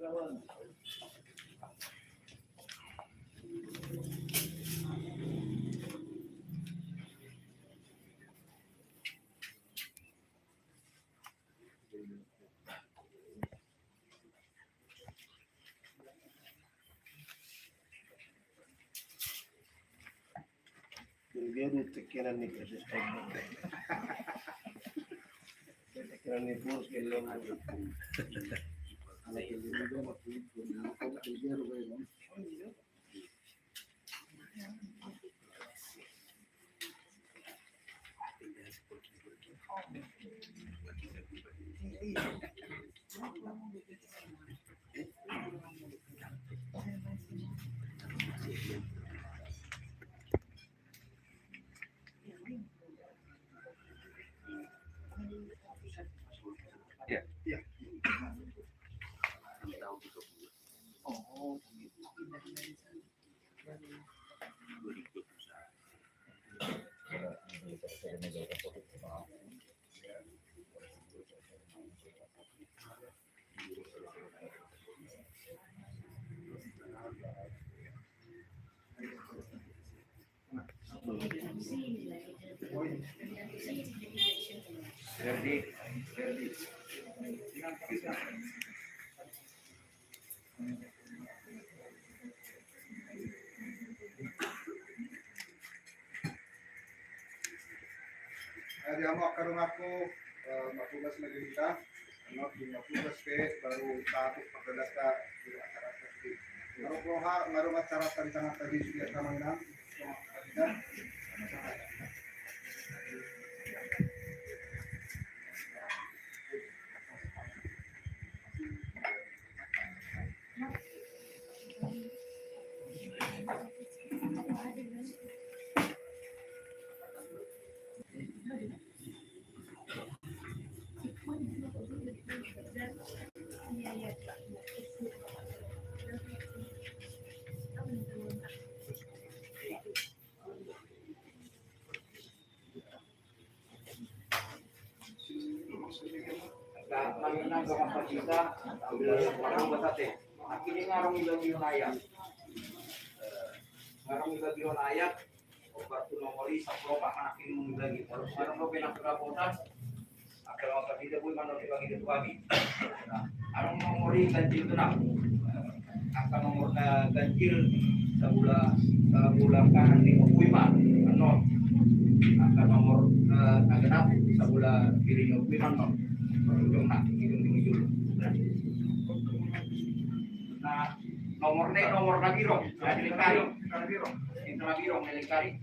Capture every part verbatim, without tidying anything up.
Jadi dia di tekenan nih, proses teknik. Tekenan nih, bos, gelo. Iya. Iya. Oh, Ferdi, Ferdi. Jadi, hamu angka donganku, eh, martugas ma di hita, annon dung martugas pe baru tahatop pardalanan di acara tadi. Ngarung roha, ngarung acara tadi tangan tadi sudah sama inang. Manang do hita, manang do hita, akhirna ngarung ibagihon ayat. Ngarung ibagihon ayat, opat tu nomor i, sampulu opat manang akhirna ibagi. Manang do pe na perabotan, angka nomor hita boi manang ibagi tu hami. Adong nomor i ganjil genap. Angka nomor na ganjil sabola, sabola kanan ni ompung i ma annon. Angka nomor, eh, na genap sabola kiri ni ompung i ma annon. Ujungna, ujung ni ujung. Nah, nomor ni, nomor na birong, na lingkari. Itu na birong, na lingkari.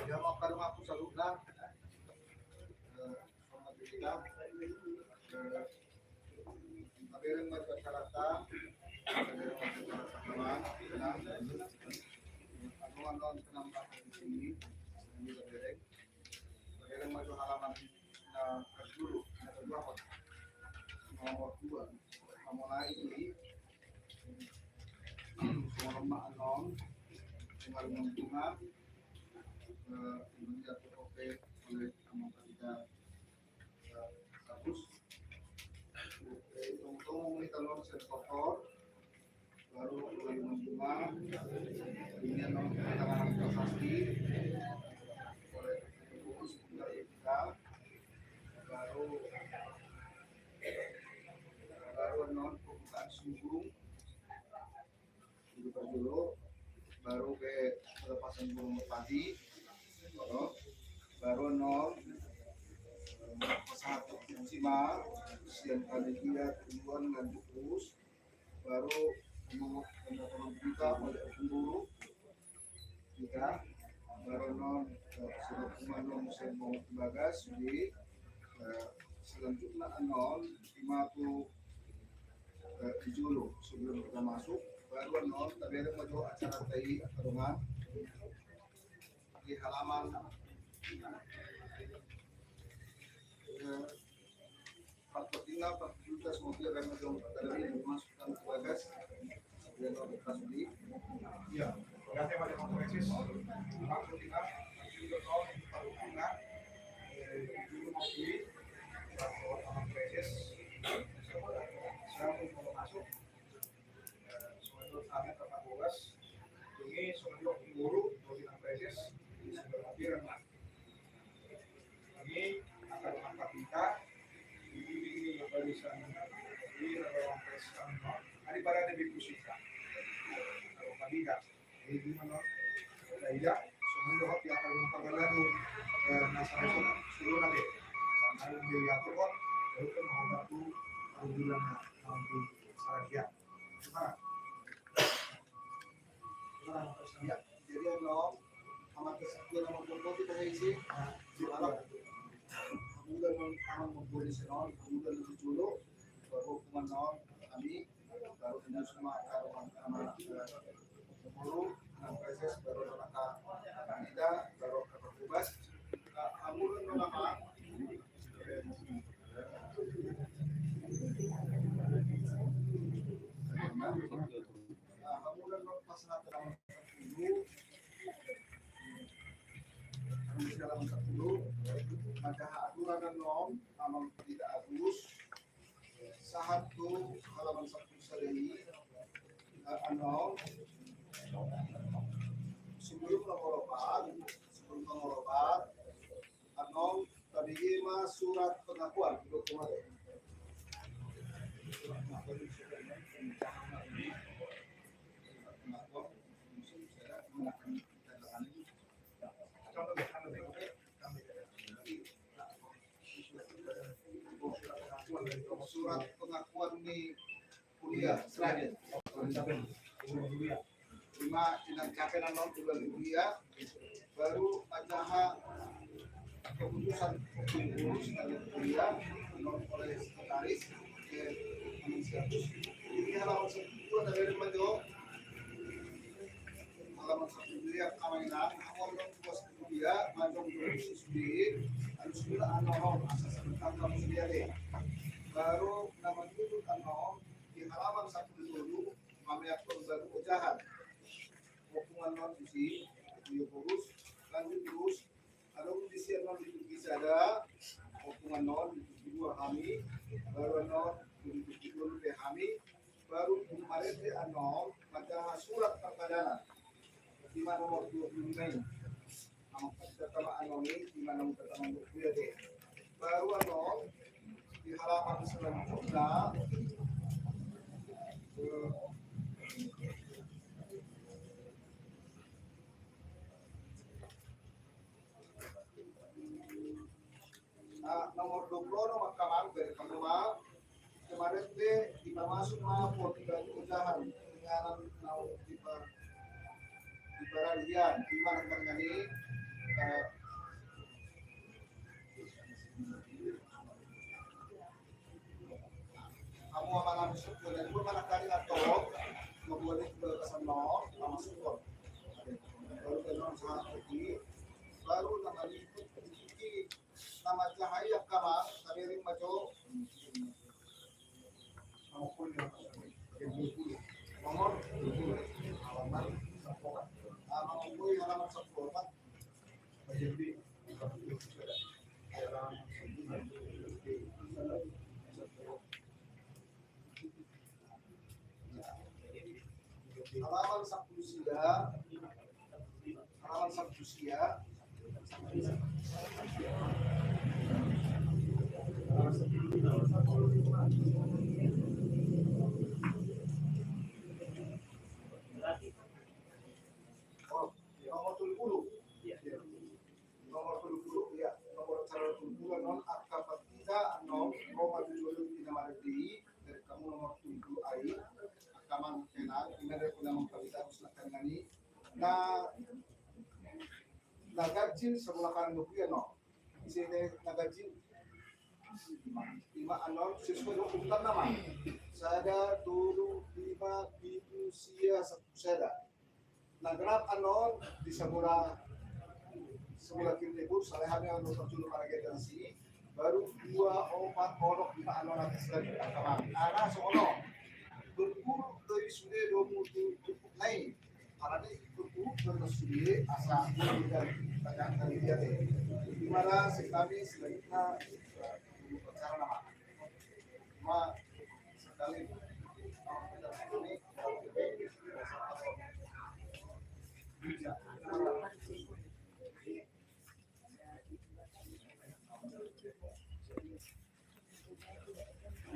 Ia, mangkadang aku saluhutna. Eh, selamat berita. Eh, tabereng ma tu acaranta. Tabereng ma tu acaranta, teman. Tenang. Aku mandok tenang, Pak, di sini. Ini tabereng. Tabereng ma tu halaman na parjolo, na kedua, Pak. Nomor dua. Nomor naik ini. Songon on ma annon, songon on ma, eh, yang diatur, oke, oleh Amang Panita, eh, Agus. Oke, untung hita annon sian Sotor, baru oleh Amang Panita, ini annon tangan prasasti, oleh Agus, kita, baru, baru annon pembukaan sumbu, Itu parjolo, baru ke pelepasan burung merpati. Baru, baru annon, eh, pasahat tu kunci ma sian panitia tujuan nganjuk terus. Baru pemotong, pemotong berita oleh pemburu. Kita, baru annon, eh, sudah pemandong saya mau ke bagas, jadi, eh, selanjutnya annon, lima tu eh, di jolo, sebelum kita masuk, baru annon, tabereng ma jo acaranta i, acaranta i di halaman, eh, empat puluh tiga, empat puluh tujuh, semua dia kami jo, tabereng ma jo, masuk ke bagas. Ia, gracias, Maria Monteresis. Langsung kita, langsung ke tahun, eh, dulu masih, Maria Monteresis. Siapa mau masuk? Eh, sebenarnya kami tempat tugas. Ini sebenarnya guru, Maria Monteresis. Sebenarnya, ini akan angkat kita. Ini, ini barisan, ini adalah barisan, no? Ini pada ada di pusat. Kalau tadi dah, jadi gimana? Saya, semuanya hati akan mempergalakan, eh, masalah seluruh nanti. Sampai dia atur kok, itu mau bantu, bulan, nanti, salah dia. Gimana? Jadi, annon, Amang Kesaktian, Amang Purbo, kita isi. Amang Purbo, Amang Purbo di sana, Amang Purbo di jolo, baru hukuman non, kami, baru ini semua, Amang, Amang, eh, Purbo, Amang Preses, baru Amang Kanida, baru Amang Kubas. Eh, Amang Purbo, Amang. Nah, hamu na pas na halaman sampulu, halaman sampulu, maka aturan na annon, Amang Panita Agus, sahat tu halaman sampulu sada i, eh, annon, sebelum nomor opat, sebelum nomor opat, Annon, tabege ma surat pengakuan. Surat pengakuan ni kuliah, seragen. Ima inang capen annon, ulang kuliah, baru manjaha keputusan pengurus dari kuliah, annon oleh sekretaris, eh, annon siapus. Jadi halaman sepuluh ada dari Majo. Halaman sepuluh ya, kami nang, awal dong bos kuliah, Majo dulu sudah, harus gula annon, asa sebentar kamu sudah deh. Baru nama dulu annon, di halaman sepuluh dulu, kami akan baru ujahan. Ompung annon disi, dia pengurus, lanjut terus, adong disi annon di Turki sada, ompung annon di Turki dua hami, baru annon di Turki dua pe hami, baru marende annon, manjaha surat perpadanan. Ima nomor dua puluh lima i. Annon pertama annon i, ima nomor pertama dua puluh lima i. Baru annon, di halaman selanjutnya, eh, ah, nomor dua puluh onom, angka amang, dari kamu ma, kemarin de, dipamasuk ma, po di baju udahan, dengan nau di par-, di paralian, di mana kan ini, eh, Kamu apa nang suku dan gue mana kali atau membuat itu ke sana, nama suku. Baru kenal sama Turki, baru nama itu Turki, nama cahaya kamar, tapi ring maco. Nomor dua puluh, halaman sepuluh. Ah, nomor dua puluh, halaman sepuluh. Halaman sampulu sia, halaman sampulu sia. Oh, nomor tujuh puluh. Nomor tujuh puluh, ya, nomor tujuh puluh annon, angka partita annon, Roma tujuh puluh di nama di, dari kamu nomor tujuh puluh ai, angka amang, inang, ima dari kamu partita, harus nakan ngani. Na, na ganjil sebelah kanan dua puluh annon. Isi na ganjil. Ima annon, sesuai dengan urutan nama. Sada, tolu, lima, pitu, sia, sampulu sada. Na genap annon di sabola, sabola kiri ni bur, salehan ni annon parjolo pada gaya dasi, baru dua, opat, onom, lima annon atas lagi angka amang. Ana so ono. Berguru dari sude domu tu cukup naik. Karena di berguru dari sude asa dari, dari dia deh. Di mana sekami selanjutnya, eh, acara nama.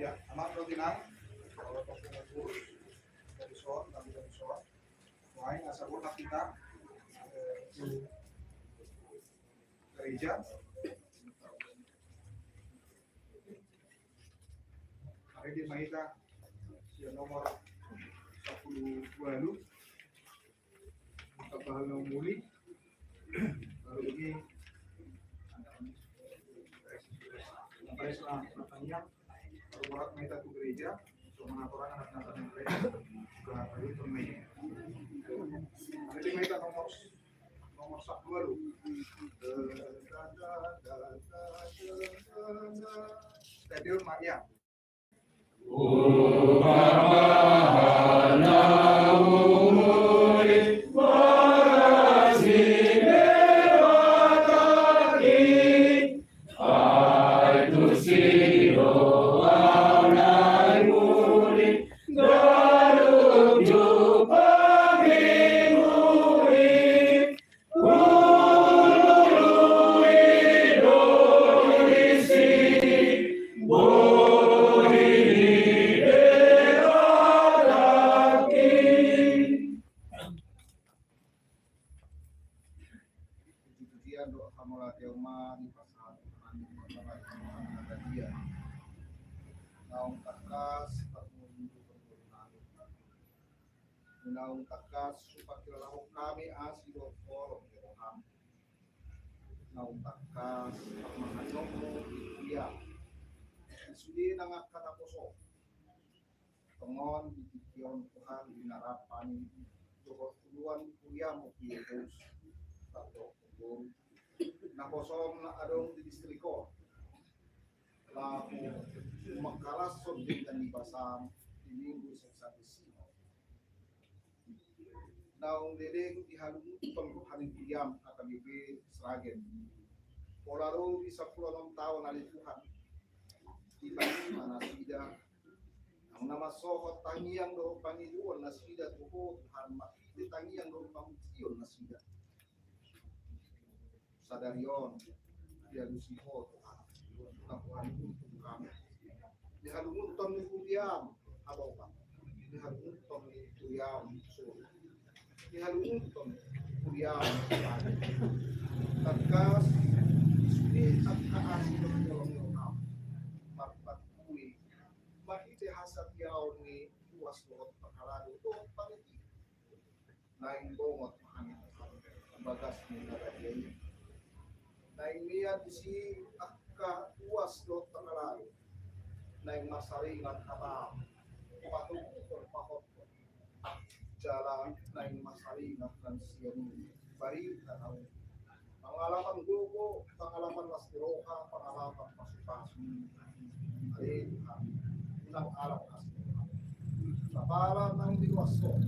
Ya, aman roti nang. Kalau dari son, kami dari son. Wah, ini asal buat kita, eh, gereja. Ari di ma hita sian nomor sampulu ualu, angka pahal na umuli, lalu ini, baru borat ma hita tu gereja, so mangatur anak-anak na gereja, ke hari itu. Ari di ma hita nomor Nomor sampulu ualu. Stadion Maria. Tangkas parmunduk parmunduk nami. Naung tangkas hupangkilalahon hami asi dohot holong ni roham. Naung tangkas parmanganionmu di kuliah. Sude nang angka naposo. Tongon di tingki on Tuhan di narapan dohot uluan kuliahmu di Yesus. Tardok tardok. Naposo na adong di distrik on. Laho mangkalashon denggan ni basam di Minggu Sexagesima. Naung leleng dihalungunhon roha ni kuliam H K B P Sragen. Pola ro di sampulu onom taon ale Tuhan. Di pangidoan nasida. Naung na mansohot tangiang dohot pangidoan nasida tu Ho Tuhan, marhite tangiang dohot pamujion nasida. Sadari on dialusi Ho Tuhan. Tuhan untuk kami. Dihalungunhon ni kuliam, Abang. Dihalungunhon ni kuliam, Sur. Dihalungunhon ni kuliam, Tuhan. Tangkas sude angka asi dohot holong ni roham. Marpatui marhite hasatiaon ni ruas dohot pangalaho dohot panitia. Naeng bongot ma hami bagas ni na badia i. Naeng mian disi angka ruas dohot pangalaho. Naeng marsaringan hatam. Patuduhon pahothon. Jala naeng marsaringan nang sian i barita na uli. Pangalapan gogo, pangalapan las ni roha, pangalapan pasupasu. Ale Tuhan, unang alap asi ni roham. Sahala nang di ruas on,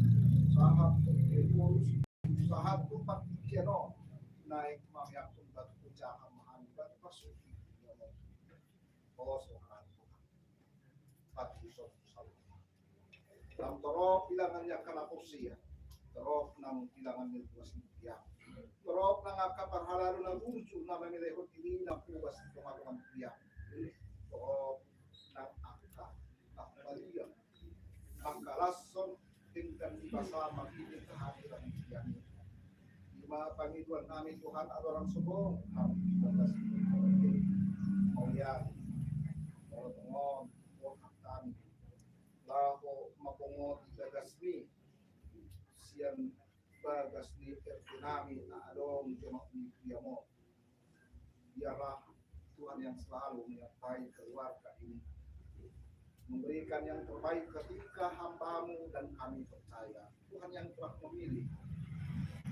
sahat tu Dioskorus, sahat tu partingkian on, naeng mamiakhon batu pecahan ma hami, batu pasupasu. Horas ma Tuhan. Batu pasupasu. Nang torop bilangan ni angka na porsea, torop nang bilangan ni ruas ni kuliah, torop nang angka parhalado na burju na mamelehon dirina hubas di tongatonga ni kuliah, torop nang angka na mangkalashon denggan ni basam marhite kehadiran ni kuliah. I ma pangidoan nami Tuhan, adoran sombong nami. Mauliate, molo tongon borhat hami laho mambongoti bagasmi sian bagas ni R T nami na adong di jonok ni kuliam on. Biarlah Tuhan yang selalu menyertai keluarga ini, memberikan yang terbaik ketika hamba-Mu dan kami percaya Tuhan yang telah memilih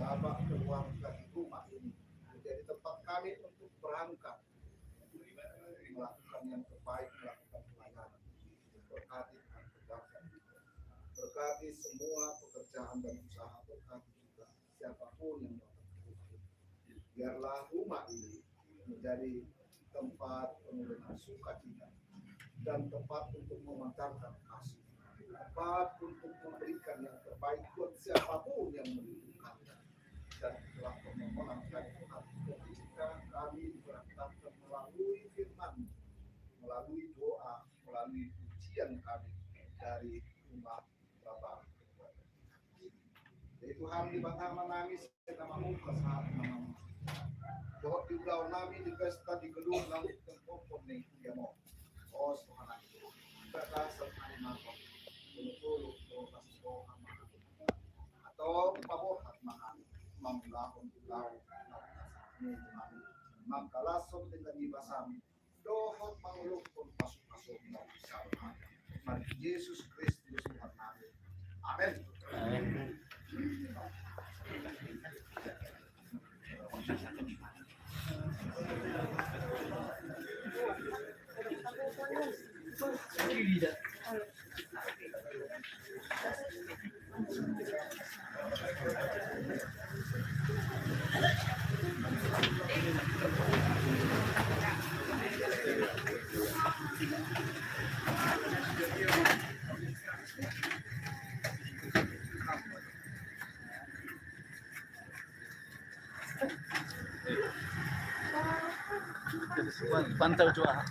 Bapak keluarga di rumah ini menjadi tempat kami untuk berangkat melakukan yang terbaik, melakukan pelayanan. Berkati Tuhan keluarga ini. Berkati semua pekerjaan dan usaha, berkati juga siapapun yang datang ke rumah ini. Biarlah rumah ini menjadi tempat penuh dengan sukacita dan tempat untuk memancarkan kasih, tempat untuk memberikan yang terbaik buat siapapun yang membutuhkannya. Dan itulah permohonan kami, Tuhan, ketika kami diberangkatkan melalui firman, melalui doa, melalui pujian kami dari rumah Bapa. Jadi Tuhan, di bagasan nami, sai na mamungka sahat nami. Dohot di ulaon nami di pesta di gedung nami, tempat pon ni kuliam on. O Tuhan, bagasan nami mangkok. Tolu-tolu, tolu pas doa. Atau paborhat ma hami mangulahon ulaon nami. Mangkalashon denggan ni basam. Dohot mangolophon pasupasu. Marhite Jesus Kristus Tuhan nami. Amen. Amen. Pantau cuaca.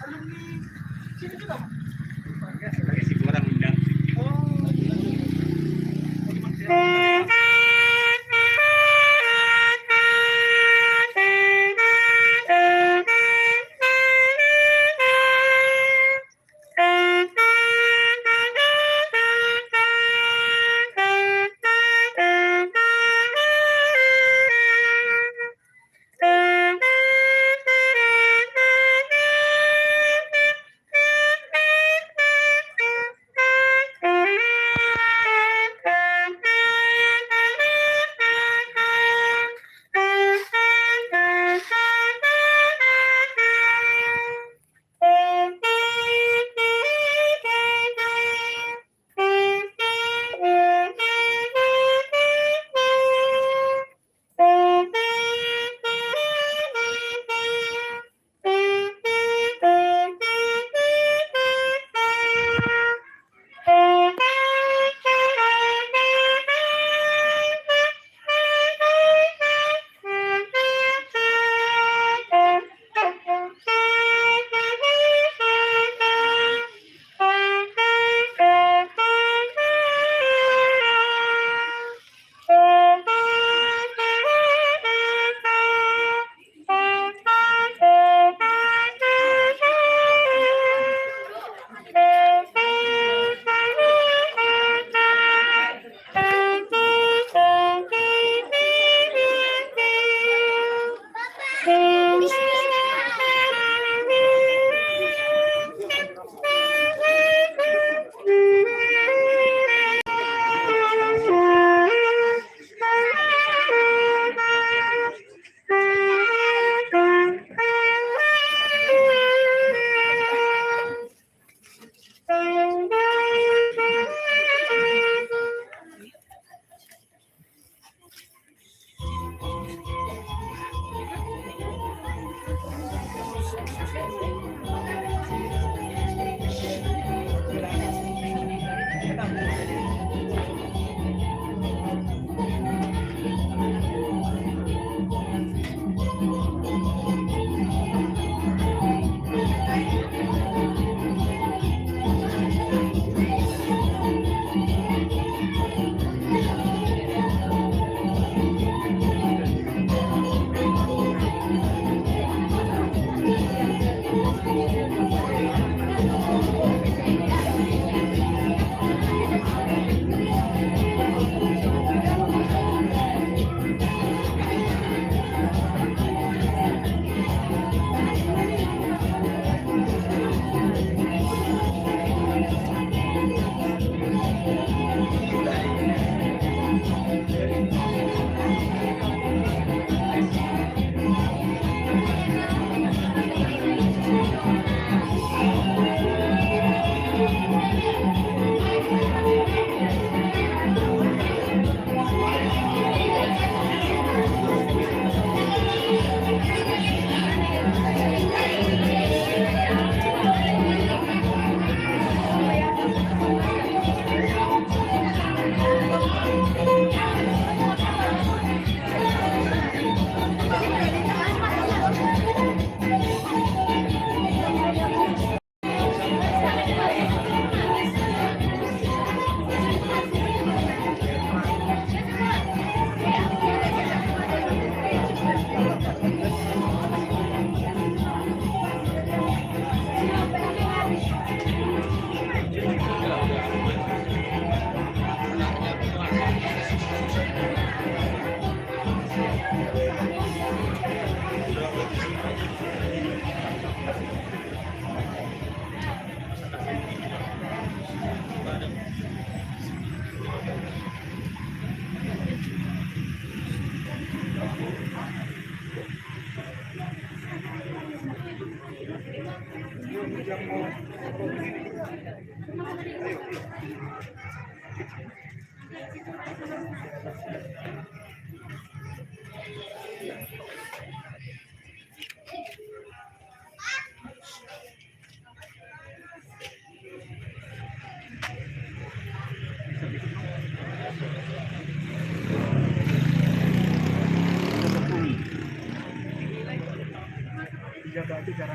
Tiga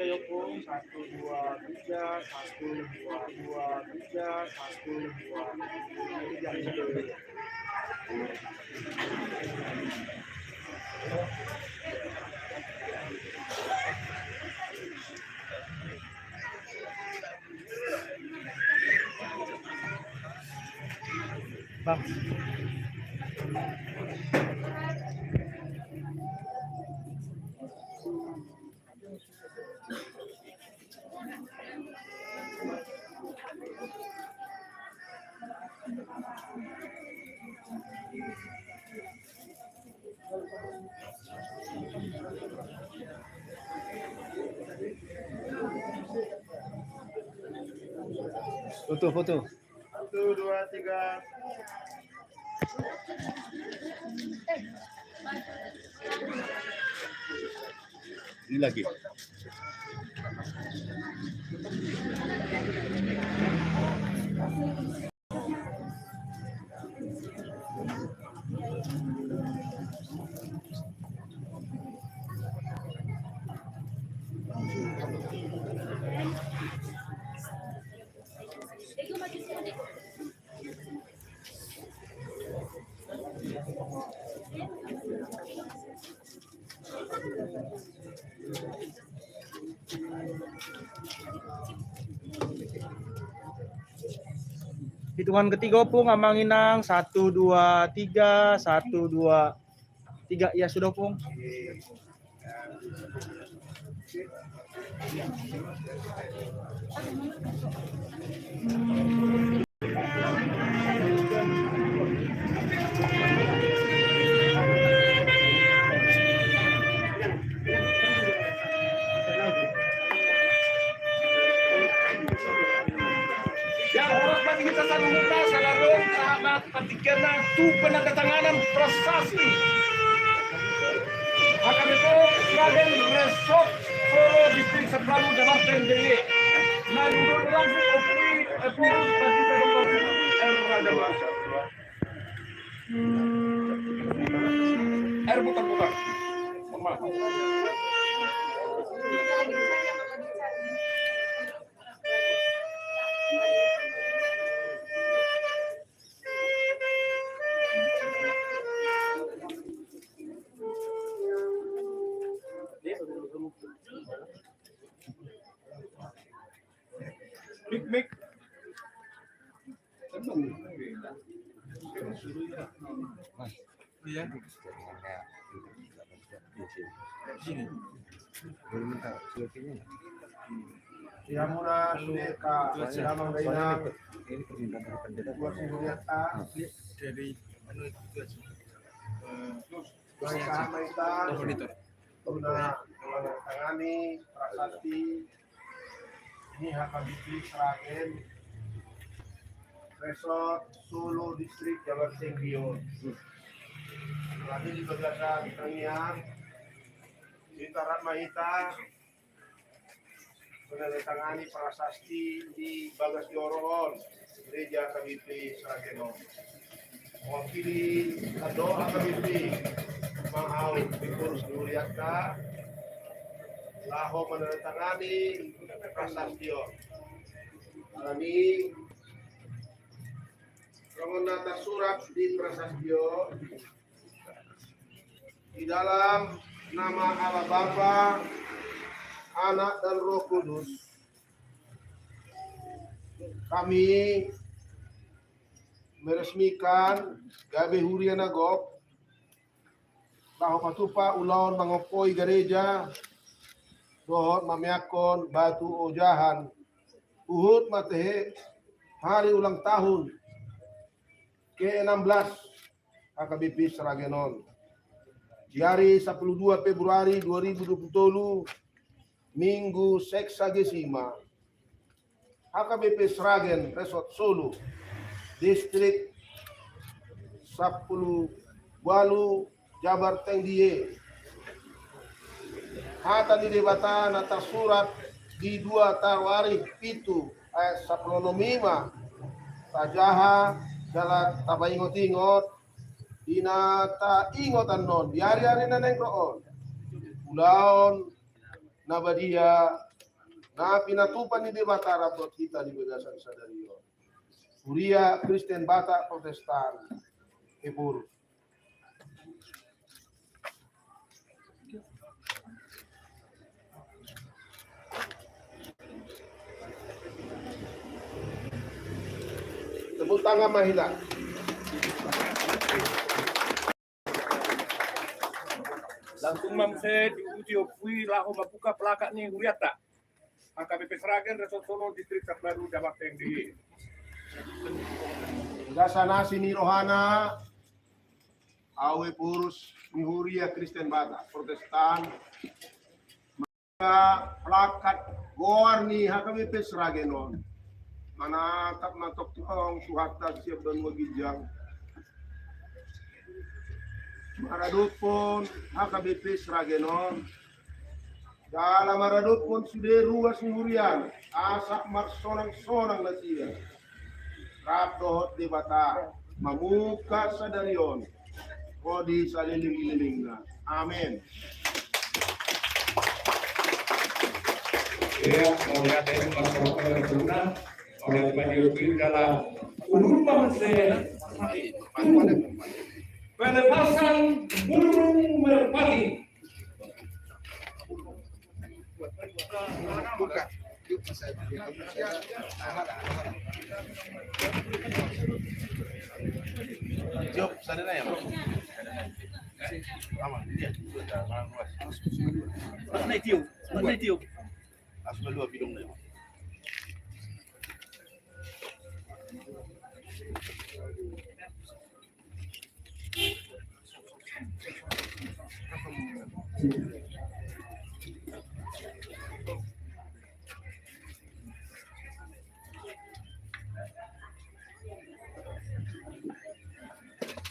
ya, Bung. Satu, dua, tiga. Satu, dua, dua, tiga. Satu, dua, tiga. Bang. Foto, foto. Satu, dua, tiga. Ini lagi. Hitungan ketiga, Opung, Amang Inang. Satu, dua, tiga. Satu, dua, tiga. Ya, sudah, Opung. Ya, hormat ma di hita saluhutna, saluhutna, hormat. Partingkian na tu penandatanganan prasasti H K B P Sragen Resort Solo Distrik Saprabu Jabarten D I Y. Na duduk langsung opui epul bagi penumpang R Raja Air putar-putar. Mohon maaf. Mik, mik. Iya. Sini. Ia muna sude, Kak. Damang dainang. Buat sendirian, Kak. Dari anu itu aja. Baik, Kak, baik, Kak. Monitor. Guna menandatangani prasasti ni H K B P Sragen Resort Solo Distrik Jabar Senggion. Lagi di bagasan tangiang, di tarat mahita, menandatangani prasasti di bagas joro on, gereja H K B P Sragen on. Mewakili doa H K B P, ma au di kurus duriatta, laho menandatangani prasasti on. Alani, songon na tarsurat di prasasti on, di dalam nama Allah Bapa, Anak, dan Roh Kudus, kami meresmikan gabe huria na gok, laho patupa ulaon mangompoi gareja, dohot mameakkon batu ojahan, huhut matehe hari ulang tahun ke enam belas H K B P Sragen on. Di ari sapuluh dua Februari dua ribu dua puluh tolu, Minggu Sexagesima, H K B P Sragen Resort Solo, Distrik sapuluh ualu, Jabar Tengdie. Hata ni Debata na tarsurat di dua Taruarif pitu ayat sampulu onom i ma tajaha jala tapaingot-ingot, di na taingot annon di ari-ari na naeng ro on, ulaon na badia na pinatupa ni Debata rap dohot hita di bagasan sadari on. Huria Kristen Batak Protestan Ephorus. Tepuk tangan ma hita. Langsung ma muse diuji ompu i laho mambuka plakat ni hurianta. H K B P Sragen, Resort Solo, Distrik Sabladu, Jabar Tengdie. Gasan asi ni rohana, ahu Ephorus ni Huria Kristen Batak Protestan, plakat goar ni H K B P Sragen on. Manatap ma tongtong Tuhanta sian banua ginjang maradophon H K B P Sragen on, jala maradophon sude ruas ni huriana, asa marsonang-sonang nasida rap dohot Debata mamungka sadari on ro di salelenglelengna. Amen. Ia, mauliate ma di ompu i. Mauliate ma di ompu i. Jala udur ma muse pelepasan burung merpati. Buka. Yuk, saya, saya, saya. Jawab, sana ya, Bang. Aman, iya. Mana itu? Mana itu? Asal dua bidung deh.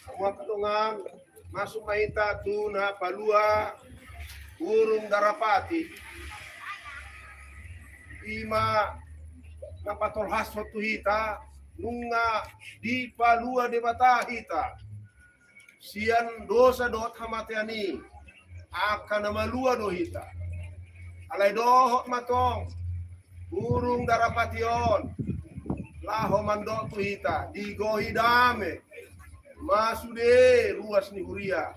Hamu angka dongan, masuk ma hita tu na palua burung darapati. I ma na patolhashon tu hita, nunga dipalua Debata hita sian dosa dohot hamatean i, angka na malua do hita. Alai dohot ma tong burung darapati on laho mandok tu hita, digohi dame ma sude ruas ni huria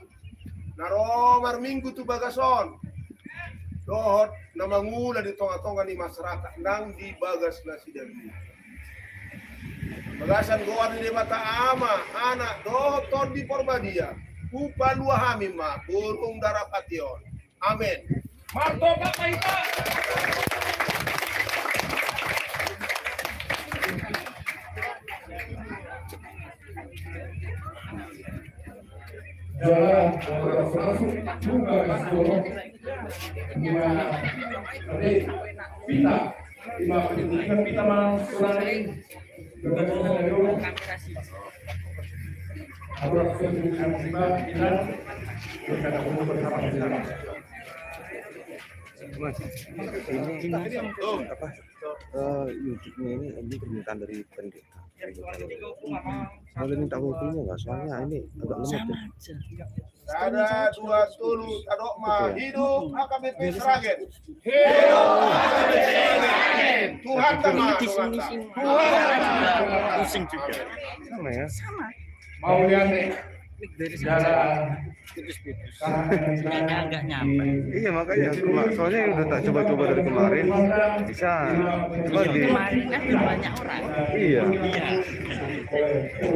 na ro marminggu tu bagas on dohot na mangula di tonga-tonga ni masyarakat nang di bagas nasida dua. Bagasan goar ni Debata Ama, Anak dohot Tondi Porbadia, hupalua hami ma burung darapati on. Amen. Martopak ma hita. Jala, masuk juga ke sekolah. Pita, ima pita, pita ma sonari. Mas, ini apa, eh, YouTube-nya ini, ini permintaan dari pendeta. Kalau minta waktunya nggak, soalnya ini agak lemot ya. Sada, dua, tolu, tadok ma. Hidup H K B P Sragen. Hidup H K B P Sragen. Tuhan sama. Tuhan sama. Pusing juga. Sama ya. Sama. Mauliate. Dari segala. Tidak ada, nggak nyampe. Iya, makanya, soalnya udah tak coba-coba dari kemarin, bisa. Cuma di kemarin kan banyak orang. Iya. Iya.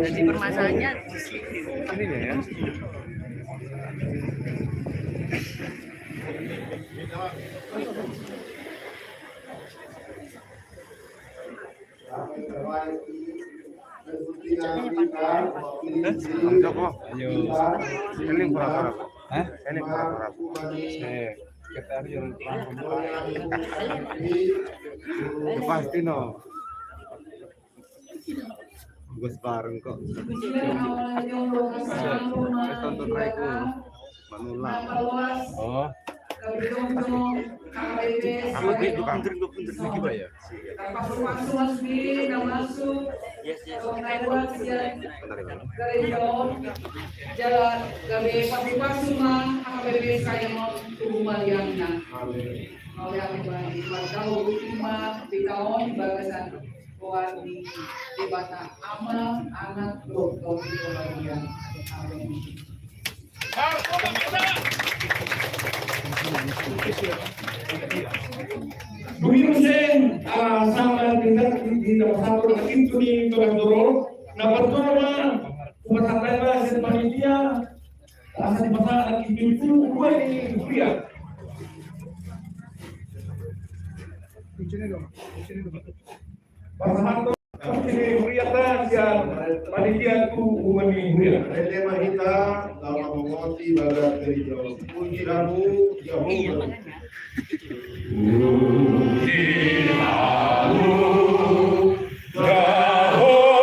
Jadi permasalahannya di sini. Ininya ya. Hah? Ini pura-pura. Hah? Ini pura-pura. Eh, kita harus jalan pelan. Ya, pasti, no. Tugas bareng kok. Tonton Raiku. Manula. Oh. Apa itu tukang? Dua puluh, dua puluh. Iya, iya. Jalan gabe pasu-pasu ma H K B P Saimon tu rumah liangna. Amin. Mau yang baik, buat kau rumah di tahun bagasan. Goar ni Debata Ama, Anak, dohot Tondi Porbadia. Amin. Dung i muse, ah, sama dengan di dalam satu itu di Togandoro, na pertama, umat sampai bahasa panitia, bahasa di masyarakat itu, itu, dua ini, dua. Pasahathon kunci ni huriata sian panitia tu umat ni huria. Rende ma hita laho mamongoti bagas gereja on. Puji hamu Jahowa. Puji hamu Jahowa.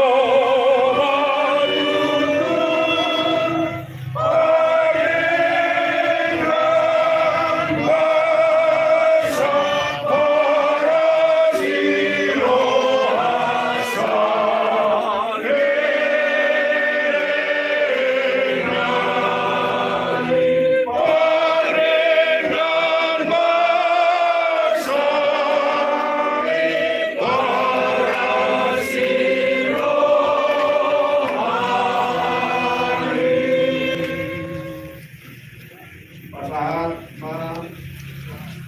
Pasahat ma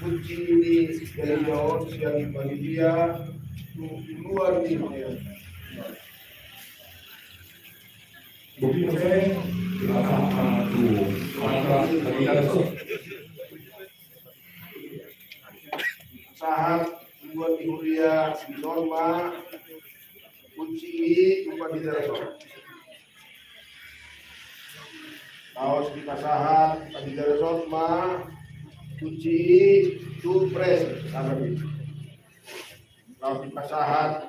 kunci ni gereja on sian panitia tu luar ni gereja. Bukti percaya, pasahat ma tu panitia. Pasahat buat di huria, dison ma kunci i tu panitia resort. Laos dipasahat panitia resort ma kunci i tu pres, sama di. Laos dipasahat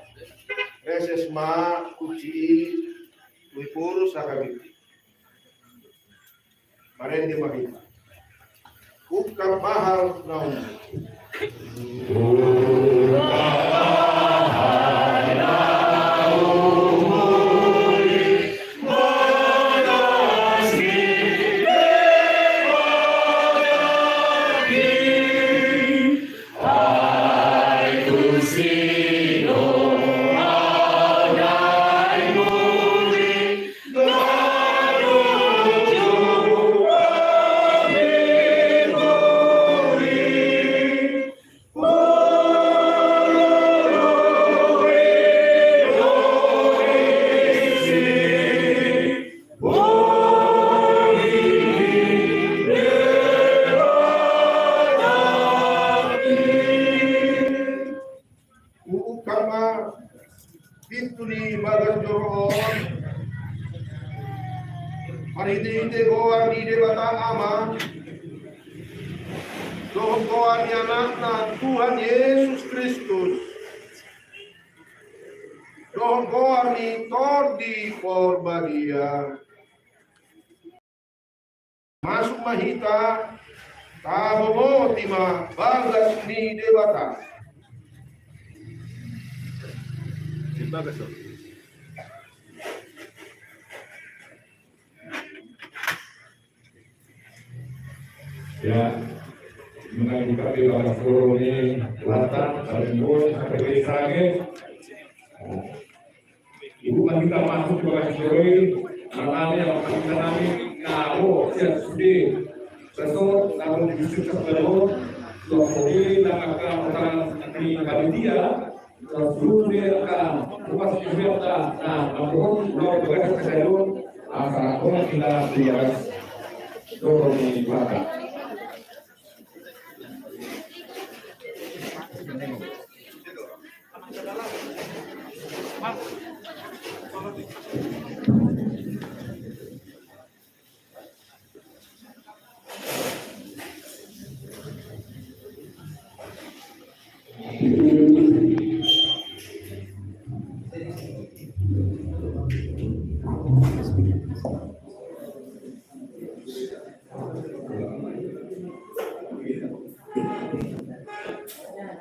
preses ma kunci i tu Ephorus H K B P. Marende ma hita. Ungkap ma hal na umur. Huungkap ma pintu ni bagas joro on marhitehite goar ni Debata Ama dohot goar ni Anakna Tuhan Jesus Kristus dohot goar ni Tondi Porbadia. Masuk ma hita, taboboti ma bagas ni Debata. Di bagas on. Ya, mengajukan di bagas joro ni Latan, Balimbon, sampai di Sage. Ibu kan kita masuk ke bagas joro i, nang nami, nang nami, na ro sian sude, sesor, na ro di sude, sesor, sude, nang angka ni panitia, sesor, sude, angka upas, sude, angka, na, na ro, na ro, bagas, bagas, angka ro, kita, di bagas joro ni Latan.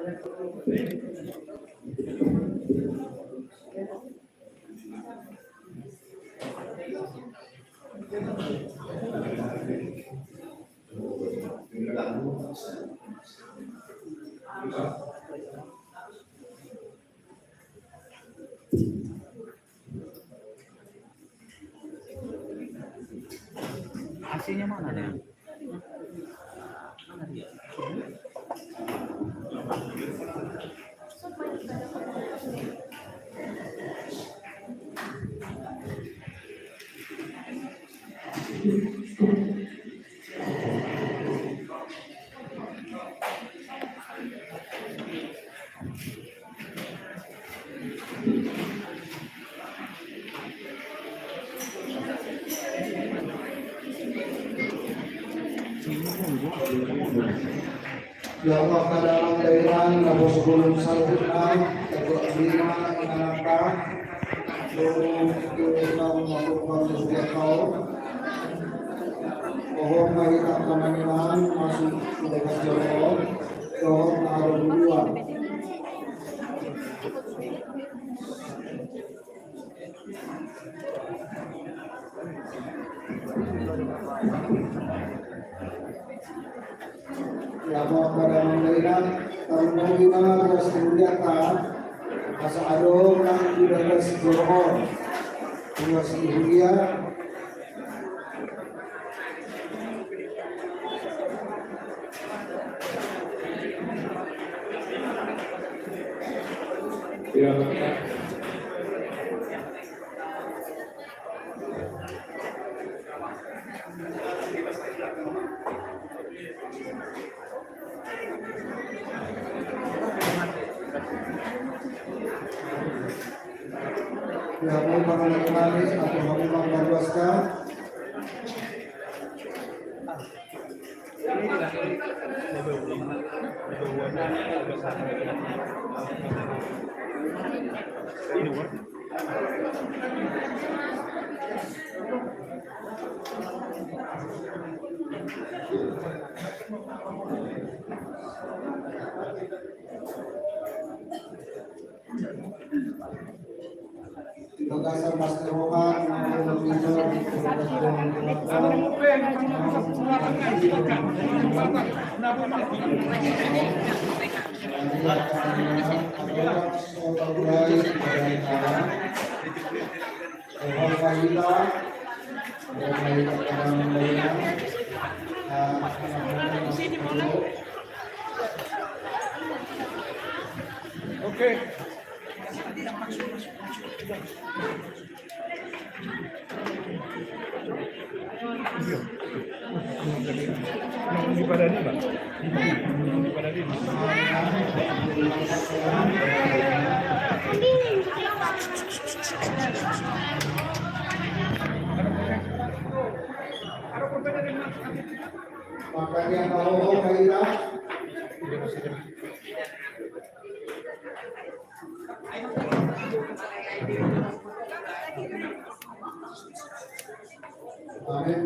A C-nya mana nih? Ya Allah, kada mangdairan, na bos bulung salukna, tegur lima, menganakka, bulung, bulung, bulung, bulung, bulung, pohon, mari tak kamanginan, masuk ke dekat joro, pohon, taruh duluan. Ya, mauliate ma di hita, tarlumobi ma ruas ni hurianta, asa adong nang di bagas joro on ruas ni huria. Ya. Ya, mau panganak kami atau mau panganak keluarga. Oke. Makanya tahu kau kailah. Amin.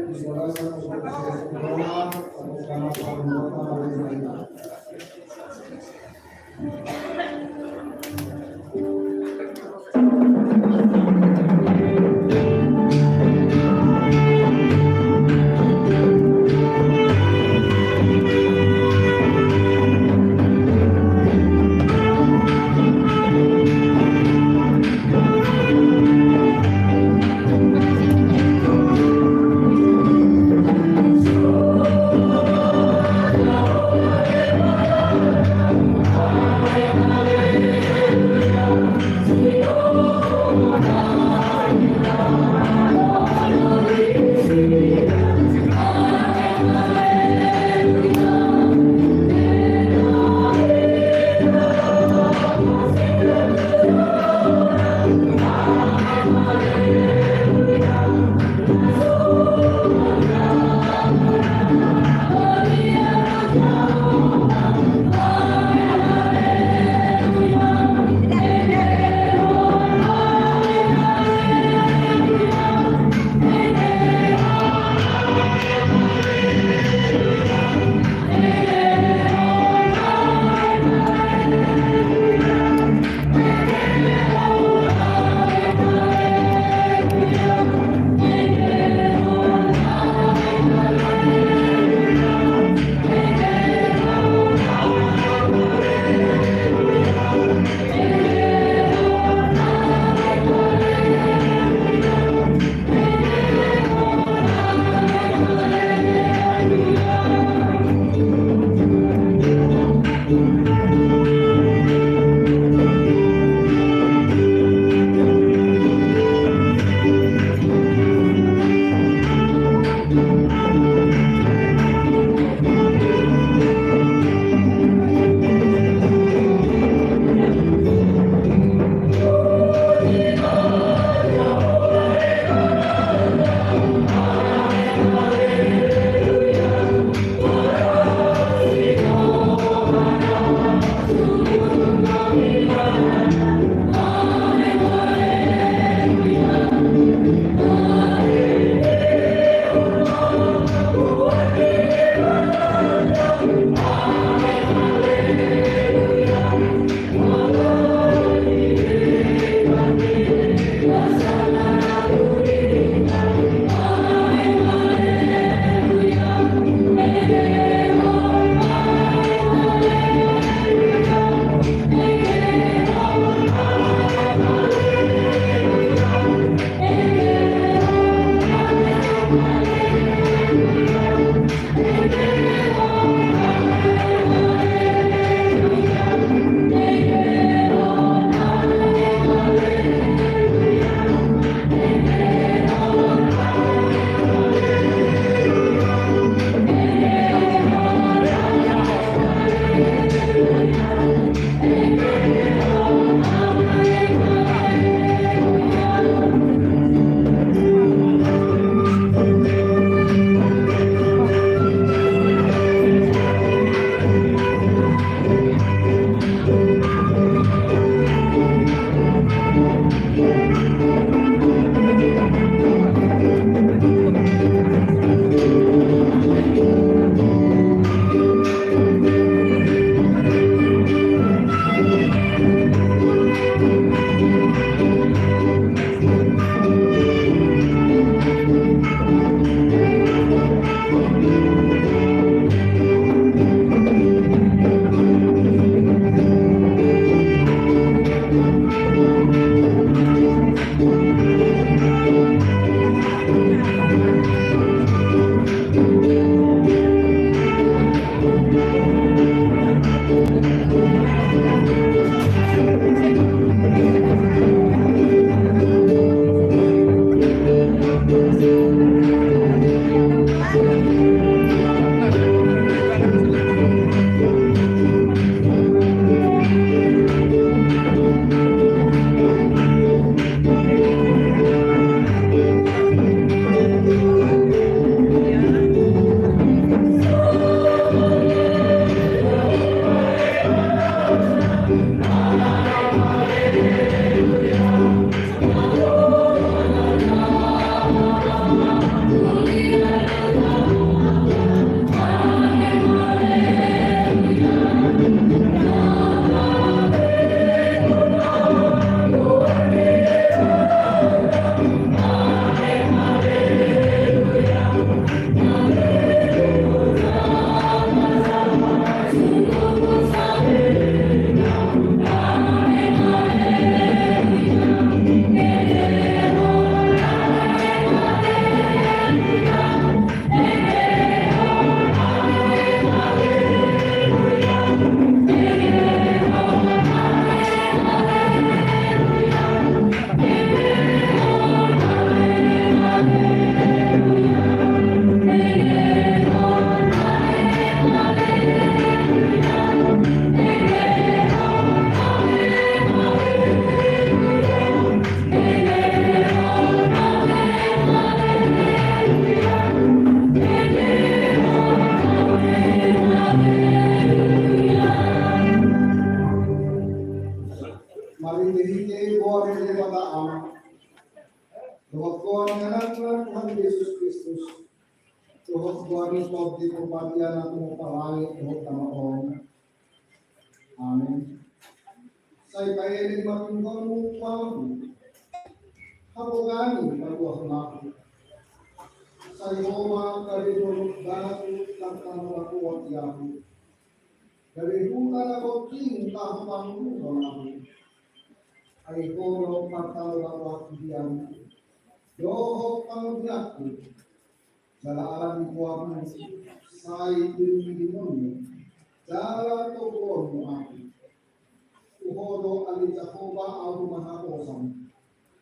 Dipahite goar ni Debata Ama, dohot goar ni Anakna Tuhan Jesus Kristus, dohot goar ni Tondi Porbadia na tumompa langit dohot tano on. Amen. Sai paelek ma pinggolmu tu ahu, habogaon ni paluahon ahu. Sai Ho ma gabe dolok batu tartanolak di ahu, gabe huta na tingki na hupanguruhon ahu. Ai Ho do tartanolak di ahu, dohot panguruhonku. Jala ala ni goarmu sai dilunglungonmu jala toguonmu ahu. Tu Ho do ale Jahowa ahu marhaposan.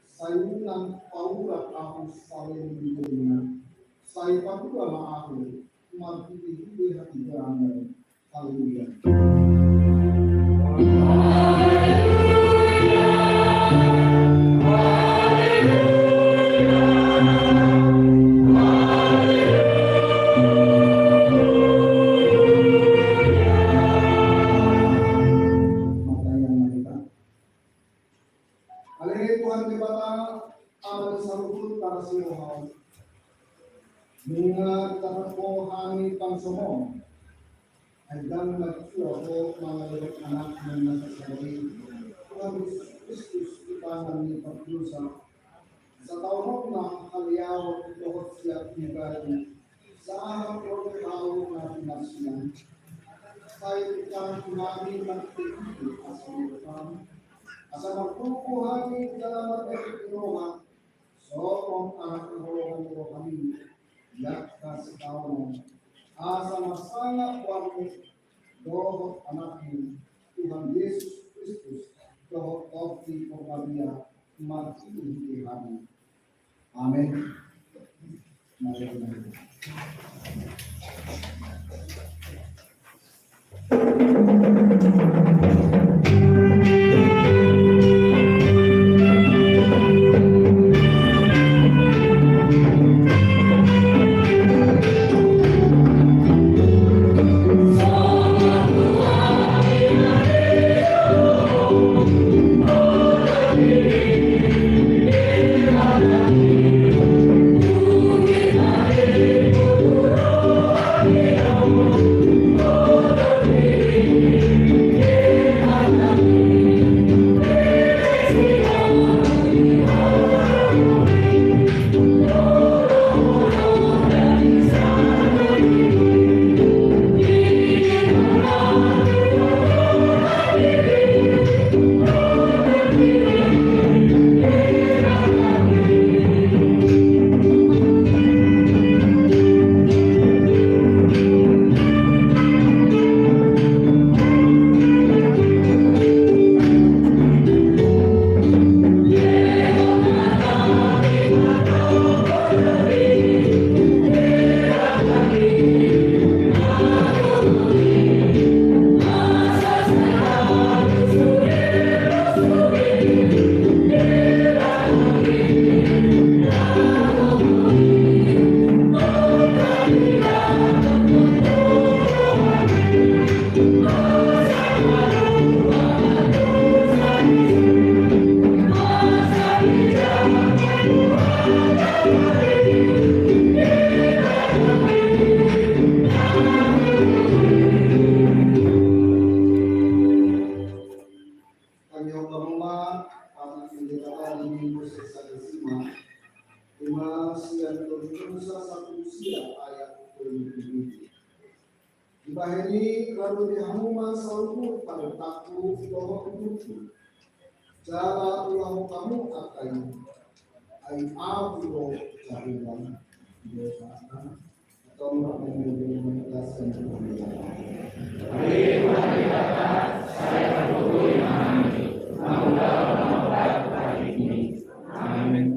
Sai unang paurat ahu saleleng ni jolma. Sai patua ma ahu marhitehite hatigoranmu. Haleluya. Martangiang ma hita. Ale Tuhan Debata, Ama ni saluhut na marasi roha. Nunga ditangkas Ho hami pangidoan, ai ndang matua Ho mangalehon Anakmu na sasada i, Tuhan Jesus Kristus, di tangan ni pardosa. Sataononna haleaon dohot siap ni batu, sahat ro di hau na pinarsilang. Sai tingki hami marhitehite asi ni roham, asa martubu hami jala marhitehite roha, songon anak holong ni roham i, di angka sitaonon, asa marsangap goarmu dohot Anakmu, Tuhan Jesus Kristus, dohot Tondi Porbadia, marhitehite hami. Amen. Tangiang hamu ma, Anak ni Debata di Minggu Seksadesima, ima sian Korintus satu sia ayat tolu pulu. Dibahen i, radote hamu ma saluhut parentangku dohot uhurhu. Jala ulahon hamu angka i, ai ahu do Jahowa. Amen.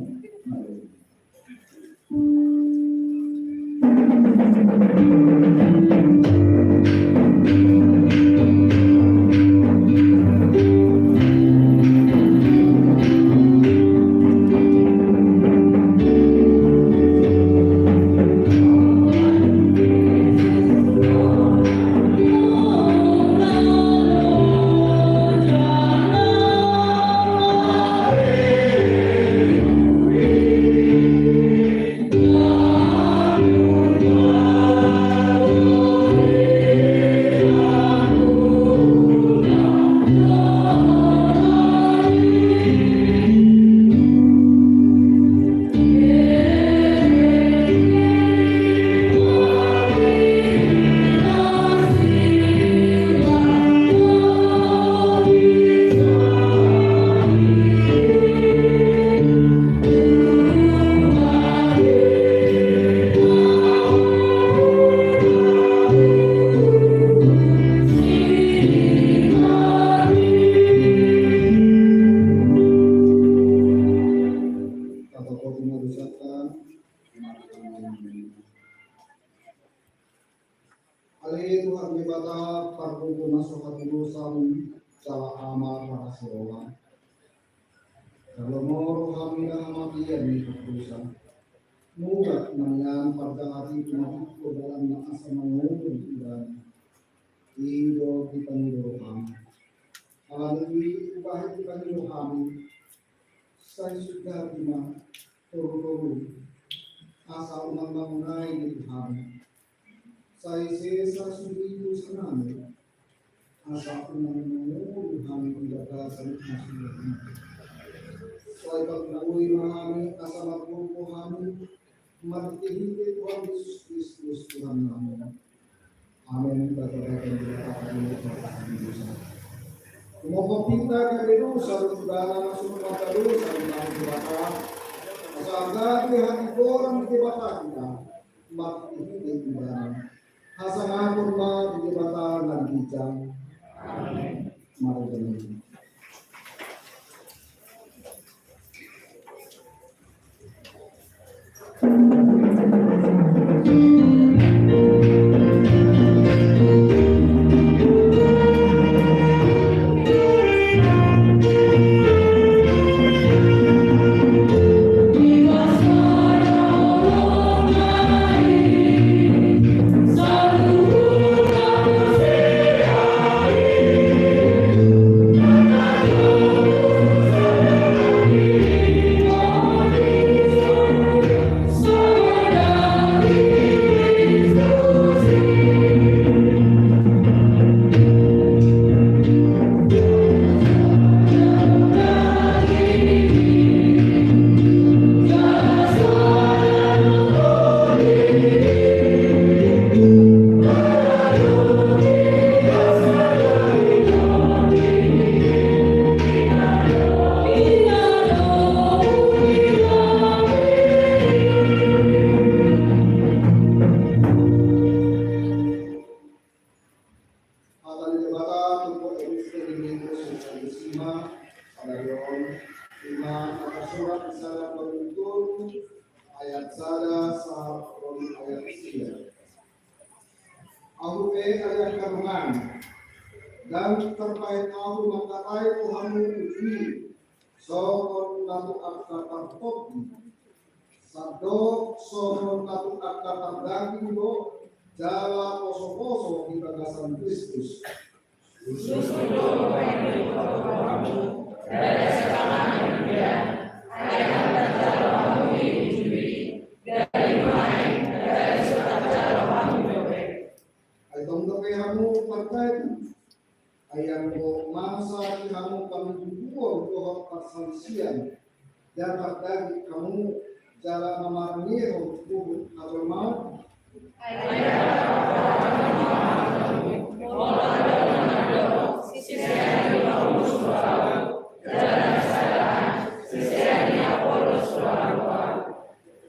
marhasiroha. Jalo ma rohami na hamatian ni pardosa. Murat ma nian parjahat i tu mahuthon dalanna asa mangolu ibana. I do dipangido rohami. Ala ni i hubahen dipangido hami. Sai sugati ma torutoru asa unang mangunai di Tuhan. Sai sesa sude dosanami asa unang mangolu hami di bagasan hasuhuton. Sai pangkatoi ma hami asa margogo hami marhitehite Tuhan Jesus Kristus Tuhannami. Amen. Bapa, Bapa, Bapa, Bapa, Bapa. Mohon pinta kami dosa, dosa, dosa, dosa, dosa, dosa, dosa, asa gabe hatigoran di Debata hita, marhitehite ibana. Hasangapon ma di Debata na ginjang. Amen. Mari. Hata ni Debata tu ho epistel ni Minggu Sesima, pada yon, ima na tarsurat di sada Korintus, ayat sada sahat tu ayat sia. Ahu pe, ayah hamu dongan, ndang tarbahen ahu mangkatai tu hamu uju i songon na tu angka partondi, sandok songon na tu angka pardaging do, jala posoposo di bagasan Kristus. Ai tong dope hamu parbaen, ai anggo masa di hamu pangidoan dohot parsalisian, ndang pardaging hamu jala mamarangehon huhut hajolmaon.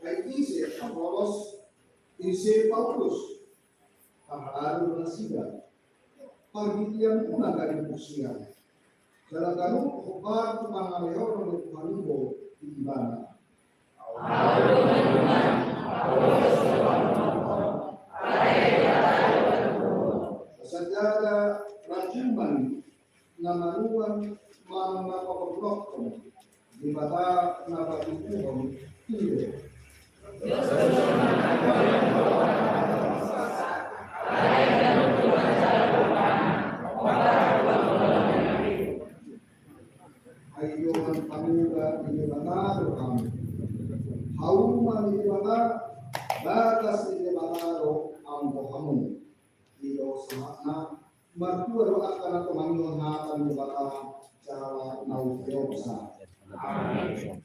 Ai ise Apolos, ise Paulus, parhalado do nasida. Parhiteanmuna gabe muse. Jala ganup hombar tu pangalehon ni Tuhan i do di ibana. Sasada rajuman na maruan manang na paborlokhon, Debata na patuduhon i do. Ai dongan hamu di Debata do hamu. Hauma ni Debata, bagas ni Debata do anggo hamu. I do sahatna. Martua do angka na tumangihon hata ni Debata jala na umpeopsa. Amen.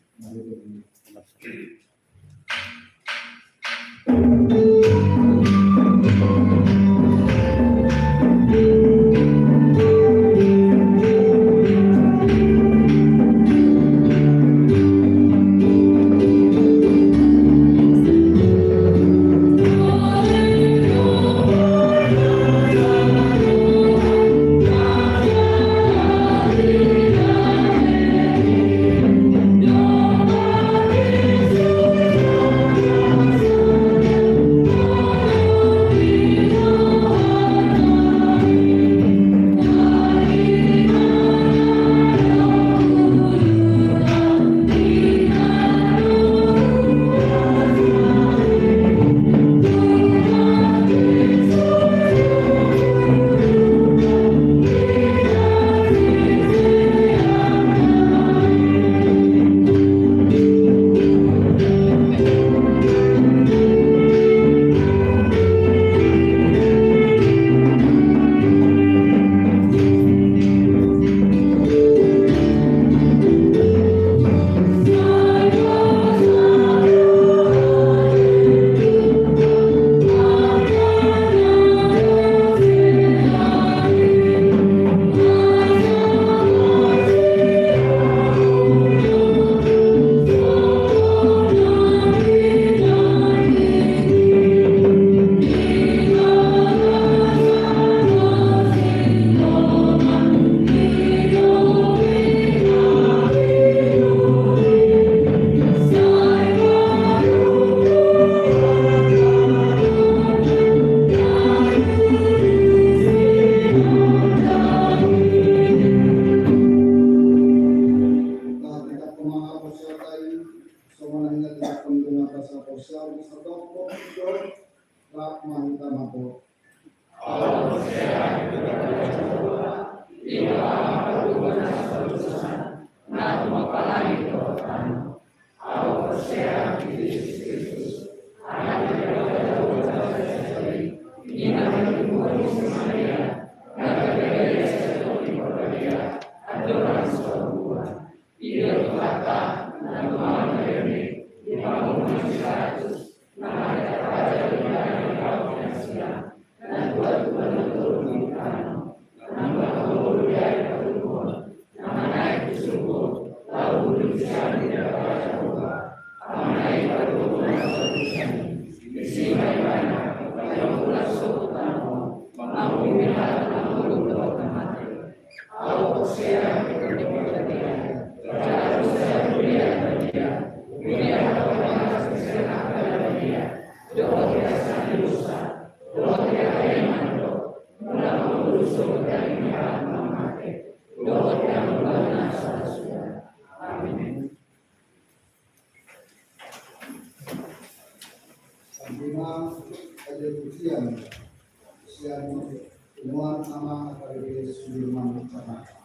Rap manta mabo. Au porsea di Debata Jahowa, Ibana ma pardongan na so dosana, na tumompa langit dohot tano. Au porsea di Jesus Kristus, Anak ni Debata Jahowa Bapa na sahali, i na manjou di Maria, na gabe bere sian Tondi Porbadia, andorang so tua. Ia Tuhanta, na tumangihon na bere, di panguhuman si Pilatus, na marhite raja Yunani na dipahot nasida, na tua-tua na turun di tano, na mangolu di ari patoluhon, na manaek tu surgo, laho duduk sian di Debata Jahowa, Ama na i pargogo na so dosana, disi ma Ibana, mangolu tu tano, mangolu di halak na mangolu dohot na mate. Au porsea di Tondi Porbadia, jala huria na badia, huria na paneasan ni angka na badia, dohot peasan ni dosa, dohot pangaripeon do, mula mangolu sogot daging ni halak na mate, dohot hangoluan na so ra suda. Amin. Santi ma, ade pujian sian punguan Ama, Ate, Sudirman, Jakarta.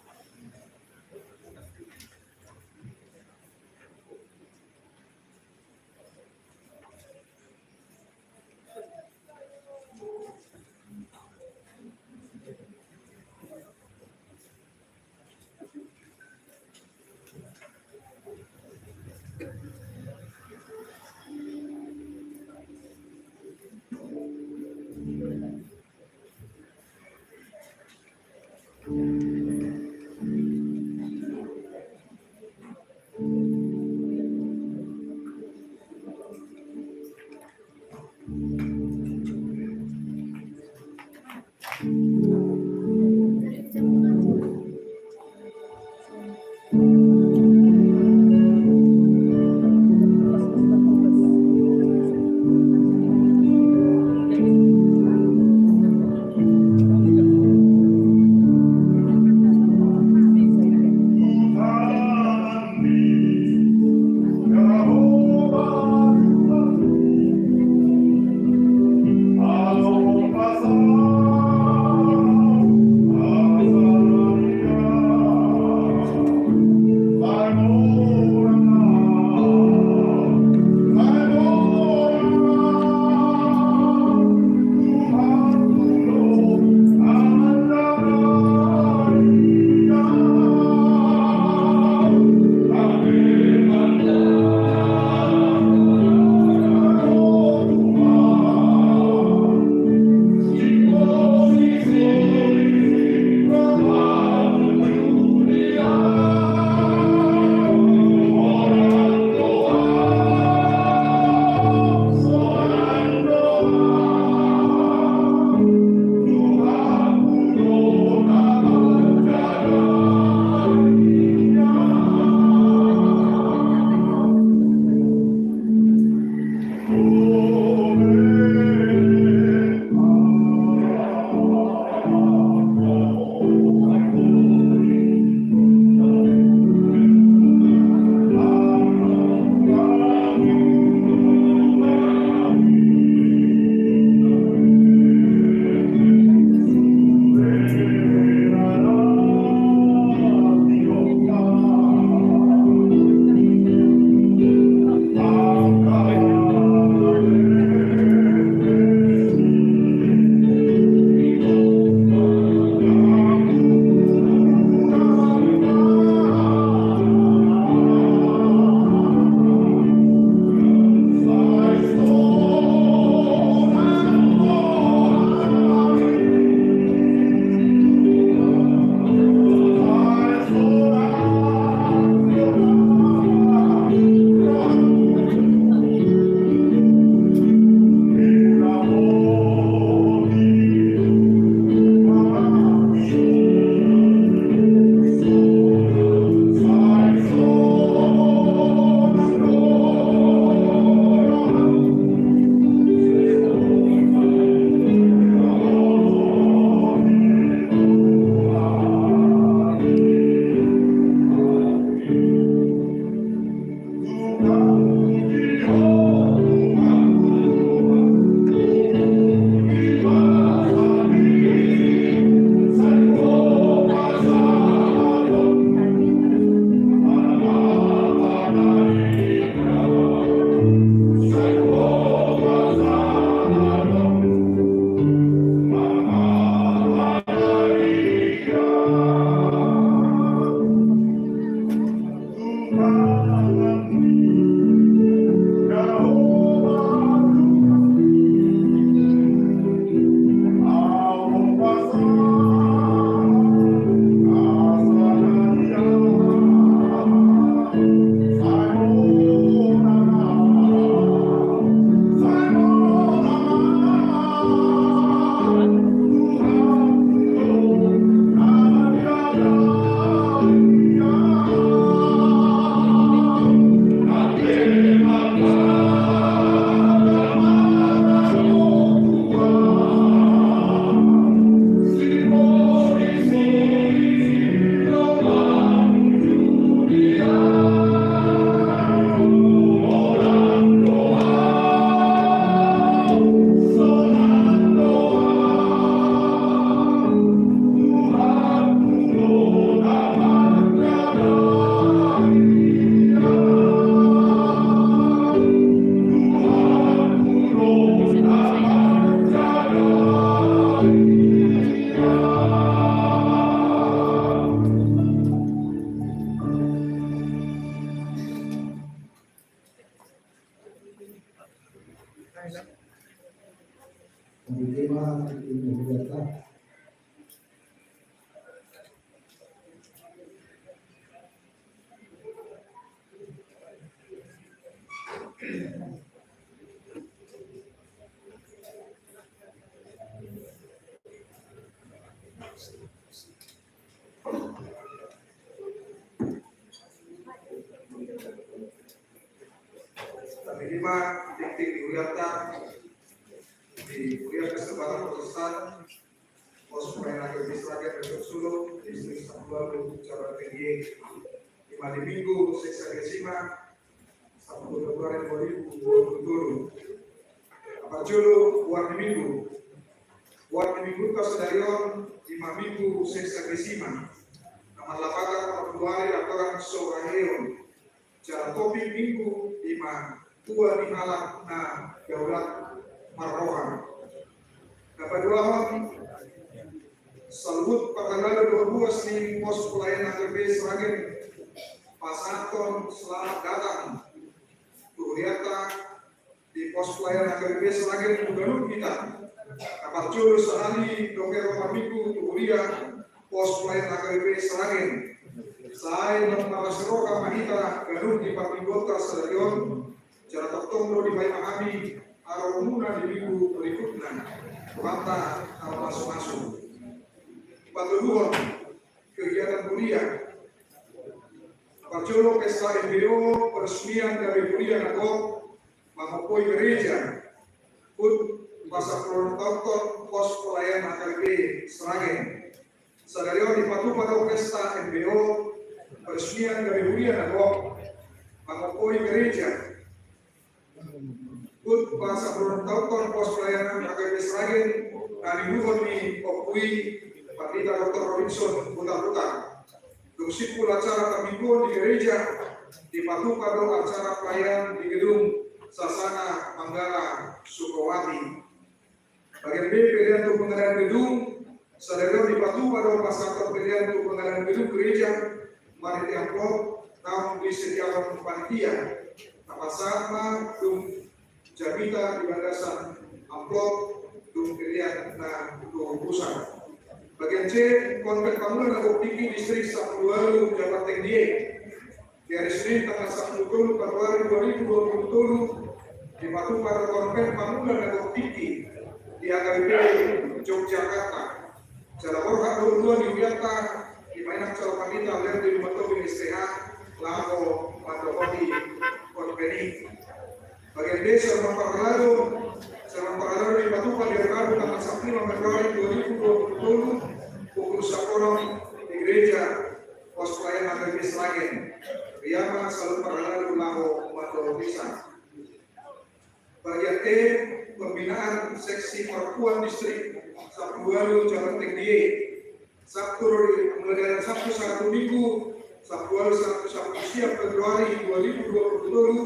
Dikdik di hurianta, di huria Kristen Batak Protestan, Pos Pelayanan Agama Seragen Rejok Sulu, Distrik Sambualu, Jabar Tinggi, ima di Minggu Sexagesima, sampulu Februari dua ribu dua puluh tolu. Parjolo, goar ni Minggu. Goar ni Minggu sadari on ima Minggu Sexagesima. Na marlapatan onom pulu ari, laporan so raheon. Jala topik Minggu ima tua ni halak na daulat marroha. Na paduahon, saluhut parhalado dohot ruas ni Pos Pelayanan H K P Seragen pasahathon selamat datang tu hurianta di Pos Pelayanan H K P Seragen tu ganup hita. Na parjolo sahali dohot ro marminggu tu huria Pos Pelayanan H K P Seragen. Sai marlas ni roha ma hita ganup di parmingguonta sadari on. Jala tongtong do dipaima hami haroromuna di minggu berikutna. Tuhanta na marmasu-masu. Patoluhon, kegiatan huria. Parjolo pesta M P O, peresmian gabe huria na gok mangompoi gereja. Hut pasampuluhon taon Pos Pelayanan H K P Seragen. Sadari on dipatupa do pesta M P O, peresmian gabe huria na gok mangompoi gereja. Hut pasampuluhon taon Pos Pelayanan H K P Seragen, na niuduhon ni Ompu i, Pandita Doktor Robinson Hutahuta. Dung simpul acara parmingguon di gereja, dipatupa do acara pelayanan di gedung Sasana Manggala Sukawati. Bagian B, pelean tu pengadaan gedung. Sadari on dipatupa do pasahathon pelean tu pengadaan gedung gereja, marhite amplop naung disediahon panitia. Tapasahat ma dung jamita di bagasan amplop dung pelean na tu pusat. Bagian C, Konven Pangula na gok tingki Distrik Sampulu Ualu Jabar Tinggi. Di ari Senin tanggal sampulu tolu Februari dua ribu dua puluh tolu, dipatupa do Konven Pangula na gok tingki di H K P Yogyakarta. Jala borhat do uluan ni hurianta, ima Inang Calapandita Lerdi Lumantobing S T H, laho mandohoti konven i. Bagian D, sermon parhalado. Sermon parhalado dipatupa di ari Rabu tanggal sampulu lima Februari dua ribu dua puluh tolu, pukul sampulu di gereja Pos Pelayanan H K P Seragen. Huria ma saluhut parhalado laho mandohoti. Bagian E, pembinaan seksi perempuan Distrik Sampulu Ualu Jabar Tinggi. Sabtu, mulai dari Sabtu sahat tu Minggu, Sampulu Ualu sahat tu Sabtu sia Februari dua ribu dua puluh tolu,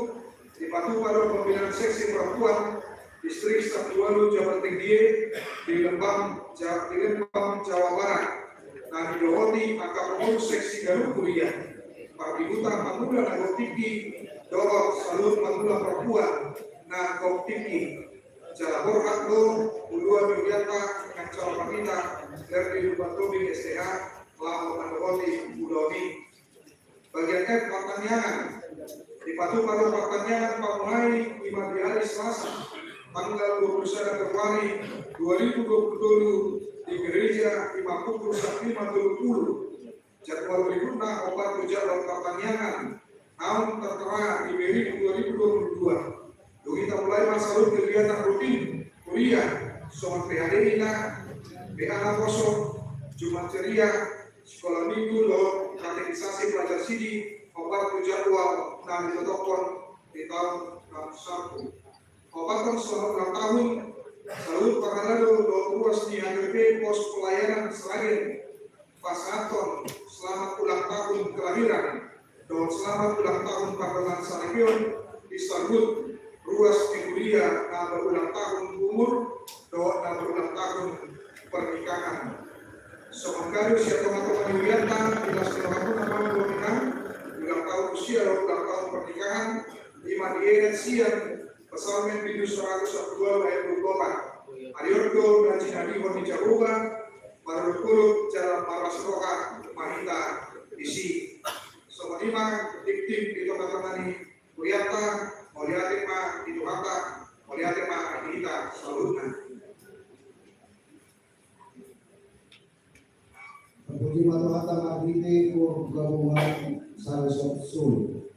dipatupa do pembinaan seksi perempuan Distrik Sampulu Ualu Jabar Tinggi di Lembang, Ja-, di Lembang, Jawa Barat. Na didohoti angka pengurus seksi ganup huria, pardihuta pangula na gok tingki dohot saluhut pangula perempuan na gok tingki. Jala borhat do uluan ni hurianta Inang Calapandita Lerdi Lumantobing S T H laho mandohoti ulaon i. Bagian F, partangiangan. Dipatupa do partangiangan pamulai ima di ari Selasa tanggal dua puluh sada Februari dua ribu dua puluh tolu di gereja ima pukul sampulu lima tolu pulu. Jadwal berikutna, opat tu jadwal partangiangan naung tertera di Mei dua ribu dua puluh dua. Dung i mulai ma saluhut kegiatan rutin huria, songon P H D-na, P A naposo, Jumat ceria, sekolah minggu dohot katekisasi pelajar sidi, opat tu jadwal na ditotophon di taon na sampulu. Opat, selamat ulang tahun saluhut parhalado dohot ruas ni H K P Pos Pelayanan Seragen. Pasahathon selamat ulang tahun kelahiran dohot selamat ulang tahun pardongansaripeon di saluhut ruas ni huria na berulang tahun umur dohot na berulang tahun pernikahan. Songon kado sian tonga-tonga ni hurianta, di las ni rohamuna ma on, ulang tahun usia dohot ulang tahun pernikahan, ima dienet sian Psalmen bindu seratus sampulu ualu ayat dua puluh opat. Ari on do na jinadihon ni Jahowa, marolopolop jala marlas roha ma hita disi. Songon i ma dikdik di tonga-tonga ni hurianta. Mauliate ma di Tuhanta, mauliate ma di hita saluhutna. Terpuji ma Tuhanta marhite koor gabungan Sare Sot Solo.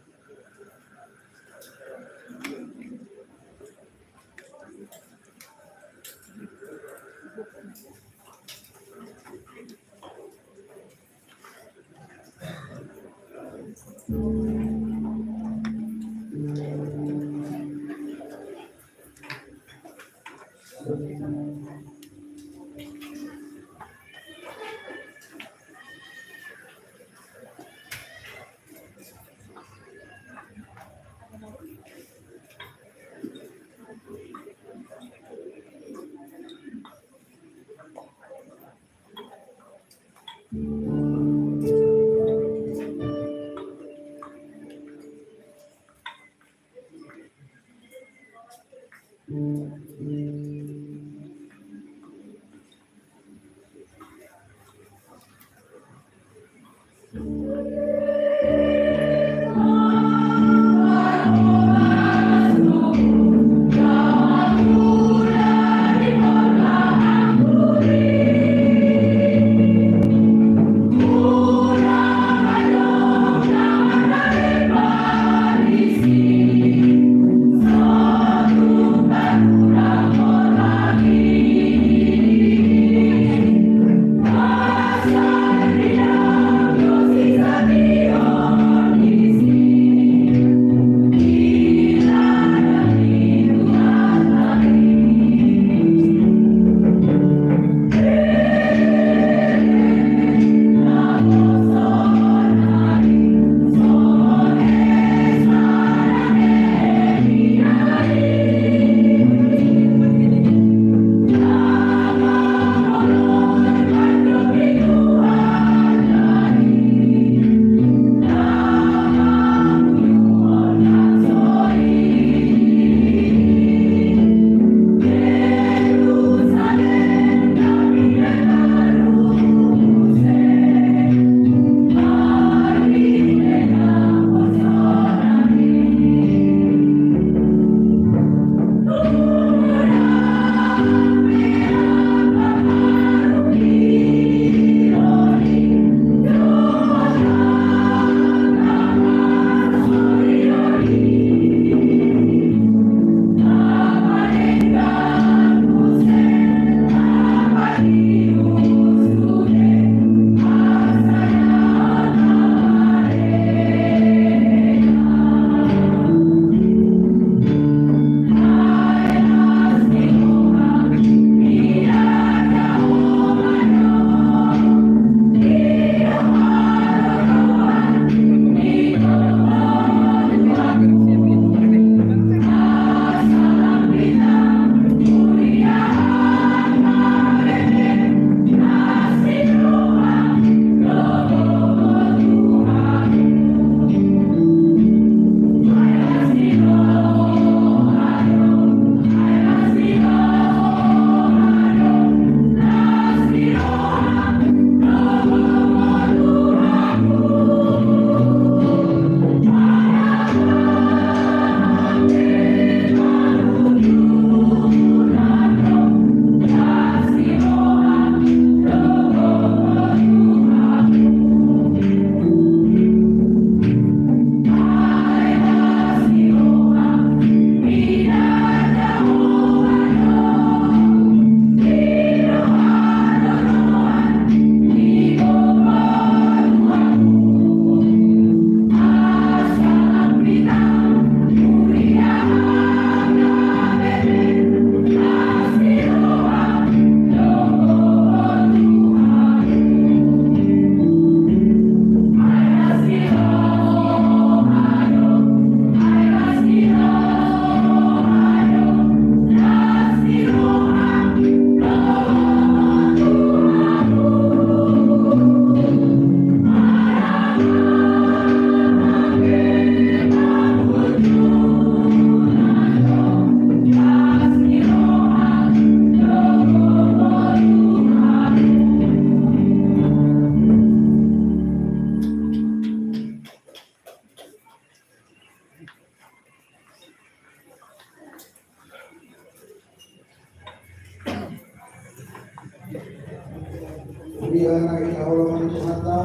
Ia na hinaholongan ni Tuhanta,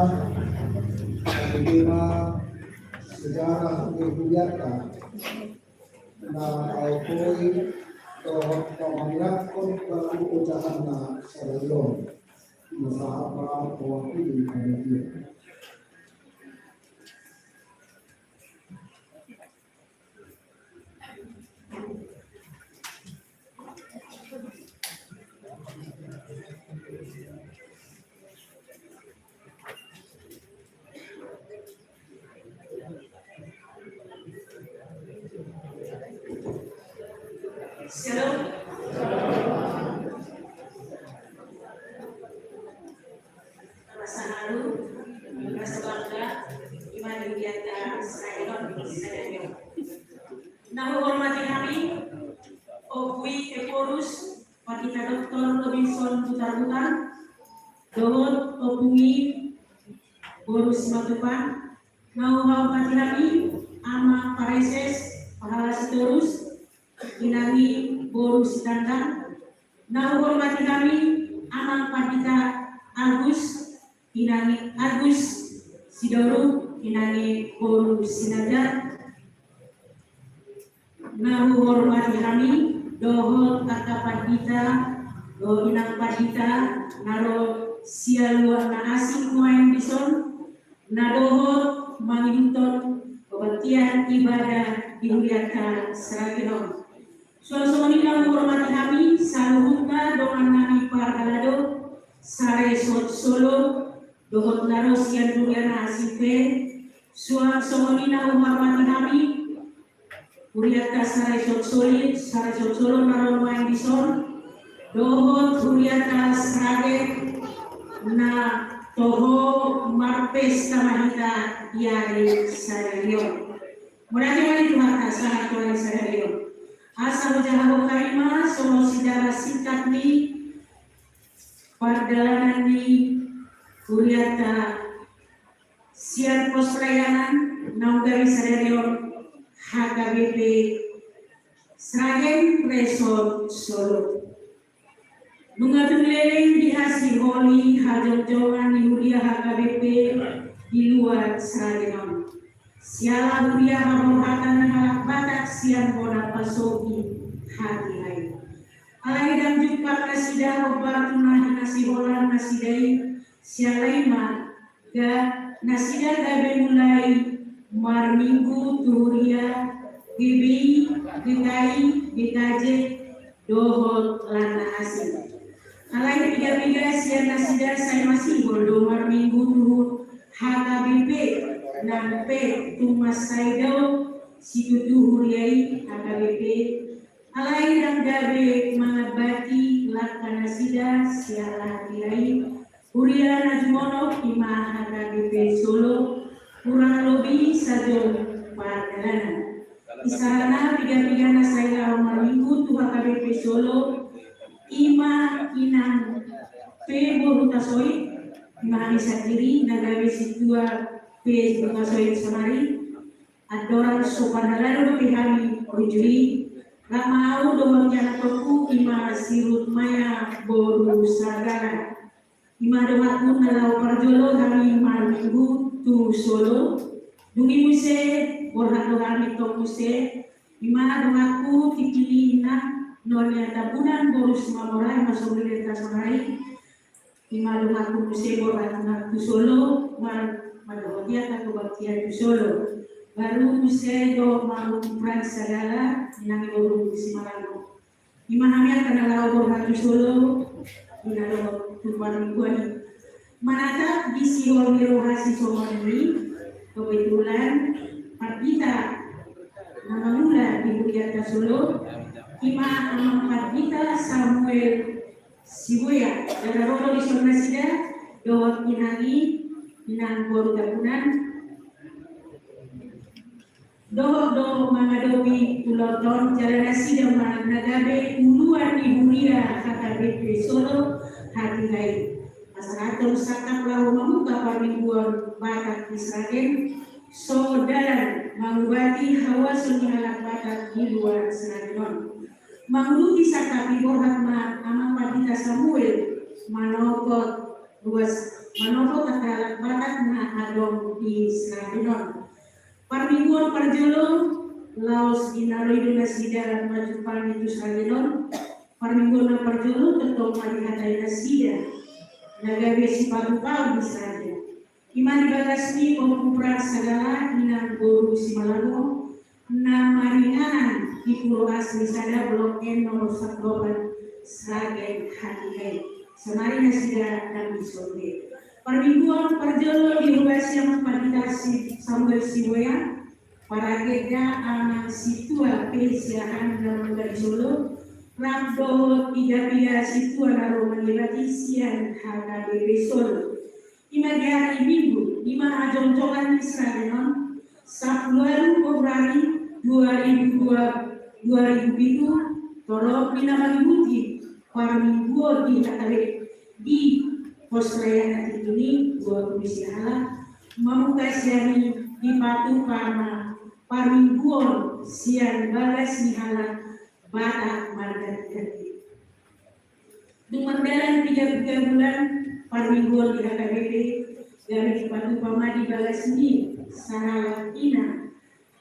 tapi ima sejarah ni hujata na aukoi dohot pamangiakkon batu ojahanna sadari on, na sahat ma mewakili panitia. Rasa haru, rasa bangga, ima di hurianta sadari on, sadari on. Na huhormati hami, Ompu i Ephorus, Pandita Doktor Robinson Hutabuta, dohot Ompu i boru Simatupang, na huhormati hami, Amang Praeses, Pahala Sitorus, Inang i boru Sitandang, na huhormati hami, Amang Pandita Agus, Inang i Agus Sidoru, Inang i boru Sinaga, na huhormati hami, dohot angka pandita, dohot inang pandita, na ro sian luat na asing nuaeng dison, na dohot mangihuthon pembagian ibadah di hurianta saragian on. Suang songon i na huhormati hami, saluhutna dongan nami parhalado, saresort Solo, dohot na ro sian huria na asing pe, suang songon i na huhormati hami, hurianta saresort Solo, saresort Solo na ro nuaeng dison, dohot hurianta Sragen na toho marpesta ma hita di ari sadari on. Mauliate ma di Tuhanta sahat tu ari sadari on. Asa hujaha hami ma songon sejarah singkat ni pardalanan ni hurianta sian pos pelayanan naung gabe sadari on, H K B P Sragen Resort Solo. Nunga tung leleng di hasiholi hajongjongan ni huria H K B P di luat Sragen on. Siala huria haborhatan ni halak Batak sian bona pasohi hatiha i. Alai ndang jumpang nasida hombar tu na hinasiholan nasida i, siala i ma ga nasida gabe mulai marminggu tu huria G B I, G K I, G K J, dohot lan na asing. Alai piga-piga sian nasida sai masihol do marminggu tu H K B P, nang pe tung mansai dao situtu huria i H K B P. Alai ndang gabe mangambati langka nasida siala hatiha i, huria na jumonok ima H K B P Solo, hurang lobi sajom pardalanan. Isarana piga-piga na sai laho marminggu tu H K B P Solo, ima inang pe boru Hutasoit, ima hami sandiri na gabe sintua pe boru Hutasoit saonari. Andorang so parhalado dope hami rujui, rap ma ahu dohot ianakhonku ima si Ruth Maya boru Sagala. Ima donganku na laho parjolo hami marminggu tu Solo. Dung i muse borhat do hami tong muse. Ima donganku Titi ni Inang Nonia Tambunan boru Simamora, ima songon i di atas sonari. Ima donganku muse borhat ma tu Solo, mar-, mandohot ia tu baktian tu Solo. Baru muse do ma Ompu Pran Sagala, inang i boru Simalango. Ima hami angka na laho borhat tu Solo, di na dohot tu parmingguan i. Manatap di sihol ni roha si songon i, kebetulan pandita na mangula di hurianta Solo, ima Amang Pandita Samuel Sibuea, jala ro do dison nasida dohot inang i, inang boru Tambunan. Dohot do mangadopi ulaon on, jala nasida ma na gabe uluan ni huria H K B P Solo hatiha i. Pasahathon sangkap laho mamungka parmingguan Batak di Sragen, songon dalan mangubati hauason ni halak Batak di luat Sragen on. Manguduti sangkap i borhat ma Amang Pandita Samuel manopot ruas, manopot angka halak Batak na adong di Sragen on. Parmingguan parjolo laos di na ro i do nasida manjumpangi tu Sragen on. Parmingguan na parjolo tongtong ma dihatai nasida na gabe sipatupaon di Sragen. Ima di bagas ni Ompu Pran Sagala, inang boru Simalango, na maringanan di Pulo Asri sada, Blok M nomor satu delapan, Sragen hatiha i. Saonari nasida ndang dison be. Parmingguan parjolo di huria Amang Pandita Si-, Samuel Sibuea, paragenda Amang Sintua P C A H na mangula di Solo, rap dohot piga-piga sintua na ro mangibati sian H K B P Solo. Ima di hari Minggu, ima hajongjongan ni sahali on, sampulu ualu Februari dua ribu dua, dua ribu pitu, torop ni na mangihut parmingguon di H K B P di pos layanan tingki i, dua komisi halak, mamungka sian i dipatupa ma parmingguon sian bagas ni halak Batak marganti-ganti. Dung mardalan piga-piga bulan parmingguon di H K B P, gabe dipatupa ma di bagas ni sahalak inang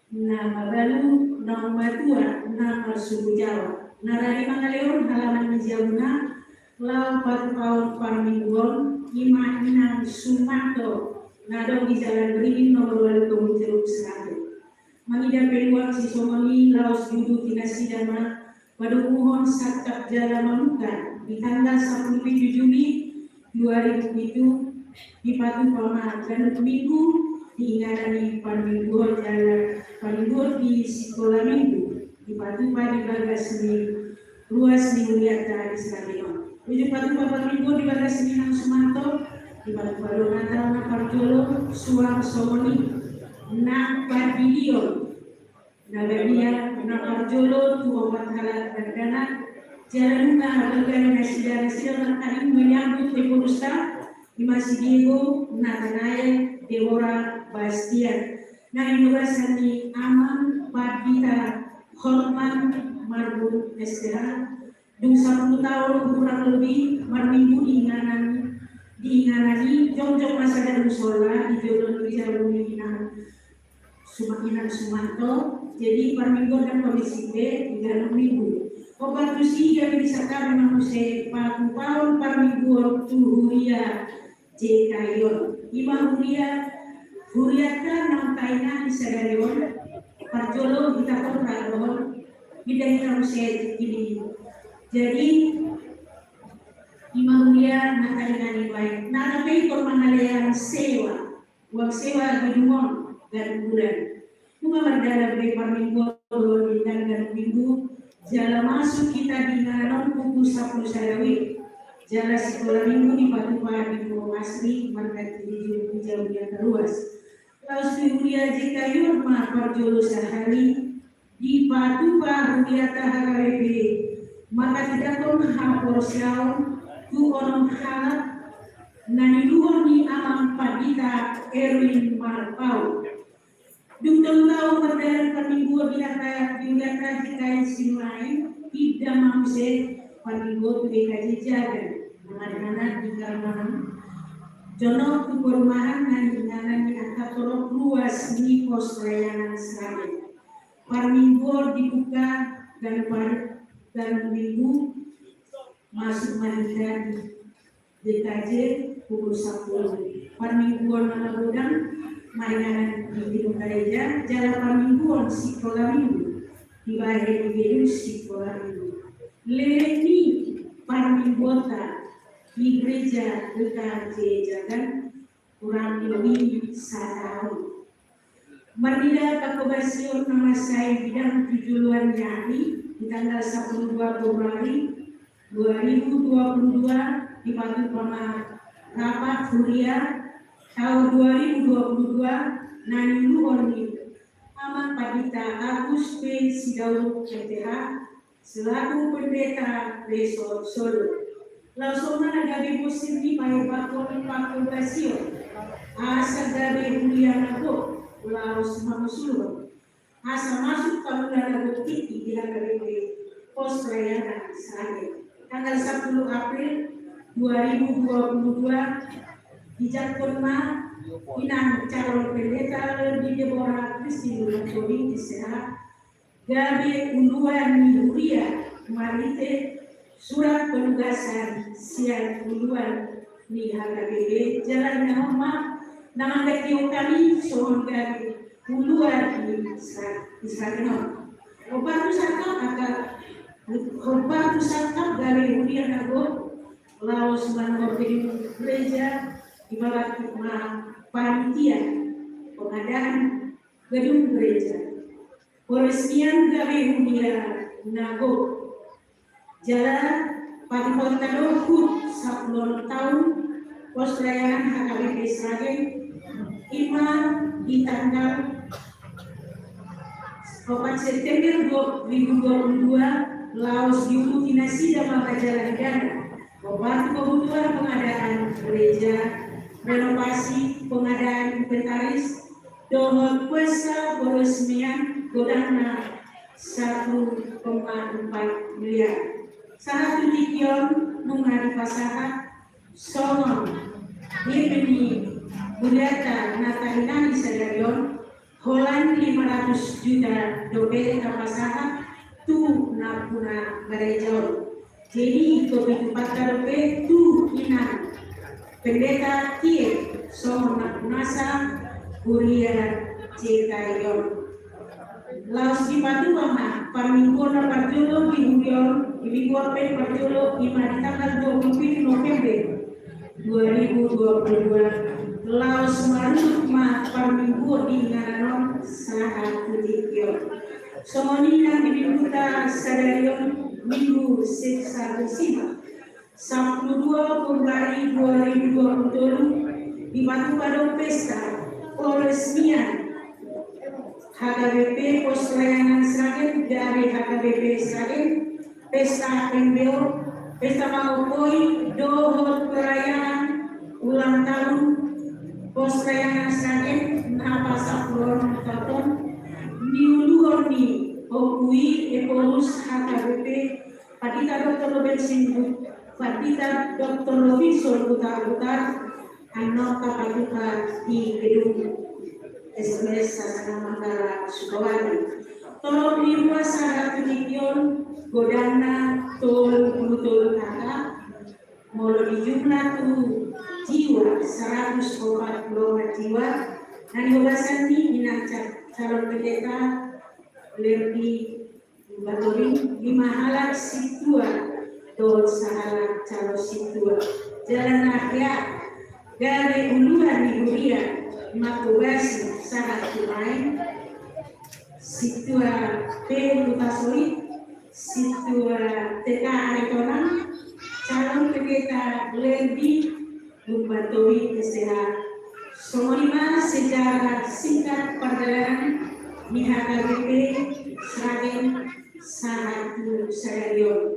na mabalu, naung matua, na marsuku Jawa, na rade mangalehon halaman ni jabuna laho patupaon parmingguon, ima inang Sumanto, na adong di Jalan Beringin nomor ualu, Tobu Jeruk, Seragen. Mangida peluang sisongon i laos diuduti nasida ma padomuhon sangkap jala mamungka di tanggal sampulu pitu Juli dua ribu pitu, dipatupa ma ganup minggu di inganan ni parmingguon jala parmingguon di sikola minggu, dipatupa di bagas ni ruas ni hurianta di Seragen on. Ujung patupa parmingguon di bagas ni inang Sumanto, dipatupa do nata na parjolo suang songon i nang pardidion na badia, na parjolo tu opat halak dakdanak, jala nunga bangga nasida, nasida na tading manyambut tempo rusta, ima si Diego, Natanael, Deborah, Bastian. Na di bagasan ni amang Pandita Hotman Marbun S T H, dung sampulu taon kurang lebih marminggu di inganan, di inganan i, jongjong ma sada musola di jolo ni jabu ni inang Suma-, inang Sumanto. Jadi parmingguon na komisi pe di ganup minggu. Opat tusi gabe disangkapi ma muse patupaon parmingguon tu huria J K I on. Ima huria, hurianta naung tainani sadari on, parjolo hita kontra dohot, pinda hita muse tingki i. Jadi ima huria na tainani baen, na tape ingkon mangalean sewa, uang sewa gedung on ganup bulan. Nunga mardalan be parmingguon dohot denggan ganup minggu, jala masuk hita di inganan on pukul sampulu sada WIB. Jala sikola minggu dipatupa di Purwasri marganti di jabu ni angka ruas. Laos di huria J K I on ma parjolo sahali dipatupa hurianta H K B P mangkatindangkon haporseaon tu onom halak na niuluhon ni amang Pandita Erwin Marpaung. Dung tolu taon mardalan parmingguon di angka di hurianta J K I Sinuaeng, pinda ma muse parmingguon tu G K J Jagan, na mardingana di Karamangan, jonok tu perumahan na niinganan ni angka torop ruas ni pos layanan Seragen. Parmingguon dibuka ganup par-, ganup minggu, masuk ma hita di G K J pukul sampulu. Parmingguon na magodang maringanan di gedung gareja, jala parmingguon sikola minggu dibahen di gedung sikola minggu. Leleng ni parmingguonta di gereja G K J Jagan kurang lebih sataon. Marnida pangkobasion na mansai bidang tu joloan ni ari, di tanggal sampulu dua Februari dua ribu dua puluh dua, dipatupa ma rapat huria taon dua ribu dua puluh dua na niuluhon ni Amang Pandita Agus P Sidaunok M T H, selaku pendeta Resort Solo. Laos on ma na gabe bosir ni pahebakhon pangkobasion, asa gabe huria na gok laos mangusulhon, asa masuk pangula na gok tingki di H K B P pos layanan Seragen. Tanggal sampulu April dua ribu dua puluh dua, dijangkon ma inang calon pendeta Lady Deborah Christine Lutoni S H, gabe uluan ni huria marhite surat penugasan sian uluan ni H K B P. Jala inang on ma na mandahion hami songon gabe uluan ni Isra-, Israel on. Hombar tu sangkap angka, hombar tu sangkap gabe huria na gok laos manuhor gedung gereja, dibahen ma panitia pengadaan gedung gereja. Peresmian gabe huria na gok. Jala patupahon do hut sampulu taon pos layanan H K B P Sragen, ima di tanggal opat September dua ribu dua puluh dua, laos diuduti nasida ma jala dana opat kebutuhan pengadaan gereja, renovasi, pengadaan inventaris, dohot pesta peresmian godangna satu koma empat miliar. Sahat tu tingki on nunga dipasahat songon nilai ni bulan na tainangi sadari on, holan lima ratus juta dope tapasahat tu nampuna gareja on. Jadi, topik empat dope tu inang pendeta tie songon nampunasa huria C K I on. Laos dipatupa ma parmingguon na parjolo di huria on, di minggu on pe parjolo, ima di tanggal dua puluh pitu November dua ribu dua puluh dua, laos marungut ma parmingguon di inganan on sahat tu tingki on. Songon i nang di mingguta sadari on, Minggu Sexagesima, sampulu dua Februari dua ribu dua puluh tolu, dipatupa do pesta peresmian H K B P Pos Layanan Sragen, dari H K B P Sragen, pesta M B O, pesta mangompoi dohot perayaan ulang tahun Pos Layanan Sragen na pasampulu onom taon on, niuluhon ni Ompu i Ephorus H K B P, Pandita Doktor Robinson, Pandita Doktor Robinson Hutarutar, annon tapatupa di gedung S M S Sasana Manggala Sukawati. Torop ni ruas sahat tu tingki on godangna tolu pulu tolu K K, molo dijumlah tu jiwa saratus opat pulu opat jiwa, na nihobasan ni inang ca-, calon pendeta Lerdi Batori, lima halak sintua dohot sahalak calon sintua. Jala na hea gabe uluan ni huria manghobasi sahat tu maen, sintua P U Hutasoit, sintua T K Aritonang, calon pendeta Lerdi Lumbantowi S H. Songon i ma sejarah singkat pardalanan ni H K B P Sragen sahat tu sadari on.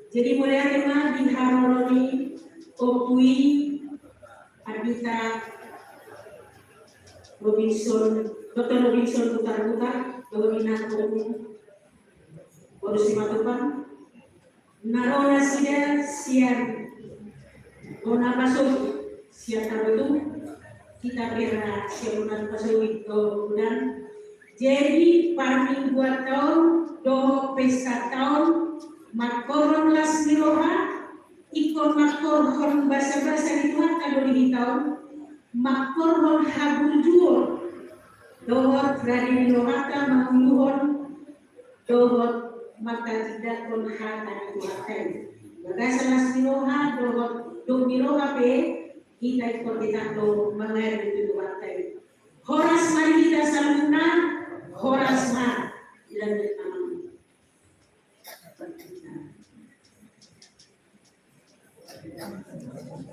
Jadi, mauliate ma di haroro ni Ompu i, Pandita Robinson, Doktor Robinson Hutarutar, dohot inang Ompu Boru Simatupang. Na ro nasida sian bona pasohi, sian Tarutung, hita pe ra sian bona pasohi dohot udan. Jadi, parmingguanta on dohot pestanta on, mangkorhon las ni roha, ingkon mangkorhon basabasa ni Tuhanta do di hita on, mangkorhon haburjuon dohot rade ni rohanta manguluhon dohot martangiangkon hata ni Tuhanta i. Bagasan las ni roha dohot dung ni roha pe, hita ingkon tetap do mangadu tu Tuhanta i. Horas ma di hita saluhutna, horas ma.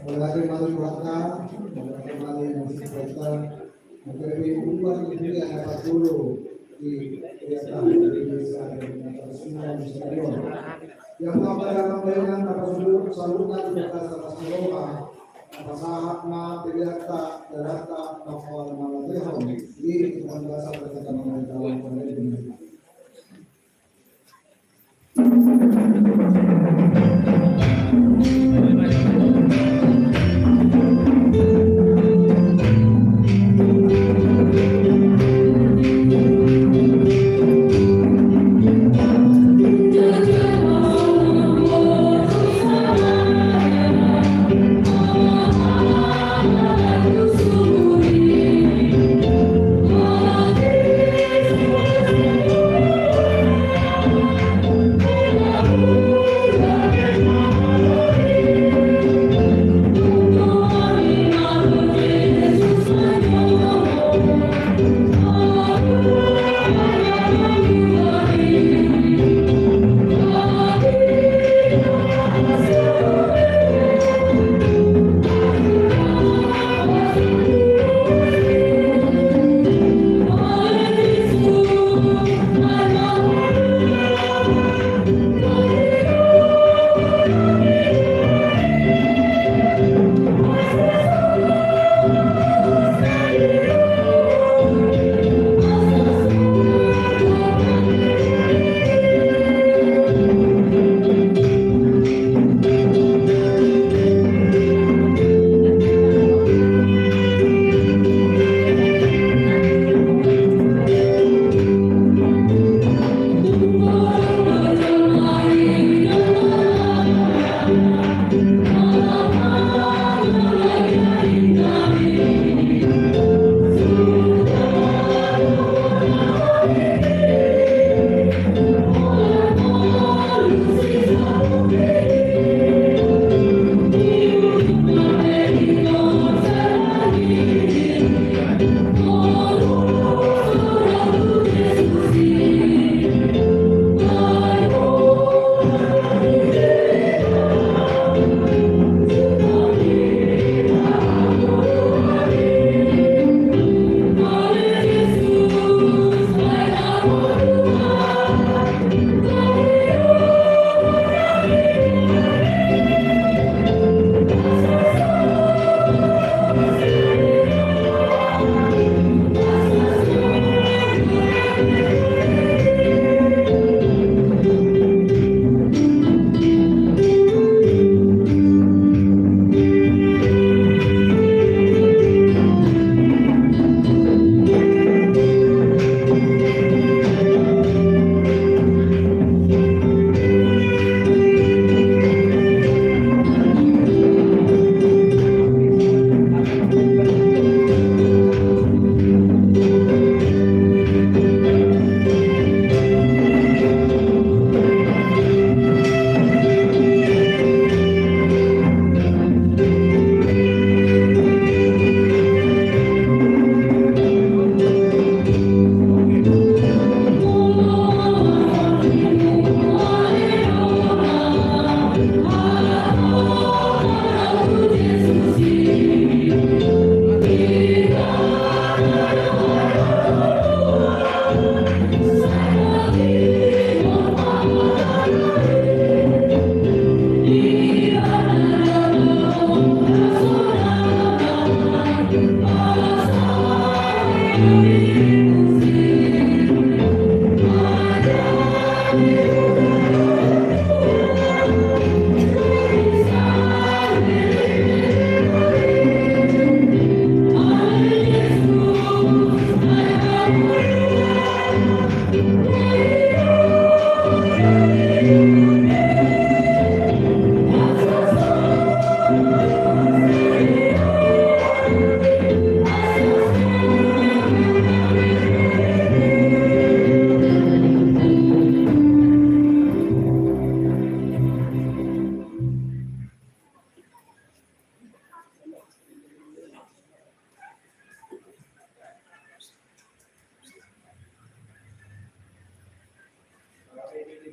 Mauliate ma di Tuhanta, mauliate ma di Tuhanta, mauliate ma di Tuhanta. Ia ma pada pambahenan na pasahat saluhutna di bagasan las ni roha, na pasahat ma peleanta, dalanta, na pasahat ma na pasahat di Tuhan basa berkata mengenai dalam.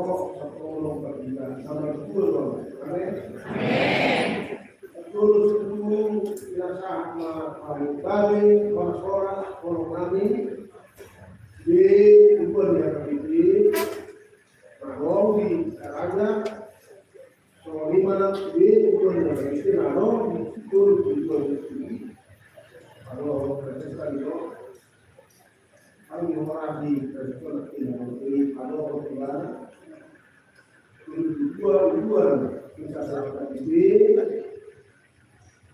roh, sapulung pardita. Sama dua dong. Amin. Amin. Terus itu, jelas sama, paling babe, horas-horas, tolong kami. Di, itu dia, di, Nah, di, raja, Songon i ma na sude, ukur na isi na ro, ukur, ukur, ukur. Alo, protestan ro. Kami horati, protestan ro, ukur, alo, ukur, ukur, ukur, bisa dapat isi.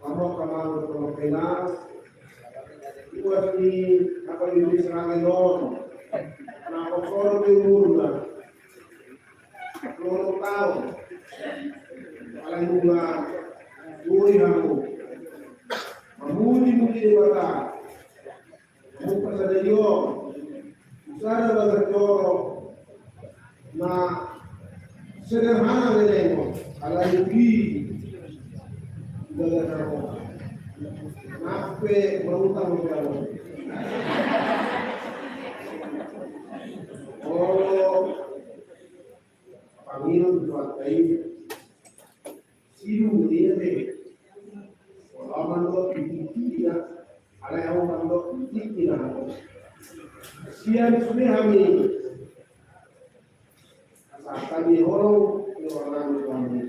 Amang, amang, amang, amang. Buat ni, apa ini serangan non? Nah, kosong di umurna. Lolo taon. Alai nunga boi hamu mamuji-muji Debata. Hamu pasadaion. Sada bagas joro na sederhana leleng on. Alai di bagas joro. Nang pe marutang joro. Oh. Pangido tu Tuhan kai. Sidung dia be. Aman do titi dia. Alai au mandok titi dia. Sian sudah kami. Asal kami holong di orang kami.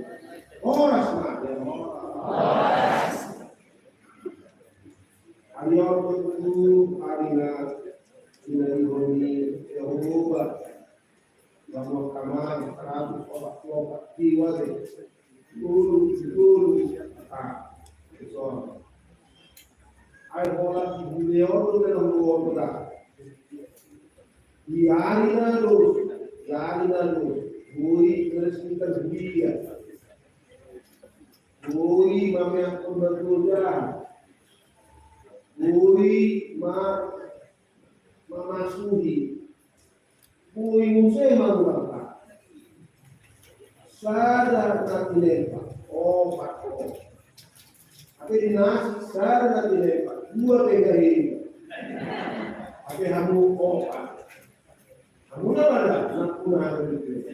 Horas ma dia. Horas. Ayo tu hari na. Sina di bumi Yehova. Nomor kamar seratus opat puluh empat jiwa deh. Dulu, dulu. Ah, itu. Ai hola di bumi on tu dalam dua belas. Di ari na dos, di ari na dos. Boi meresmikan dia. Boi mameakkon na tuja. Boi ma mamasuhi. Boi muse mangulangka. Sada na tinempa. Opat. Tapi di nasi sada na tinempa. Dua tengah ini. Tapi hamu opat. Hamu na mana? Nak kuna ada itu.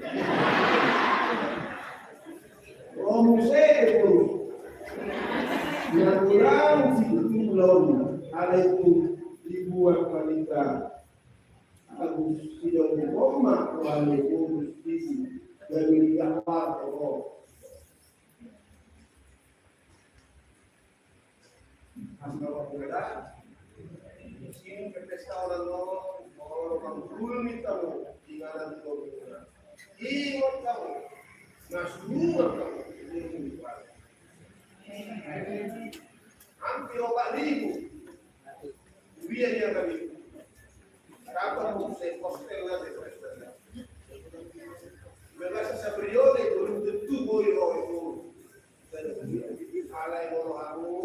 Oh, muse itu. Nak kurang situ belum. Ada itu dibuat wanita. Agus sidong di Roma, wale Agus di Galilea, Roma. Asal waktu ada, sini ke pesta orang no, orang orang dulu minta mau, di mana di Roma. Ingat kamu, nah, semua kamu, ini. Hampir opat ribu. Dia dia kami. Kapan mau saya postel lagi, postel lagi. Merasa saya periode belum tentu boy roh itu. Alai molo hamu,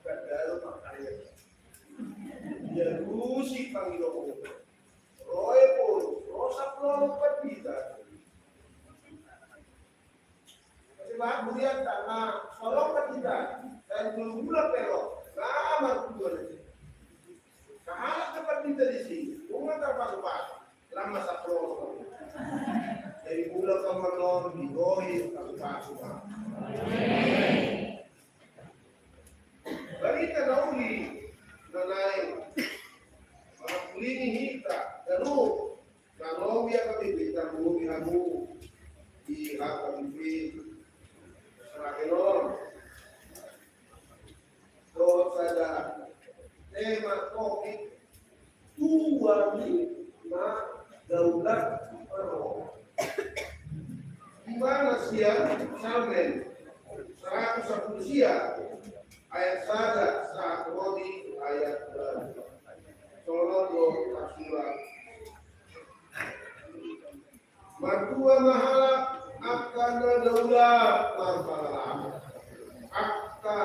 padahal makanya. Dia rusik pangido. Roe pun, rosak lolo pandita. Sebab melihat karena solok kita dan gula pelok, nah, markudu aja. Kahalak dapat kita di sini, bunga terpasu-pasu, lama saprolo. Jadi gula kamanon di rohi terpasu-pasu. Barita na uli na naeng mangapulini hita, ganup. Kalau dia kami pintar dulu di hamu, Na daulat marroha. Di mana sian Salmen seratus sampulu sia ayat sada sahat ro di ayat dua. Songon on do tarsurat. Martua ma halak angka na daulat marpangalahon. Angka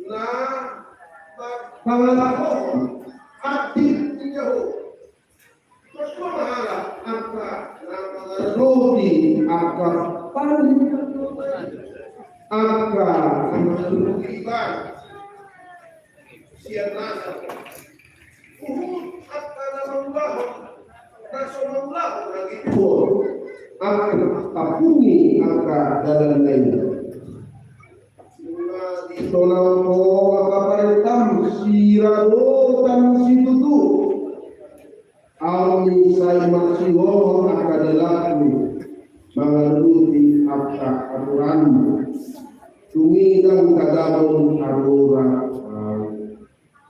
na marpangalahon hadir di Jahowa. Martua ma halak angka na mangaradoti angka paling, angka na mangaradoti ibadah. Sian nasa huhut angka na mangulahon, na so mangulahon lagi. Angka na mangkapungi angka dalan na i. Nunga ditonang ho angka parentam siradotan situtu. Au ni sai marsihohot angka dalanhu mangaradoti angka aturanmu. Tung i ndang tadapot harorat au.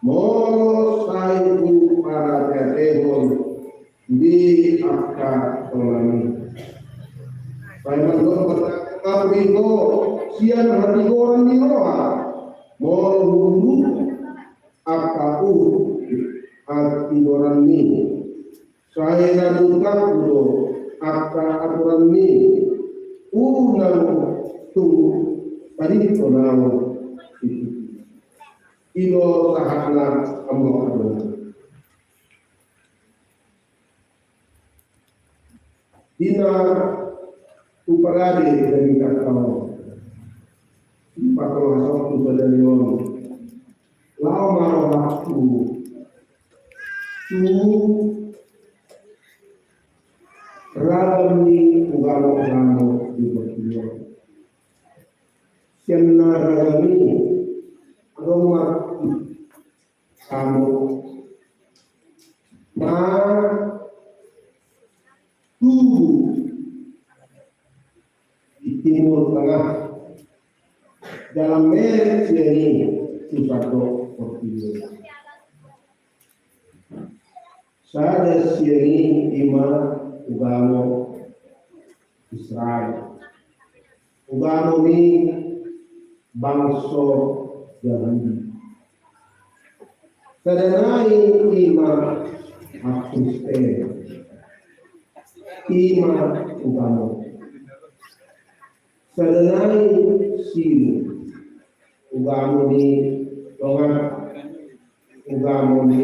Molo sai huparateatehon di angka tonang i. Sai mandok martangke ma ho sian hatigoran ni roha. Molo huhut angka uhum hatigoranmi. Sai na dutangku do angka aturanmi. Unang tung padihon au situtu. I do sahatna amang adong. Di na huparade daging angka on, dipatolhas tu sadari on, laho ma rohangku tu ragam ni ugamo-ugamo di portibi on. Sian na ragam i adong ma ugamo na tubu di Timur Tengah, dalam merek sian i tu sandok portibi. Sada sian i ima ugamo Israel. Ugamo ni bangso Jahudi. Sada nai ima Kristen. Ima ugamo. Sada nai Islam. Ugamo ni dongan. Ugamo ni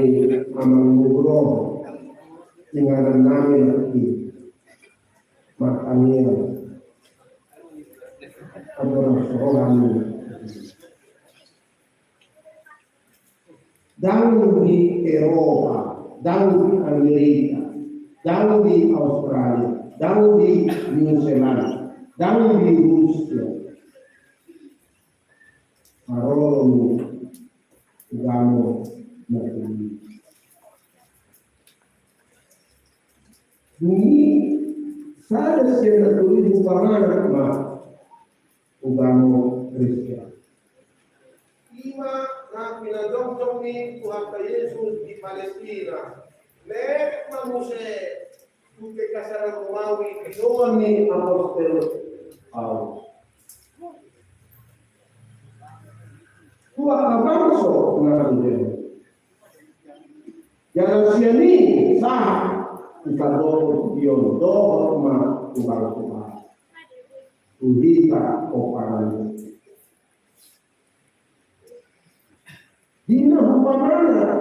amang ni boru. Inganan nami nanti. Martangiang. Adoran sorohan. Ndang di Eropa, ndang di Amerika, ndang di Australia, ndang di New Zealand, ndang di Rusia. Haroro ugamo na tolu i. Dung i sada sian na tolu i hupamanat ma ugamo Kristen. Ima na pinajongjong ni Tuhanta Jesus di Palestina. Leleng ma muse tu kekaisaran Romawi di dongan ni apostel Paulus. Tu angka bangso na tubu. Jala sian i sahat tu sandok portibi on dohot ma tu bangso Tuhan. Tu hita pomparan. Di na hupamanat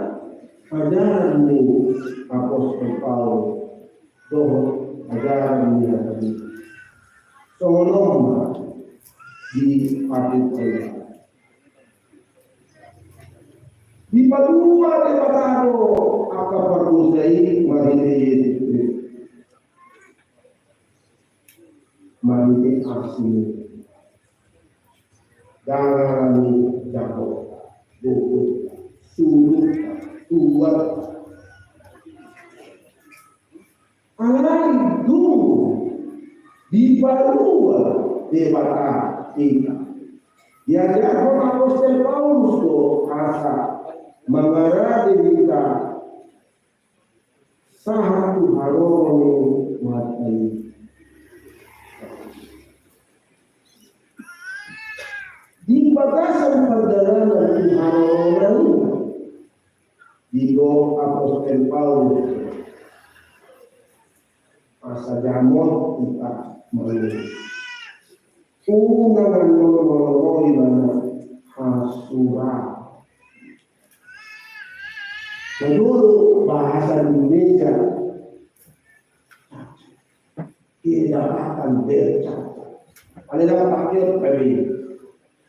ajaran ni apostel Paulus dohot ajaran ni hata i. Songon on ma di patik ai. Dipalua Debata do angka pardosa i marhite Jesus Kristus. Marhite asi ni dangani Jahowa, gogo, surut, tuat. Alai dung dipalua Debata hita, diajarhon apostel Paulus do asa mangarade hita sahat tu haroro ni Tuhan i. Di bagasan pardalanan tu haroro i, didok apostel Paulus, asa jamot hita mangolu. Unang annon molo ibana hasura. Didok bahasa Indonesia kedapatan bercacat. Alai dapat pakai tadi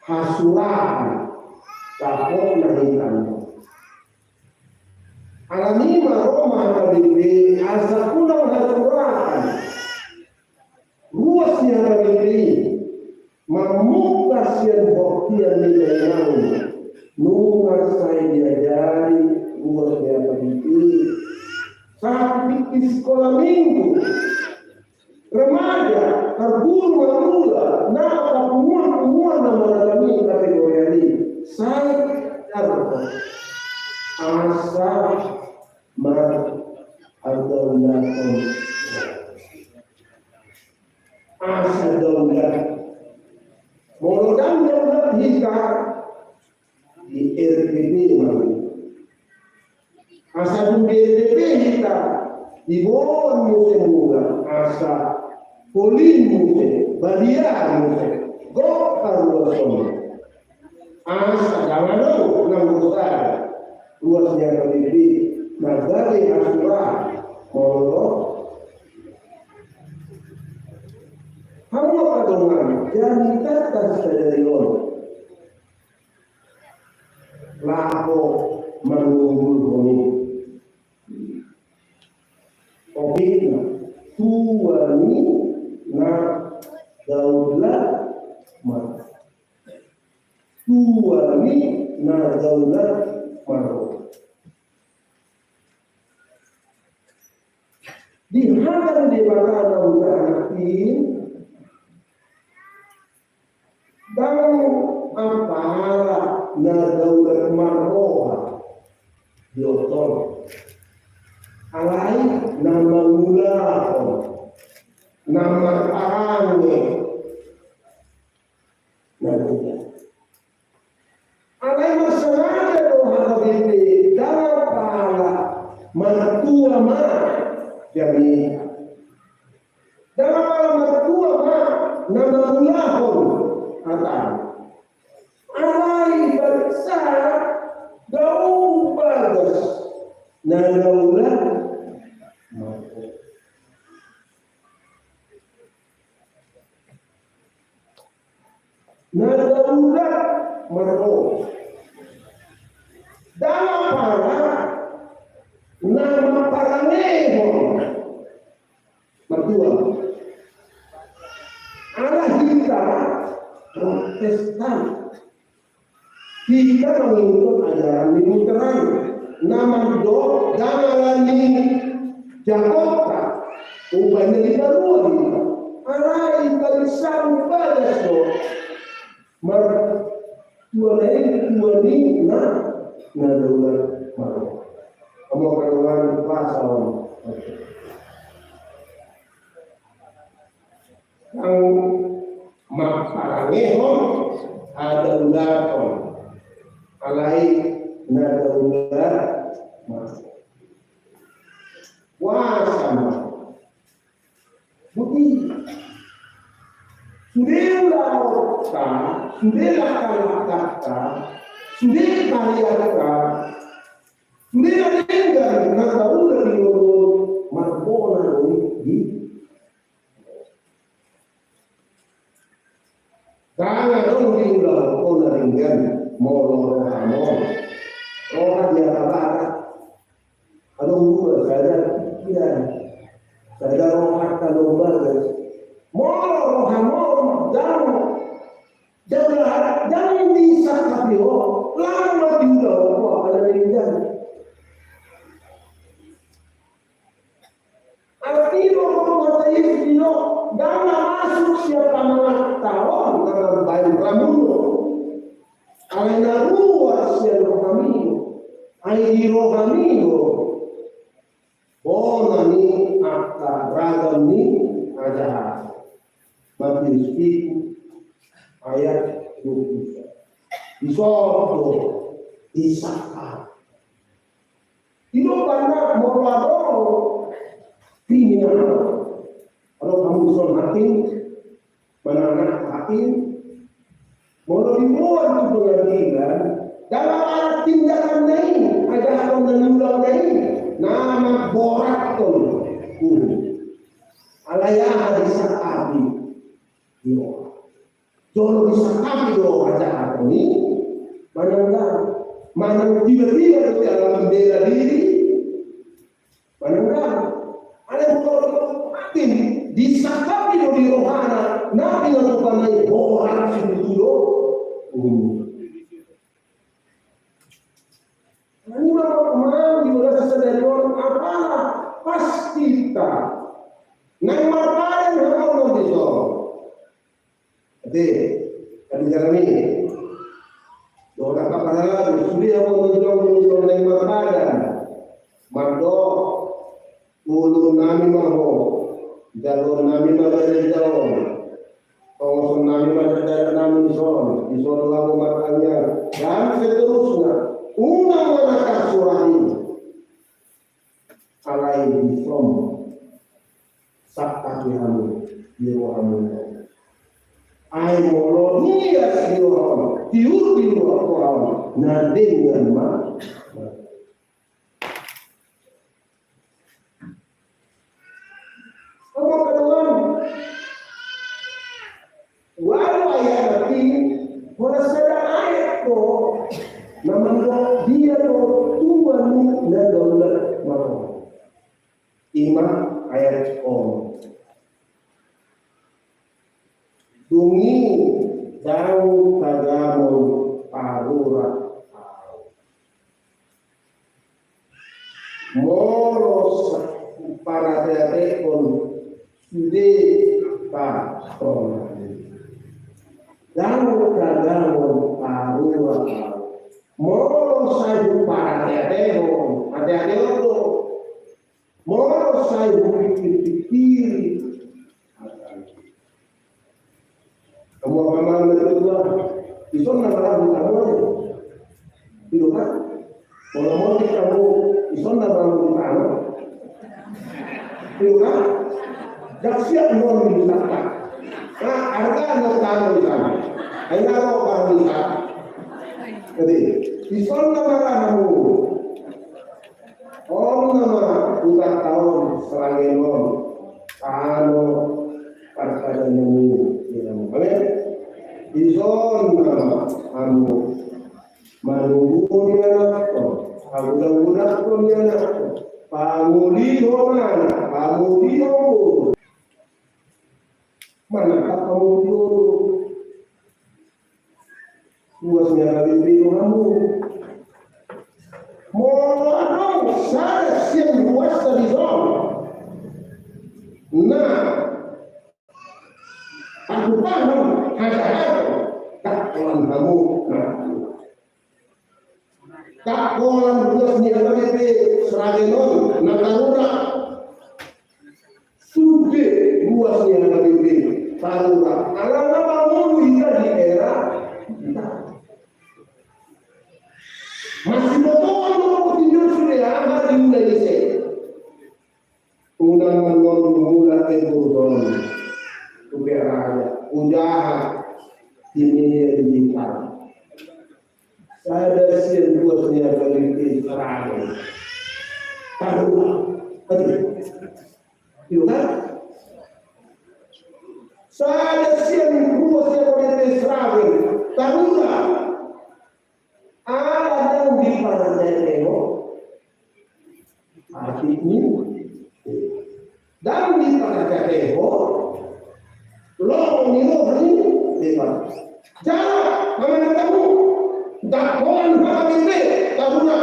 hasura, dapat nahitan. Alani ma ro ma H K B P asa unang hasura. Ruas ni H K B P i mamungka sian bortian ni dainang. Nunga sai diajari ruas ni H K B P i sahat di sikola minggu. Remaja, parguru, parguru, na angka punguan-punguan na maragam i kategorian i, sai tarhot asa mardaulathon. Asa daulat. Molo ndang daulat hita, di R P P ma. Asa dung di R P P hita, diboan muse mula, asa polin muse, balian muse, gok paruason. Asa jangan dong nang dosa ruas ni H K B P i, na gabe hasura molo. Hamu angka dongan, jadi tata sadari on. Laho mangumpulhon i. Topikna, tua ni na daulat ma-, tua ni na daulat marroha. Di hata ni Debata na hujahana i, ndang apala na daulat marroha diotol. Alai na mangulahon, na marparange, na daulat. Alai marsengaja do H K B P i, ndang apala martua ma, jadi ndang apala martua ma na mangulahon hata. Alai bangso daong bagas na daulat ma. Na daulat marroha. Ndang apala na mamparangehon. Martua. Ala hita Protestan. Hita mangihuthon ajaran ni Lutheran. Na mandok ndang alani jakotta umbahen na diparua hita. Alai bangso bagas do. Martua na i tua ni na, na daulat marroha. Hamu angka dongan, puasa on. Ndang mamparangehon, hadaulathon. Alai na daulat marroha. Puasa ma. Boti. Sude ulaonta, sude langkalangkanta, sude karyanta, sude na denggan na taula di ngolu on, marbona do i di. Ndang adong diulahon na denggan molo roham on. Roha di hata Batak. Adong dua, sada pikiran, sada roha, sada bagas. Molo roham on ndang, ndang, ndang disangkapi ho, laho ma diulahon ho angka na denggan. Alani do hata Jesus i do, ndang na masuk sian panganganta on na mambahen ramun on. Alai na ruar sian rohami do. Ai di rohami do. Bona ni aja. Matius pitu ayat dua puluh. Dison do disangkap. Didok ma molo adong kriminal, adong hamu dison hakim, manang anak hakim, molo diboan tu pengadilan, ndang ala tindakanna i, ajahaton na niulangna i, na mamborathon uhum. Alai aha disangkapi? Di roha. Jolo disangkapi do ajahaton i, manang ndang, manang tiba-tiba do ala membela diri, manang ndang. Alai molo hakim, disangkapi do di rohana, na pinatupa na i borat situtu do. Hmm. Nani ma, ma di bagasan sadari on, apala pasti ta. Naeng marpadan hamu dison. Ate, kan di dalam i. Dohot angka parhalado, sude hamu dison, dison naeng marpadan. Mandok, ulunnami ma ho, jaloonnami ma gareja on, tongosonnami ma dakdanami dison, dison do hamu martangiang, dan seterusna. Unang manangkar surat i. Alai dison sangkapi hamu di rohamu. Ai molo lias di roha on, tiur di roha on, na denggan ma. Angka dongan, ualu ayat i, holan sada ayat do na mandok dia do tua ni na daulat marroha. Ima ayat on. Dung i ndang tagamon parurat ahu. Molo sai huparateatehon sude parurat, ndang tagamon parurat ahu. Molo sai huparateatehon, ateatehon do. Molo sai hupikir-pikiri. Hamu amang na tua, dison na marhaha hamu. Ido kan? Molo monding hamu, dison na marhaha hamu. Ido kan? Ndang siap non di sana. Nah, arga non tano di sana. Aina lo baru di sana. Jadi, dison na marhaha hamu. On nama hutanta on, seragen on, tano parpadanan i di hamu. Amen. Dison nama hamu manunggu ni anakkon, pagodang-godanghon ni anakkon, pangolihon anak, pangolihon boru. Manatap hamu tu boru. Ruas ni H K B P do hamu. Molo adong sada sian ruasta dison na patupahon hajahaton, ndang holan hamu. Ndang holan ruas ni H K B P Sragen on na tarura. Sude ruas ni H K B P tarura. Alana mangolu hita di era hita. Masibotoan ma portibi on sude aha di ula ise. Unang manon mula eburhon tu peraja ujaha di media digital. Sada sian ruas ni H K B P Sragen tarura. Aduh. Ido kan? Sada sian ruas ni H K B P Sragen tarura. Ala ndang diparajai temo. Arti ni ndang diparajai temo. Lo ni lo ni depan. Jala mana kamu? Ndang holan H K B P tarura.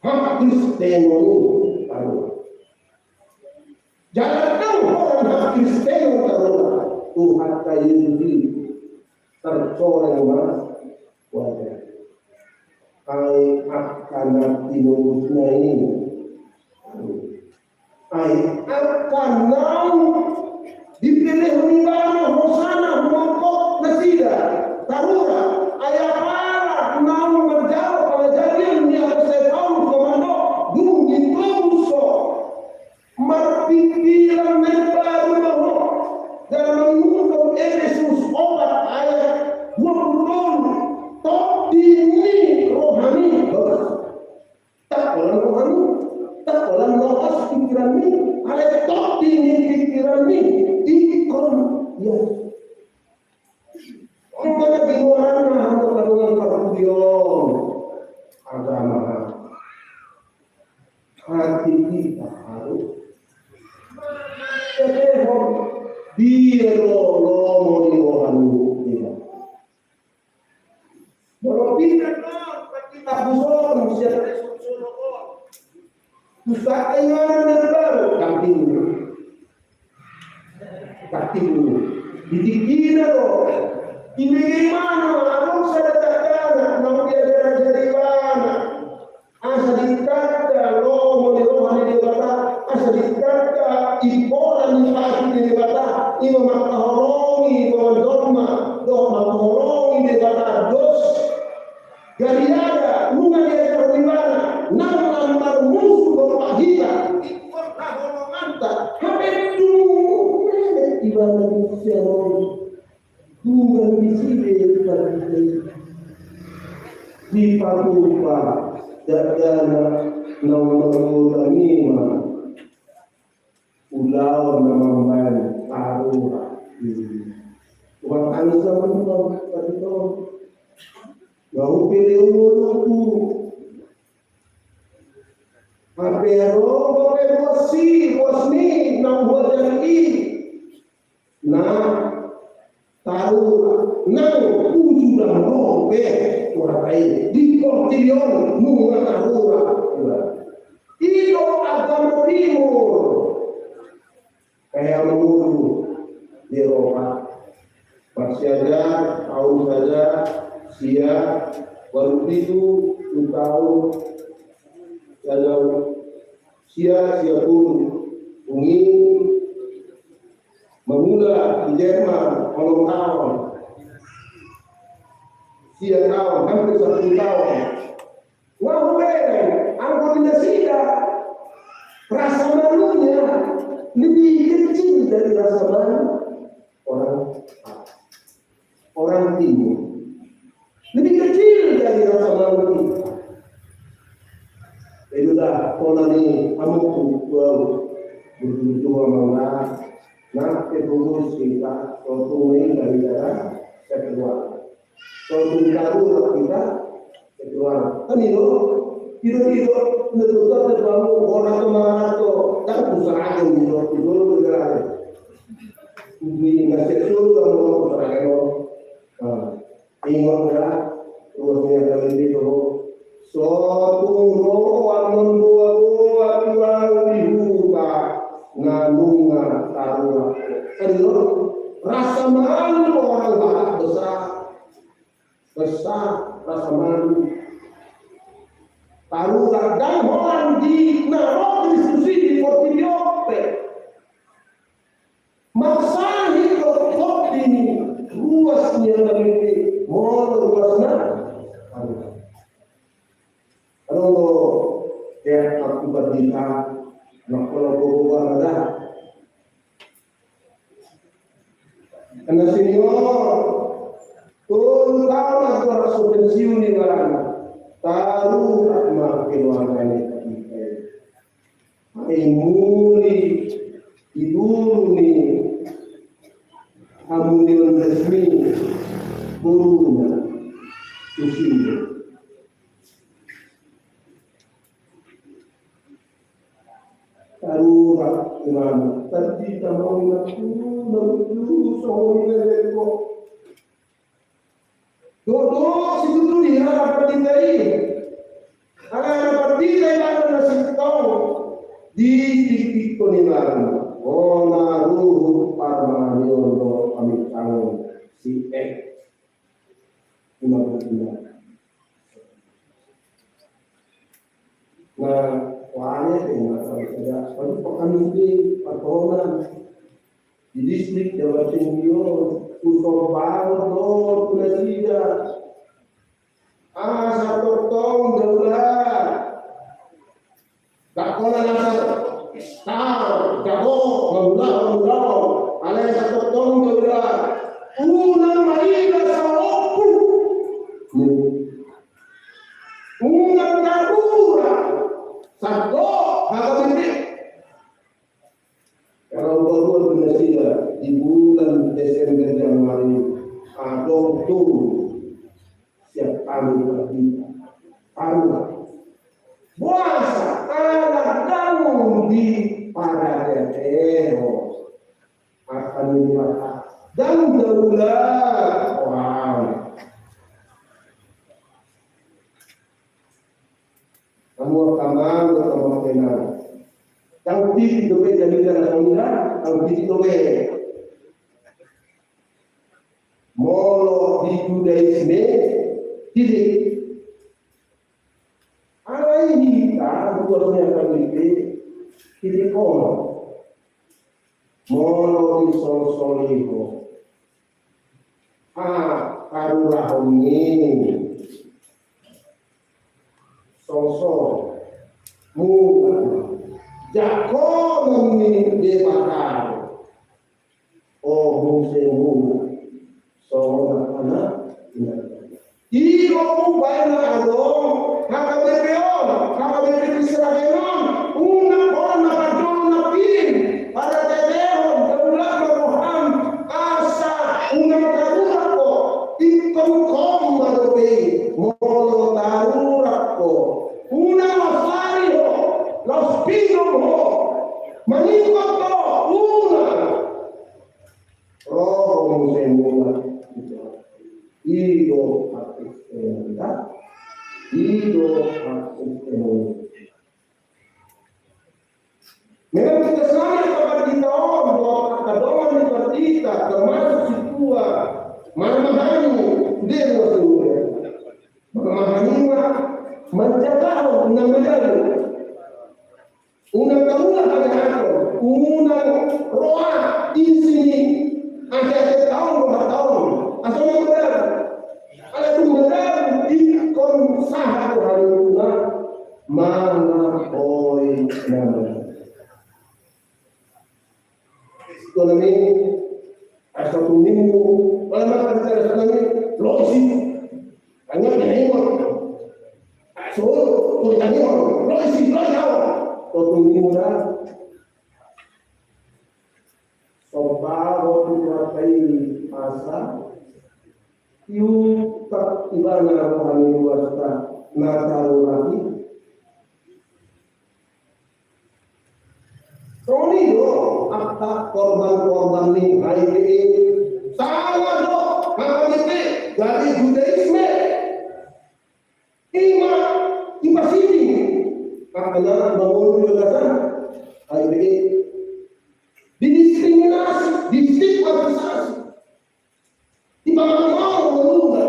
Hak Kristen on tarura. Jala ndang holan hak Kristen on tarura. Tuhanta Jesus i tarcoreng ma wajah. Ai angka na tinobusna i. Ai angka naung dipelehon ibana hosana humophop nasida tarurat, ai apala naung manjalo pangajarion ni apostel Paulus na mandok dung ditobus ho, marpingkiran na imbaru ma ho. Jala mangundang Efesus opat ayat dua puluh tolu, tondi ni rohami, bagus. Tangkolan rohami, tangkolan loas pingkiranmi, alai tondi ni pingkiranmi ingkon ia. Ingkon di luaranna hamu na dongan parpudi on. Agama hati kita harus. Jadi, dia lo lomo ni rohami, ya. Molo pintor do, pasti tabuson sian resolusi on. Pustaka Inganan na Imbaru, tampingi. Tampingi. Di tingkina do. Di bagaimana, adong sada tangkana, naung diajar-ajari ibana. Asa ditanda lomo ni roha ni Debata, asa ditanda impola ni patu ni Debata, ima mangkaholongi dongan jolma, dohot mangkaholongi Debata dos. Gariada, nunga diajarhon ibana, nang na marmusu dompak hita, ingkon haholonganta, hape dung menek ibana di siamun. Tuhan di sini tadi dipatupa dagana naung manggoda nima ulaon na mambaen tarurat. Tuhan anu sama Tuhan tadi to. Mau pilih umur aku. Hape ro, hape bosi, bos ni, nang buat dari i. Na tarurat nang uju dang ro be tu hata i di portibi on nunga tarurat. I do agama Timur. Kayak mangolu di Eropa. Marsiajar, taon saja, sia, baru itu, tu taon, saja, sia, sia puluh. Ungi, Mangula di Jerman onom taon, sia taon, hampir sapuluh taon. Nga hubereng, anggo di nasida rasa malunya lebih kecil dari rasa malu orang, orang Timur. Lebih kecil dari rasa malu kita. Jadi udah, kona ni amokku, wow, betul-betul amang lah. Nah, ketugas kita, suatu main dari dalam kekeluarga. Suatu taruh kita kekeluarga. Kan itu, itu, itu, itu, itu, itu, orang kemarin tuh, kan pusat aja gitu, itu, itu, itu, itu, ngasih suruh, orang pusat aja, nah. Ingot da, ruas ni angka leleng i do. So tung ro annon boaboa tu ahu di huta na nunga tarurat. Kan i do, rasa malu orang Batak besar. Besar rasa malu. Tarurat, ndang holan di na ro Kristus i di portibi on pe. Marsahit do tondi ni ruas ni angka leleng i, molo ruasna. Adong do, ya, aku bandingkan, na pola bobo bana da. Karena senior, tolu taon ma tua so pensiun i, barang tarurat ma keluarga ni. Ai muli di bulu ni hamulion resmi boruna tu si. Tarurat imana tadi tamau na tu na tu songon i lelengko. Dohot situtu di harapan hita i. Ala harapan hita i, ala na sintong di titik ni baru. Hona ruhut parmanion do pamintangon si ek. Lima puluh lima. Nah, wanya, ya, masalah saja. Lalu pekan Di distrik Jawa Timur, husomba do tu nasida. Asa tongtong daulat. Ndang pola na asa tar, jago, mangulahon, mangulahon. Alai asa tongtong daulat. Unang marida saompu. Unang darurat. Sandok H K B P. Karena ubaruan tu nasida di bulan Desember, Januari, adong tu siap kami berarti. Tarurat. Boasa ala daun di pada tetero. Akan ini maka daun daulat orang. Kamu kaman, kamu tenang. Kau titi dope jadi dalam kamu, kau titi dope. Molo di Judaisme, titik. Alai hita, ruasna H K B P, titik on. Molo di solsol i ho. Ah, karurahon ni. Solsol. Mula. Jakob ni Debata. O muse muna songon anak. I do umbahen na adong H K B P on, H K B P di Sragen on. Unang pola na parjolo na pin pada tetero, daulat ma roham. Asa unang darurat ho. Ingkon ho ma dope i. Molo darurat ho, unang laos lari ho, laos pinum ho. Maningkot ho, unang. Ro muse muna. I do hakristenon. I do hakristenon. Memang kita salah kabar kita on, bahwa kadongan di kita, termasuk si tua, marmahani, dia dua sungguh. Marmahani ma, manjaga, unang manjaga. Unang kaula hagahaton, unang roa isi ni ate-ate taon, roha taon. Asa unang manjaga. Ala tung manjaga, ingkon sahat roha ni Tuhan. Mana oi nama. Tonami, asa tung nimmu, ala maka bicara tonami, losi. Hanya kena imut. So, tonami, losi, losi, awa. Tonami, muna. Somba, waktu, waktu, asa. Iu, tak, ibana, rohani, wasta, nata, rohani. Songon i do angka korban-korban ni H I V I. Sanga do H K B P dari Judaisme. Ima, ima siding. Angka na mangolu di bagasan H I V I. Didiskriminasi, distigmatisasi. Dipamangan ngoluna.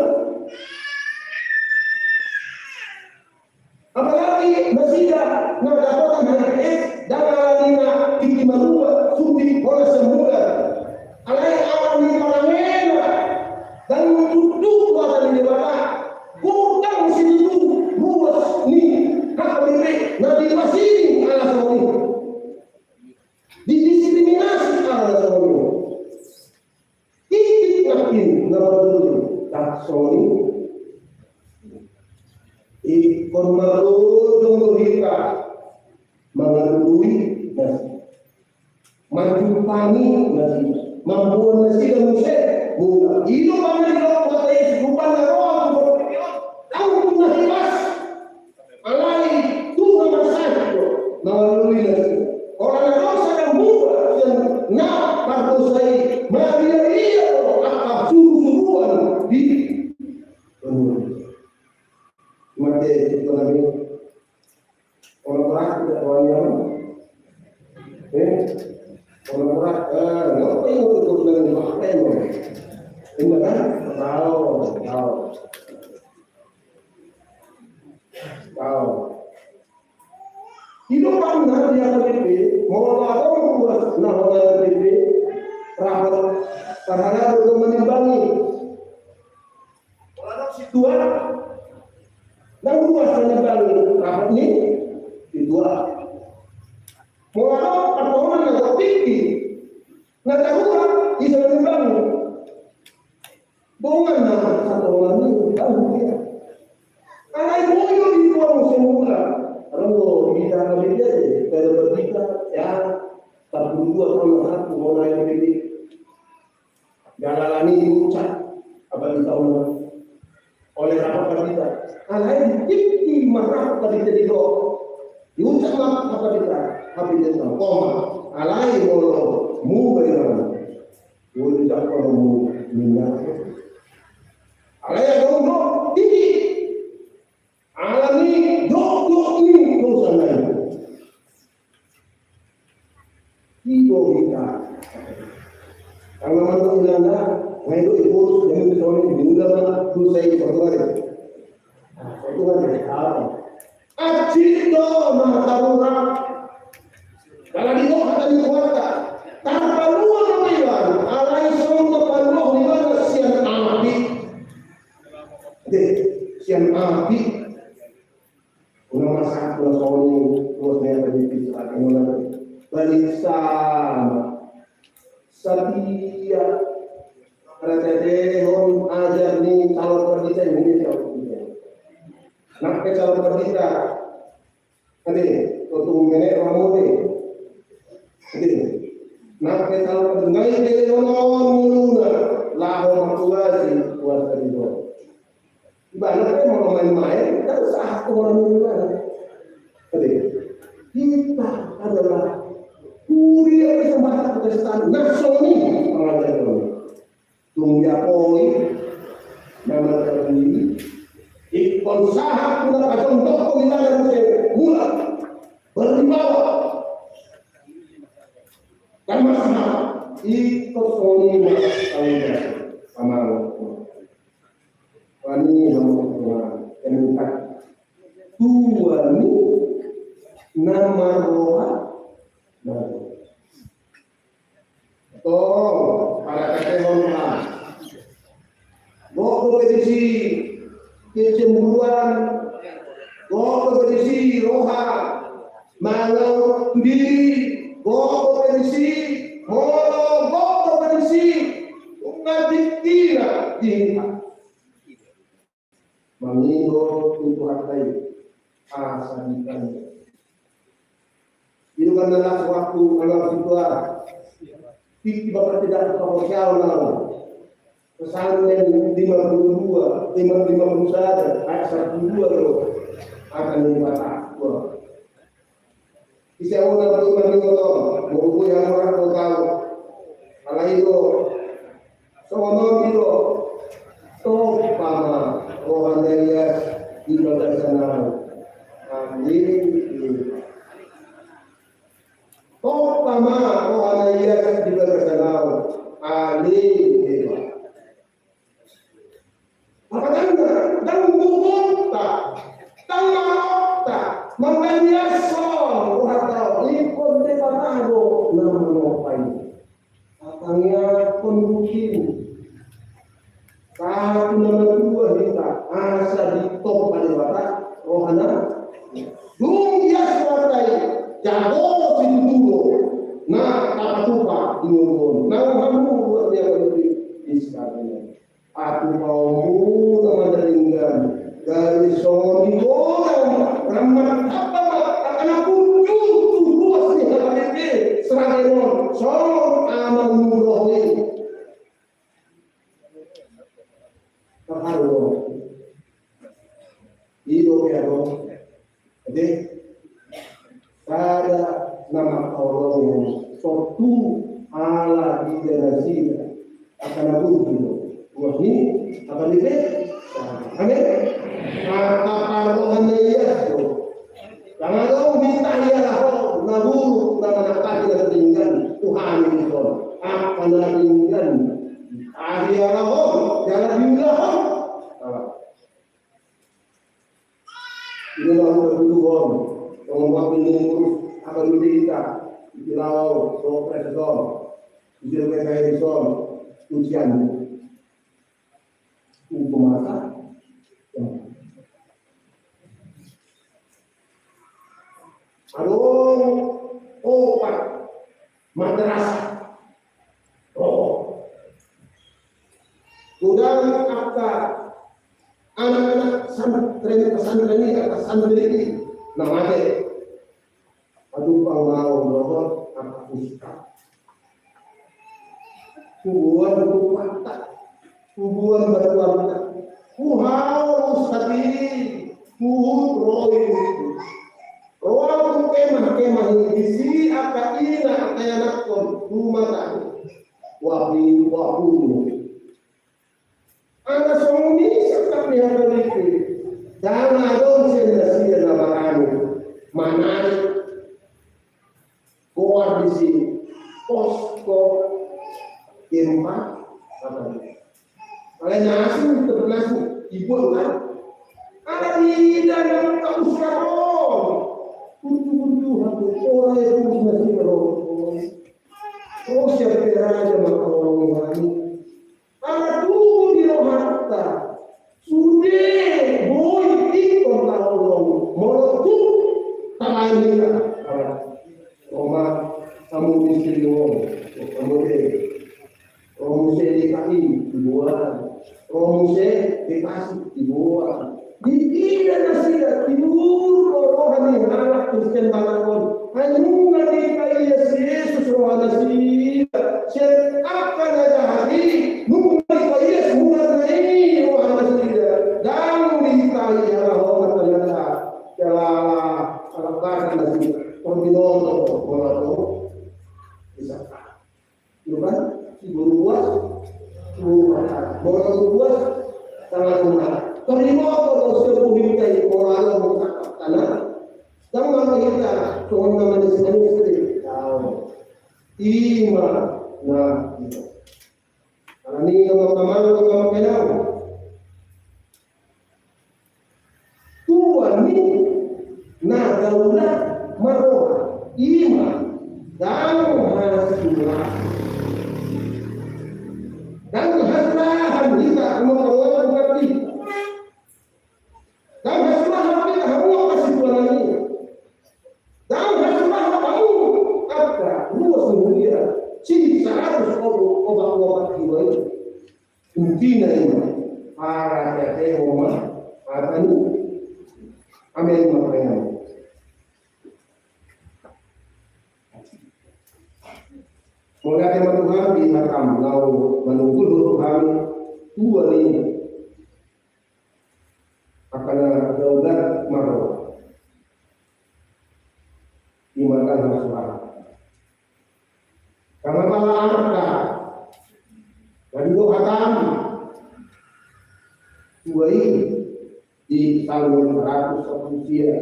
Apalagi nasida na dapotan H I V S, ndang alani na tingki marua, suntik holan sian bulan. Alai alani parangena, ndang tutu kuasa ni Debata. Godang situtu ruas ni H K B P na dipasiding ala songon i. Didiskriminasi ala songon i. Titik nangkin na marlului, tak songon i. Ingkon marlului do hita mangalului nasida. Manjumpangi nasida. Mamboan nasida muse. Mula i do pangidoan ni Tuhan Yesus, rupana roha tu portibi on. Tau tu na hipas. Alai Tuhan na marsahit do mangalului nasida. Holan adong sada muba sian na pardosa i, marria-ria do angka surusuruan di banua. Mate, tonami. Orang berat tidak, kawan yang? Eh? Orang berat, eh, ngapa yang untuk bilang apa yang? Ini kan? Tahu, tahu. Tahu. Hidup pernah di H K B P, mau tahu buat, nah, H K B P, Rapat parhalado do manimbangi. Molo adong sintua, ndang ruas manimbangi rapat ni sintua. Molo adong partohonan na tingki, na tarruas, ise manimbangi? Dongan na satolan i, tahu dia. Alai boi do dituang muse mula. Adong do di H K B P, di H K B P, ya, empat puluh dua tahun lalu, mulai di H K B P. Jala alani diucap, apa di tahun oleh rapat pandita. Alai di tingki ma rapat pandita di lo. Diucap ma rapat pandita, tapi dia tahu koma. Alai molo muba iran. Uli dakkonomu ninna. Alai adong do tingki. Alani dokdok ni dosa nai. Ido hita. Karena mantuk ilanda, ngai do iboros, jangan disoni, diunda ma dosa i, portugal. Portugal, apa? Acit do na tarruas. Jala didok hata ni Tuhanta, tarpalua do iba, alai songon na paluahon ibana sian api. Ate, sian api. Unang masak, unang songon i, ruas ni api di pisa, unang balik sama. Satia. Paratehon ajar ni calon pandita ini, calon pandita. Nang pe calon pandita. Ate, tontu menek ramu ate. Ate. Nang pe calon pandita, ngai pe on ngoluna. Laho mangkubasi kuasa di Tuhan. Ibana pe molo main-main, ndang sah tu orang ibana. Ate. Kita adalah kuria kesempatan kesempatan. Nah, songon i pengajaran. Tung diapoi na martabui, ingkon sahat mula, pajongjong mula, mula berwibawa. Kan masahat, ingkon songon i ma tanggung jawab. Amang. Wani hamu Tuhan, yang empat. Tuhan ni nama roha. Nah. Tong, paratehon ma. Gok dope disi kecemburuan, gok dope disi roha mangaur tu diri, gok dope disi molo, gok dope disi nunga tingkina di hita. Mangido tu Tuhanta i asa ditanda. Itu kan adalah waktu anak sintua. Titi bapak tidak tahu siapa nama. Pesantren lima puluh dua, lima, lima puluh satu, ayat satu dua tuh. Akan lima tahun. Ise na boi maningot on, molo boi hamu rap do tau. Alai do, songon on do, tompa ma roha na ias di bagasan ahu. Amin. Tompa ma roha na ias di bagasan ahu. Amin. Makana ndang gogonta, ndang maronta, mangalias on rohanta, ingkon Debata do na manompa i. Tangiangkon mungkin. Sahat tu na matua hita, asa ditompa Debata rohana. Dung ias rohanta i, jago situtu do na tapatupa di ngolu on. Nang hamu buat dia penting di sekalian. Aku mau muna mandalinggan dari songon i godang, rammat apa ma, akan aku unjuk tu ruas ni H K B P Seragen on, songon amang murah ni. Terharu. Ido pe adong. Jadi, sada na mangkaholongi tontu ala di generasi akan abu dulu. Wah ni, akan di. Amin. Kata parrohan na ias do. Jangan dong minta ia lahon na buruk, na manakati na tinggal Tuhan ini. Akan na tinggal. Ahi ia lahon, jangan diulahon. Inilah udah dulu on, ngomong ini ngurus akan di kita, di lawan, doa presiden. Di sini kita ini soal ujian. Hukum mata. Adong opat madrasah. Oh. Godang angka anak-anak santri, pesantren i, angka santri i na mate. Aduh, pangmau dohot angka ustad. Huboan tupakta, huboan batuanta. Huhaol ustad i, huhut ro i. Ro au tu kemah-kemah i, disi angka ina, angka ianakhon, tu mata. Wapi, wapi. Ala songon i sangkap ni hata i pe. Ndang adong sian nasida na barani manarik goar disi posko gempa. Alai na asing terpelasu dibuat kan. Ala diida na angka ustad on. Untung-untung hatu ora ya pun nasida ro. Oh, siapa raja maka orang ini. Ala tubu di rohanta. Sude boi ingkon taholongi. Molo tung tabaen hita. Roma, hamu istri on, hamu de. Ro muse D K I, diboan. Ro muse D K S I, diboan. Diida nasida, tiur roha ni halak Kristen Batak on. Ai nunga dipaias Jesus roha nasida sian angka na jahat i, nunga dipaias munarna i roha nasida. Ndang ditai halak on ternyata. Jala halak Batak nasida. Parbinoto, parbinoto. Bisa. Bukan? Siburuas, siburuas. Bola buruas, tangan rumah. Terima kasih sepuh kita di Kuala Lumpur, tanah. Sama kita, cuma nama di sini istri. Tahu. Ima, nah, gitu. Karena ini nama-nama, nama kenal. Tua ni na daulat marroha, ima ndang hasurahan. Ndang hasurahan hita, hamu parroha, bukan hita. Ndang hasurahan hita, hamu angka situanan i. Ndang hasurahan hamu angka ruas ni huria, si saratus opat, opat, opat jiwa i. Intina ima, para tete homa, apa ni? Amin, makanya. Mauliate ma Tuhan di hatam, laho manungkun Tuhan, tua ni. Angka na daulat marroha. Ima ndang hasurahan. Karena pala arta. Jadi do hatam. Tua i di Psalmen saratus sampulu sia.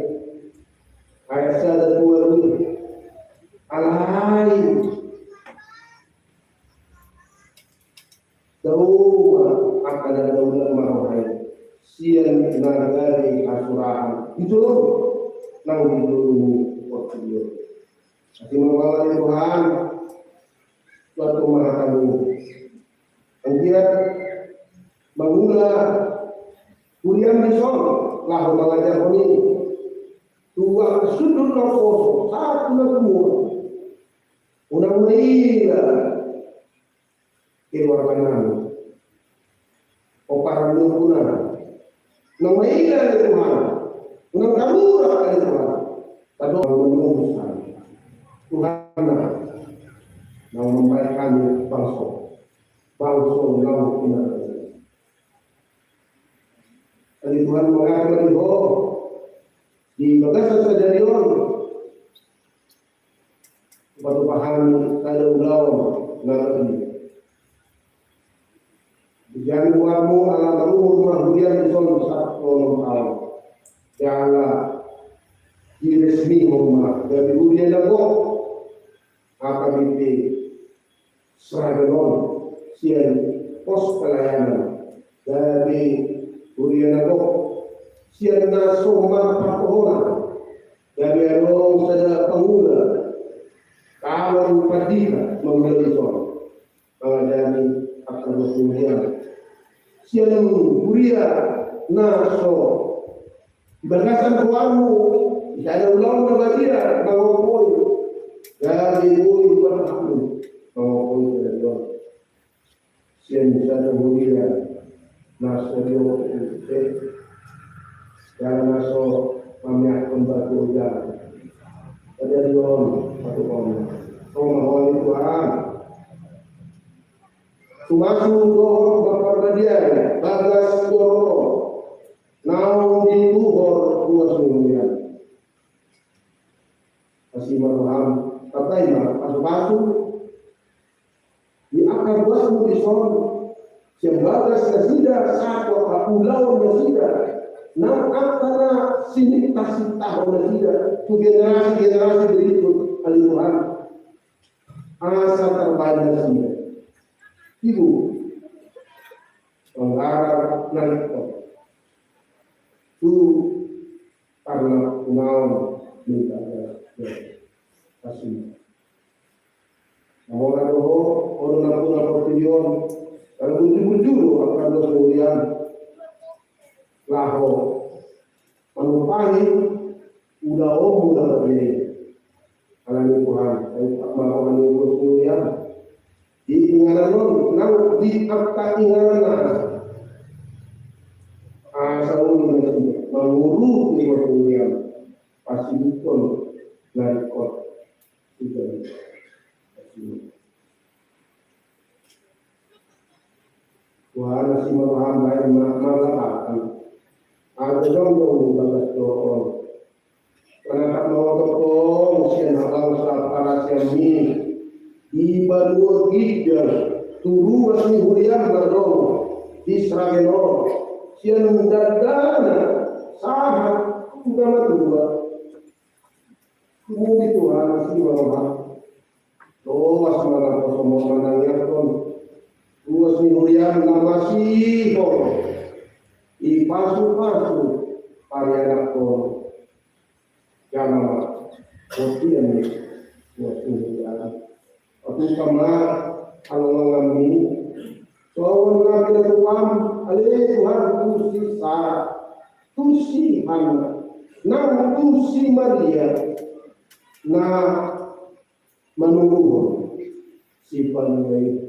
Ayat sada, dua, dua. Alai. Dao ma angka na daulat marroha i sian na gabe hasurahan. Itu nang di dulu portibi on. Tapi mauliate ma Tuhan, suatu mahatamu. Anggiat mangula huria dison laho mangajarhon i. Tu angka sundut na poso, sahat tu na tumua. Unang maila keluarga nami. Pomparan ni ompunami. Unang maila ale Tuhan. Unang darurat ale Tuhan. Tadok mangurus hami. Tuhan na, na mambahen hami bangso. Bangso na pinangan. Ale Tuhan, mauliate ma di Ho. Di bagasan sadari on. Patupa hami sada ulaon na tadi. Jadi buatmu ala marumur ma huria dison sahat onom taon. Jala diresmihon ma gabe huria na gok. Apa binte seragenon sian pos pelayanan. Gabe huria na gok sian na so marpartohonan. Gabe adong sada pangula, kawan pandita mangula dison. Kemudian sian huria na so di bagasan goarmu, di sada ulaon na badia mangompoi, gabe boi buat aku mangompoi kedaton. Sian sada huria na so diompung, jala na so mamiakkon batu oja. Pada dion satu koma. Koma holi Tuhan. Sumasu dohot Bapa Parbadia, bagas dohot naung dituhor ruas ni huria. Asi ma roham, tatai ma pasupasu di angka ruasmu dison, sian bagas nasida sahat tu angka ulaon nasida, nang angka na siniptah-siptahon nasida tu generasi-generasi berikut, ale Tuhan. Asa tarbaen nasida. Ibu. Panggarar na ringkot. Tu karna unaon minta ya. Asi. Amora doho, ono na puna portibi on. Kalau bujur-bujur, akan dos kemudian. Laho. Manumpahi ulaonmu na badia i. Alani Tuhan, sai tak mau ani ulos mulian. Di inganan on, nang di angka inganan na. Asa ulu na mangurung ulos mulian. Pasidukon na ringkot. Tuhan, asi ma roham baen ma, mangapalkan. Aja jongjong bagas dohot on. Manatap ma tongtong sian habangsa parasianmi di banua ginjang, tu ruas ni huriam na adong di Sragen on, sian dakdanak sahat tu na matua. Tumuli Tuhan, asi ma roham. Loas ma na poso manangiangkon ruas ni huriam na masihol i, pasupasu parianakhon. Jama ma bontean ni ruas ni huriam. Patupa ma halonganganmi. Songon na pinatupam, ale Tuhan, tu si Sara, tu si Hanna, nang tu si Maria na manungguhon Sipalua i.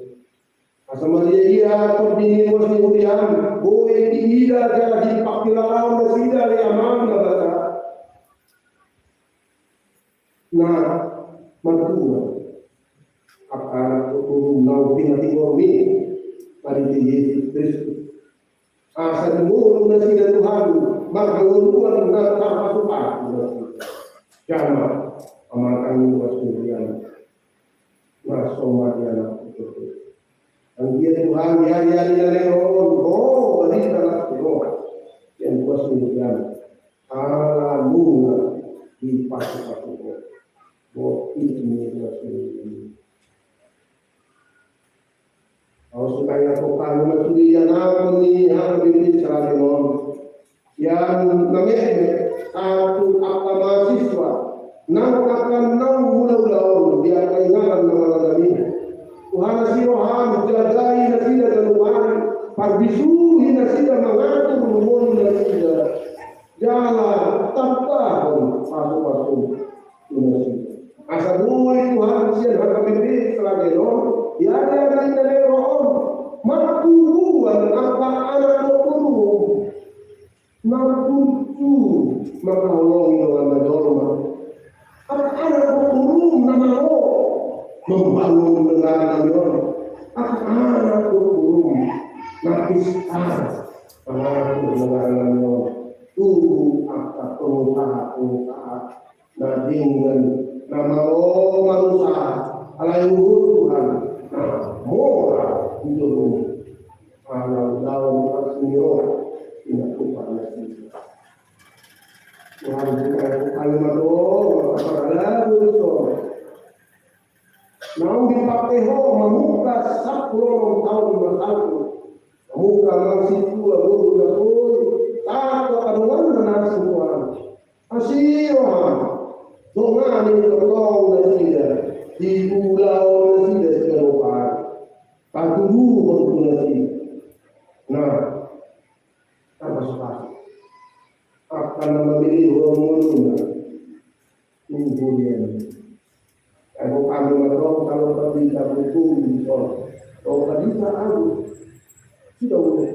Asa Maria i tondi ni ruas ni huriam, boi diida jala dipangkilalaon nasida, ale Amang Naibata. Na martua angka anak boru naung pinatigormi marhite Jesus Kristus. Asa di ngolu nasida Tuhan, marhangoluan na tarpasupasu nasida. Jama pamatang ni ruas ni huriam na so mate anakmu. Anggiat Tuhan, di ari-ari na leleng on, ro barita na so ro sian ruas ni huriam. Ala nunga dipasupasu Ho. Boti ni ruas ni huriam. Ahu sutangihon hami ma sude ianakhon ni H K B P Sragen on. Sian na metmet sahat tu angka mahasiswa, nang angka naung mula-ula on di angka inganan na mangalami. Tuhan, asi roham, jagai nasida ganup ari, parbisuhi nasida mangatur ngolu nasida. Jala tambahon pasu-pasu tu nasida. Asa boi Tuhan sian H K B P Sragen on, di ari-ari na leleng on, martubuan angka anak boru na burju mangkaholongi donganna jolma. Angka anak boru na malo mambangun negara nami on. Angka anak boru na pistar mangatur negara nami on. Tubu angka pengusaha-pengusaha na denggan, na malo manusaha, alai huhut Tuhan, na mora di jolom. Ala ulaon parsingkop, pinatupa nasida. Tuhan, bukan bukan mato, maka pada itu. Naung dipake Ho mamungka sampulu onom taon marsalpu. Mamungka manang sintua boru na soi, sahat tu angka donganna na asing, Tuhan. Asi roham, dongani tongtong nasida di ulaon nasida siganup ari. Patuduhon tu nasida Kami mantong kalau pandita berhubung di sana. Kalau pandita aku sudah boleh.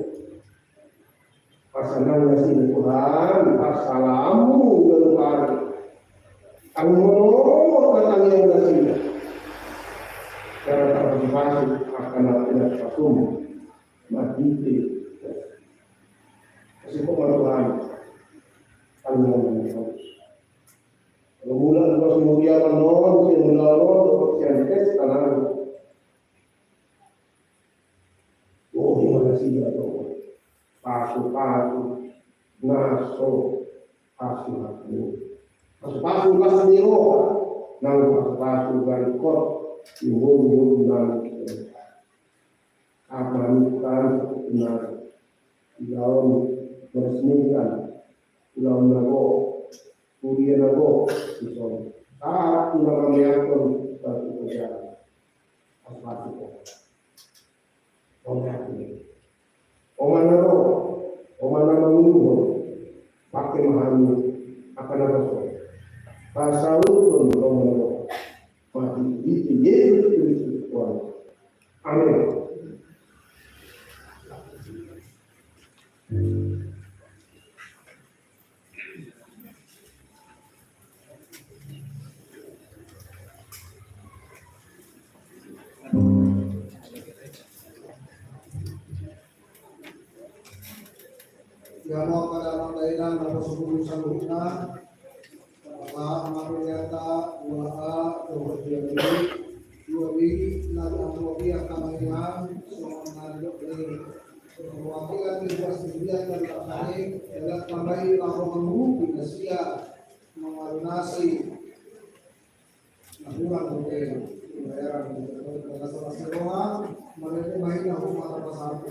Pasanang nasida Tuhan, pasalammu ganup ari. Anggo monomot na tangiang nasida. Cara tarpasupasu, akan aku na pasum. Madite. Kasih kok Tuhan. Tangiang nasida. Mula luas mulia panon, mula londo, sian tes tanah. Oh, ima nasida do. Pasu-pasu, na so, pasu-pasu. Pasu-pasu, las ni roha. Nang pasu-pasu, garikot, imbon-imbon, nang. Apa ni kan, nang. Ilaon, meresmikan. Ulaon na gok, huria na gok, dison. Satu na mamiakhon, satu negara. Asmati ko. Oman na ro, oman na manguluhon, pake ma hami, angka na poso. Pasauthon oman na ro. Mati di Yesus Kristus Tuhan. Amin. Ia ma angka damang dainang, na pasupul saluhutna. Pasahat ma rohanta, dua a, dohot dua b, dua b, na dua b angka dainang, songon na didok ni perwakilan ni Dua Siburian dan Rakhine, dalam tambai laho mangurupi nasida mangalunasi na hurang dope pembayaran. Marende ma hita, homa na pasahat.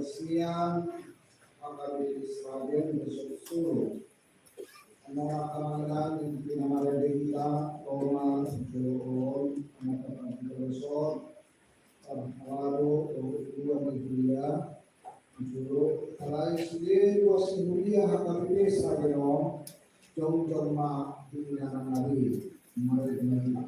Sian H K B P Sragen Resort Solo. Nunga hamangan di pinamarende hita, Roma, Joon, anak tempat kita resort, Parhalado, Roma, Julia, Jolo, alai sude ruas ni huria H K B P Sragen on, jongjong ma di inganan nami. Mari kita.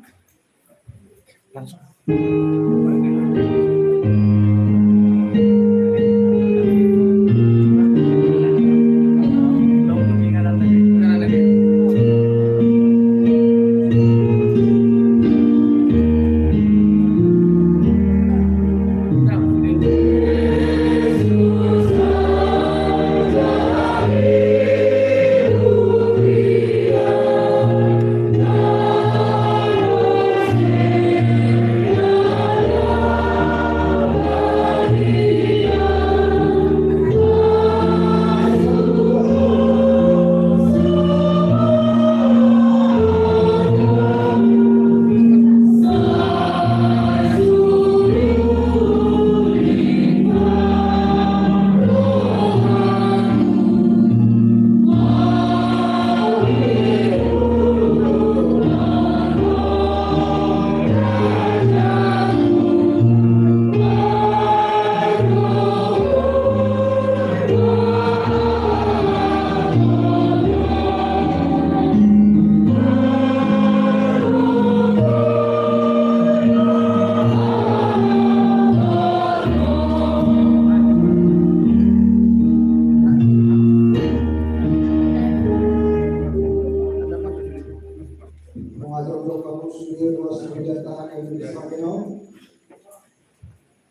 Mengajar untuk kamu sendiri, ruas kerja tahan yang bisa kenal.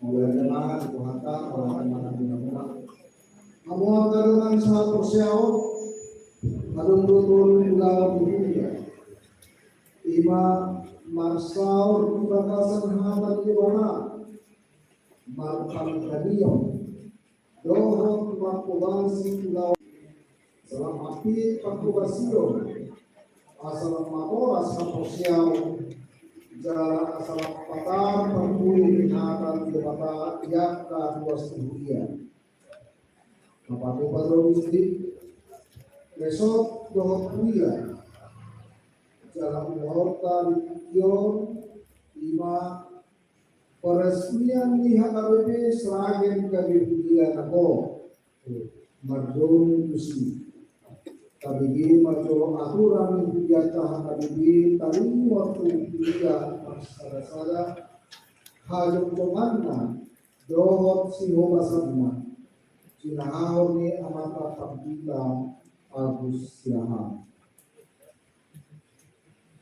Mulai dengan Tuhan tak, orang yang mana. Kamu akan dengan sangat persiau, adong do ulaon di dunia. Ima marsaor di bagasan hata ni Debata, marpangkalion, dohot marhobasi ulaon. Salam api panghobasion, asa lam matoras haporseaon, jala asa lam patar parpudi ni hata ni Debata di angka ruas ni huria. Bapa tu Patro Distrik, Resort dohot huria. Jala ulaonta di tingki on, ima peresmian ni H K B P Sragen gabe huria na ho. Mardongan tusi. Tabege ma jo aturan ni huria H K B P taringot tu huria marsadasada, hajongjonganna dohot sihobasanna. Sinahahon ni amanta Pandita Agus Siahaan.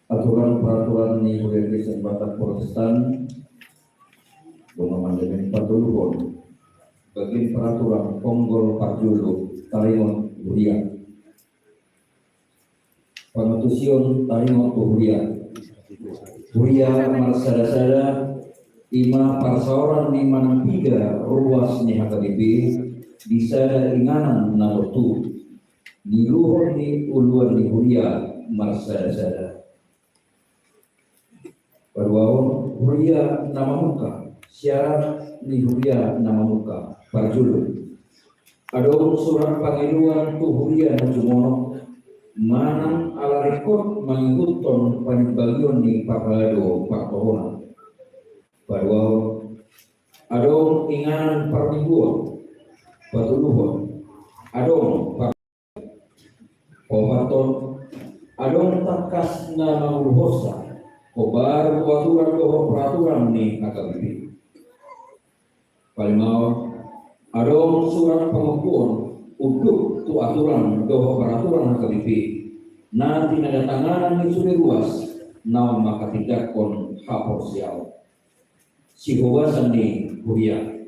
Aturan peraturan ni Huria Kristen Batak Protestan, Dongan Mandemen patoluhon. Bagian peraturan tonggol parjolo taringot huria. Pangantusion taringot tu huria. Huria marsadasada ima parsaoran ni manang piga ruas ni H K B P di sada inganan na tontu. Niluhon ni uluan ni huria marsadasada. Paduahon, huria na mamungka, syarat ni huria na mamungka, parjolo. Adong surat pangiluan tu huria na jumonok, manang ala ringkot mangihuthon panimbangion ni parhalado partohonan. Paduahon, adong inganan parmingguon. Patoluhon, adong par- Paopathon, adong tangkas na manguluhonsa hombar tu aturan dohot peraturan ni H K B P. Palimahon, adong surat pangokuon unduk tu aturan dohot peraturan H K B P na tinandatanganan ni sude ruas naung manghatindanghon haporseaon. Sihobasan ni huria.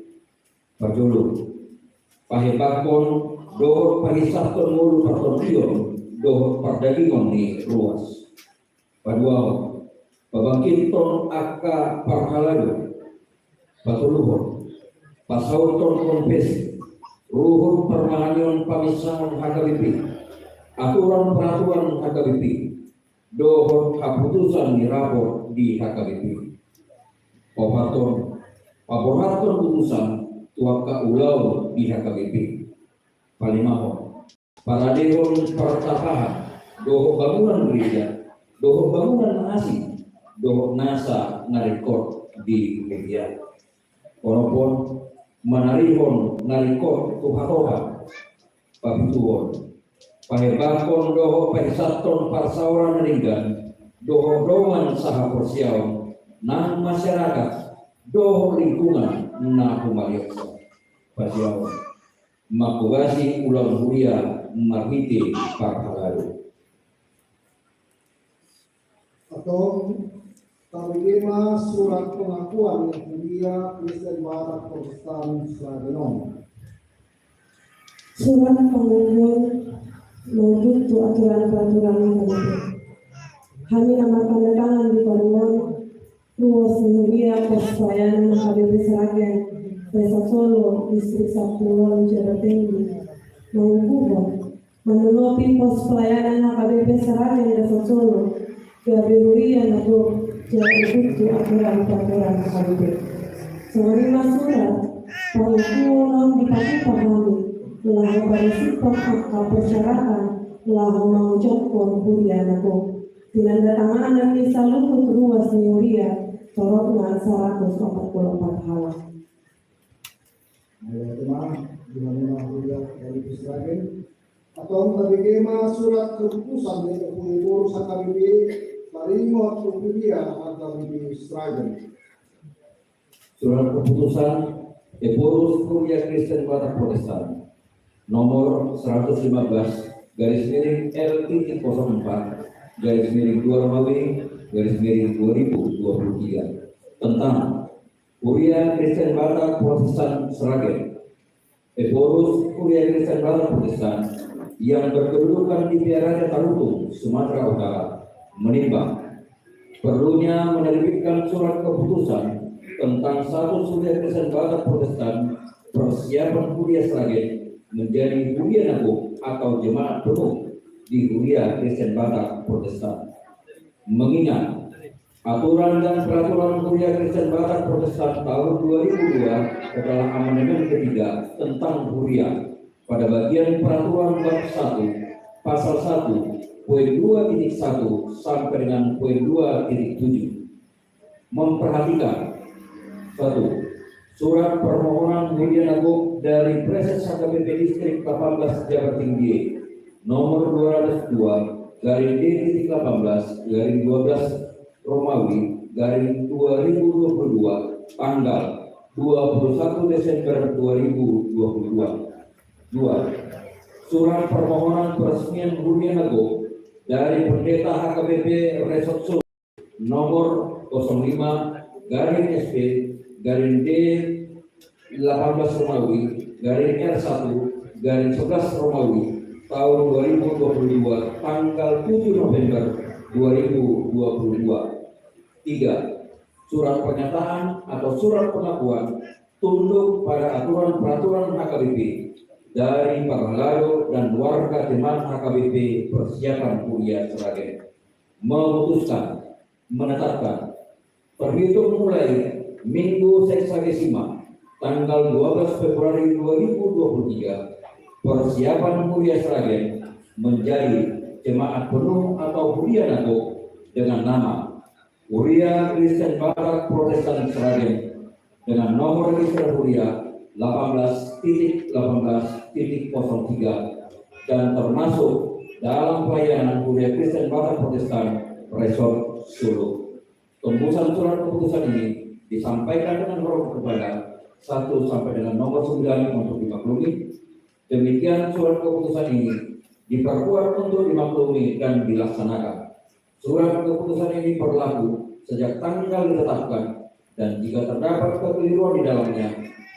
Parjolo, pahembangkon dohot pahinsahon ngolu partondion dohot pardagingon ni ruas. Paduahon, pabangkithon angka parhalado. Patoluhon, pasauthon konfesi, ruhut parmanganion paminsangan H K B P, aturan peraturan H K B P, dohot haputusan ni rapot di H K B P. Paopathon, paborhathon putusan tu angka ulaon di H K B P. Palimahon, paradehon partapahan dohot bangunan gereja dohot bangunan na asing dohot nasa na ringkot di huria. Onomhon, manarihon na ringkot tu hatoha. Papituhon, pahembangkon dohot pahisathon parsaoran na denggan dohot dongan sahaporseaon nang masyarakat dohot lingkungan na humaliangsa. Pasahathon, manghobasi ulaon huria marhite parhalado. Antong, tabege ma surat pengakuan ni Huria Kristen Batak Protestan Sragen on. Surat pengakuan manurut tu aturan peraturan H K B P. Hami na martanda tangan di parumaen ruas ni Huria Pos Pelayanan H K B P Sragen, Desa Solo, Distrik Sapualu, Jabar Tinggi, mangukuhon, manurut Pos Pelayanan H K B P Sragen Desa Solo, gabe huria na gok jala ikut tu aturan peraturan H K B P. Songon i ma surat pengakuan on dipatupa hami laho parisik angka persyaratan laho mangujakhon huria na gok. Tinanda tanganan ni saluhut ruas ni huria, toropna saratus opat pulu opat halak. Mauliate ma di hamuna huria H K B P Sragen. Antong tabege ma surat keputusan ni Ephorus H K B P, paringot tu huria H K B P Sragen. Surat keputusan Ephorus Huria Kristen Batak Protestan nomor seratus lima belas garis miring L titik kosong empat garis miring dua Romawi garis miring dua ribu dua puluh tiga tentang Huria Kristen Batak Protestan Sragen. Ephorus Huria Kristen Batak Protestan yang berkedudukan di Pearaja Tarutung, Sumatera Utara, menimbang perlunya menerbitkan surat keputusan tentang status Huria Kristen Batak Protestan, persiapan Huria Sragen menjadi huria na gok atau jemaat penuh di Huria Kristen Batak Protestan. Mengingat aturan dan peraturan Huria Kristen Batak Protestan tahun dua ribu dua setelah amandemen ketiga tentang huria pada bagian peraturan bab satu, pasal satu, poin dua titik satu sampai dengan poin dua titik tujuh. Memperhatikan: satu. Surat permohonan huria na gok dari Praeses H K B P Distrik delapan belas Jabar Tinggi, nomor dua ratus dua, garing D titik delapan belas, garing dua belas Romawi, garing dua ribu dua puluh dua, tanggal dua puluh satu Desember dua ribu dua puluh dua. Dua. Surat permohonan peresmian huria na gok dari Pendeta H K B P Resort Solo, nomor kosong lima garing S P garing D delapan belas Romawi garing R satu garing sebelas Romawi tahun dua ribu dua puluh dua, tanggal tujuh November dua ribu dua puluh dua. Tiga. Surat pernyataan atau surat pengakuan tunduk pada aturan peraturan H K B P dari parhalado dan warga jemaat H K B P Persiapan Huria Sragen. Memutuskan, menetapkan, terhitung mulai Minggu Sexagesima, tanggal dua belas Februari dua ribu dua puluh tiga, Persiapan Huria Sragen menjadi jemaat penuh atau huria na gok dengan nama Huria Kristen Batak Protestan Sragen, dengan nomor register huria delapan belas titik delapan belas titik kosong tiga, dan termasuk dalam pelayanan Huria Kristen Batak Protestan Resort Solo. Tembusan surat keputusan ini disampaikan dengan hormat kepada satu sampai dengan nomor sembilan untuk dimaklumi. Demikian surat keputusan ini diperkuat untuk dimaklumi dan dilaksanakan. Surat keputusan ini berlaku sejak tanggal ditetapkan, dan jika terdapat kekeliruan di dalamnya,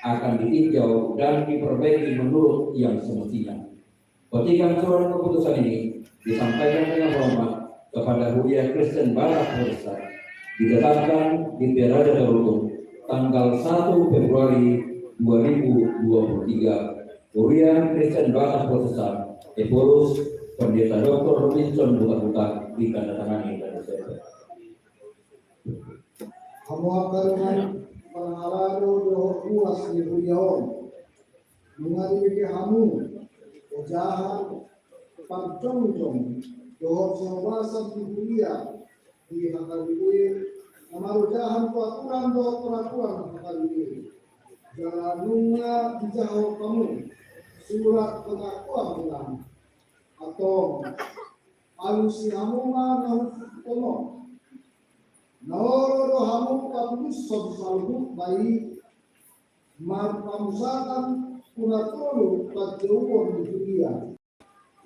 akan ditinjau dan diperbaiki menurut yang semestinya. Petikan surat keputusan ini disampaikan dengan hormat kepada Huria Kristen Batak Protestan, ditetapkan di Pearaja Tarutung, tanggal satu Februari dua ribu dua puluh tiga, Huria Kristen Batak Protestan, Ephorus, Pendeta Doktor Robinson Hutahuta, ditandatangani dan diserahkan. Hamu angka dongan, Parhalado dohot ruas ni huria on. Nunga dibege hamu ojahan, parjongjong dohot sihobasan ni huria di H K B P na marojahan tu aturan dohot peraturan H K B P. Jala nunga dijaho hamu surat pengakuan on. Antong, alusi hamu ma na huhuthon on. Na olo do hamu patulushon saluhutna i marpamusatan tu na tolu panjouon ni huria.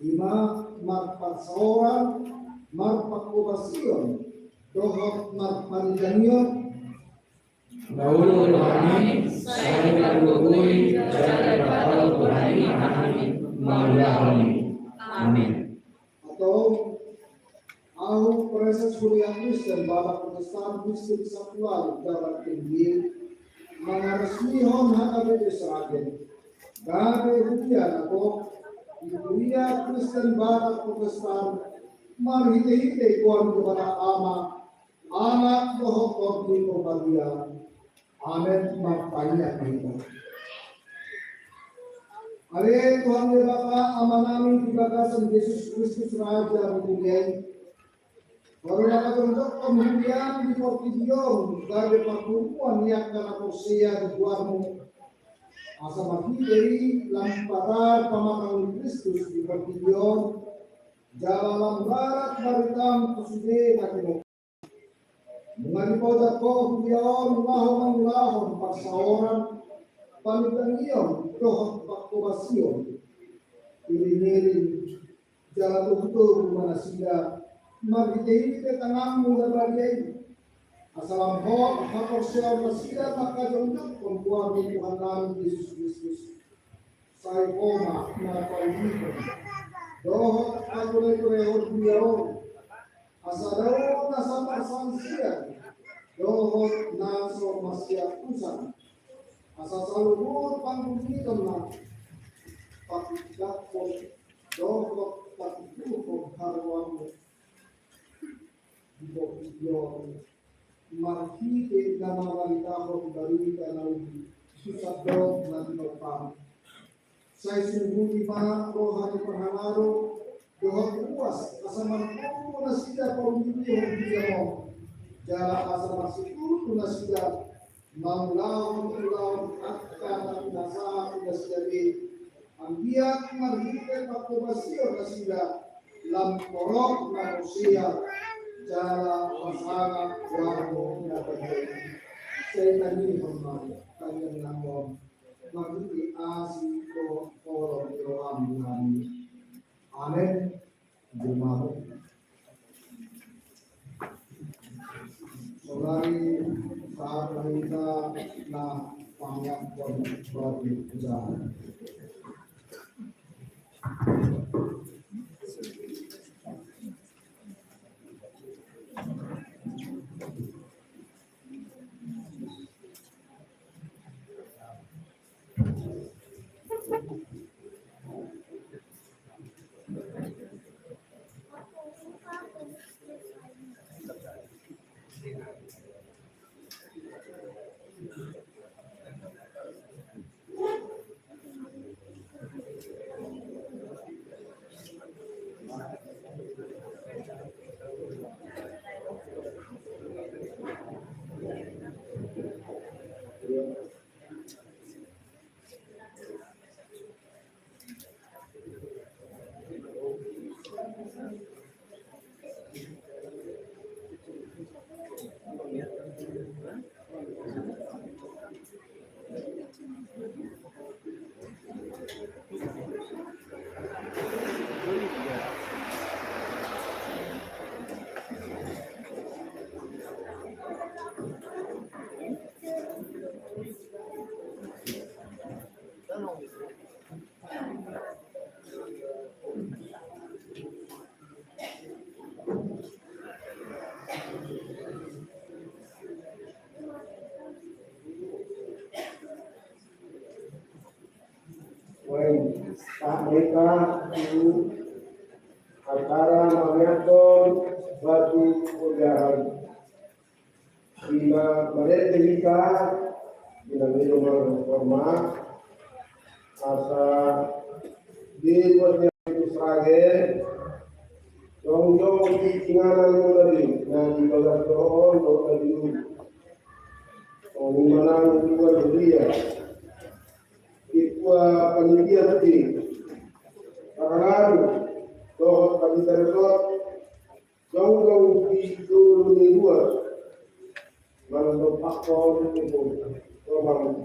I ma marparsaoran, marpanghobasion dohot marparindanon. Na olo do hami sai manggogoi jala mangalangka hami mangulahon i. Amen. Antong, ahu Praeses Huria Kristen Batak Protestan Distrik Sapuali Barat Pinggir, mangaresmihon H K B P Sragen gabe huria na gok di Huria Kristen Batak Protestan marhitehite goar ni Debata Ama, Anak dohot Tondi Porbadia. Amen. Martangiang ma hita. Ale Tuhan Debata Amanami di bagasan Jesus Kristus Raja ni huria i, Ho do na pajongjonghon huriaM di portibi on gabe parpunguan ni angka na porsea di goarMu, asa marhite i lam patar pamatang ni Kristus di portibi on, jala lam rarat baritaM tu sude na tinopa. Nunga dipojak Ho huria on laho mangulahon parsaoran, panindangion dohot panghobasion, iring-iring jala togu-togu ma nasida marhite-hite tanganMu na badia i, asa lam hot haporseaon nasida mangkajongjongkon goar ni Tuhannami Jesus Kristus. Sai Ho ma na paulihon dohot patureturehon huria on, asa dao na so marsansian dohot na so marsiapusan, asa saluhut panggunditon na patindanghon dohot patuduhon haroaMu di portibi on, marhite na mamaritahon barita na uli tu sandok na tinopa. Sai sungkuni ma roha ni parhalado dohot ruas, asa marpungu nasida paulihon huriaM on, jala asa marsitutu nasida mangulahon ulaon angka na pinasahat ni nasida be, anggiat marhite panghobasion nasida lam torop na porsea jala pasangap goarMu na badia i. Sai tangihon ma tangiangna on marhite asi dohot holong ni rohaM di hami. Amen. Jumabo. Saudari, saat kita na pangiaphon batu usaha. Baik, sahat hita tu acara mangiaphon batu ojahan. Ima marende hita Inang i nomor hormat, asa di buat ni Agus Rage, jongjong di inganan muna di, na di bagas dohot on, dohot na di ulu. Songon i ma nang tuan huria, ketua panitia di parhalado, dohot panitia resort, jongjong di dulu ni dua. Mandopakkon ibu romang.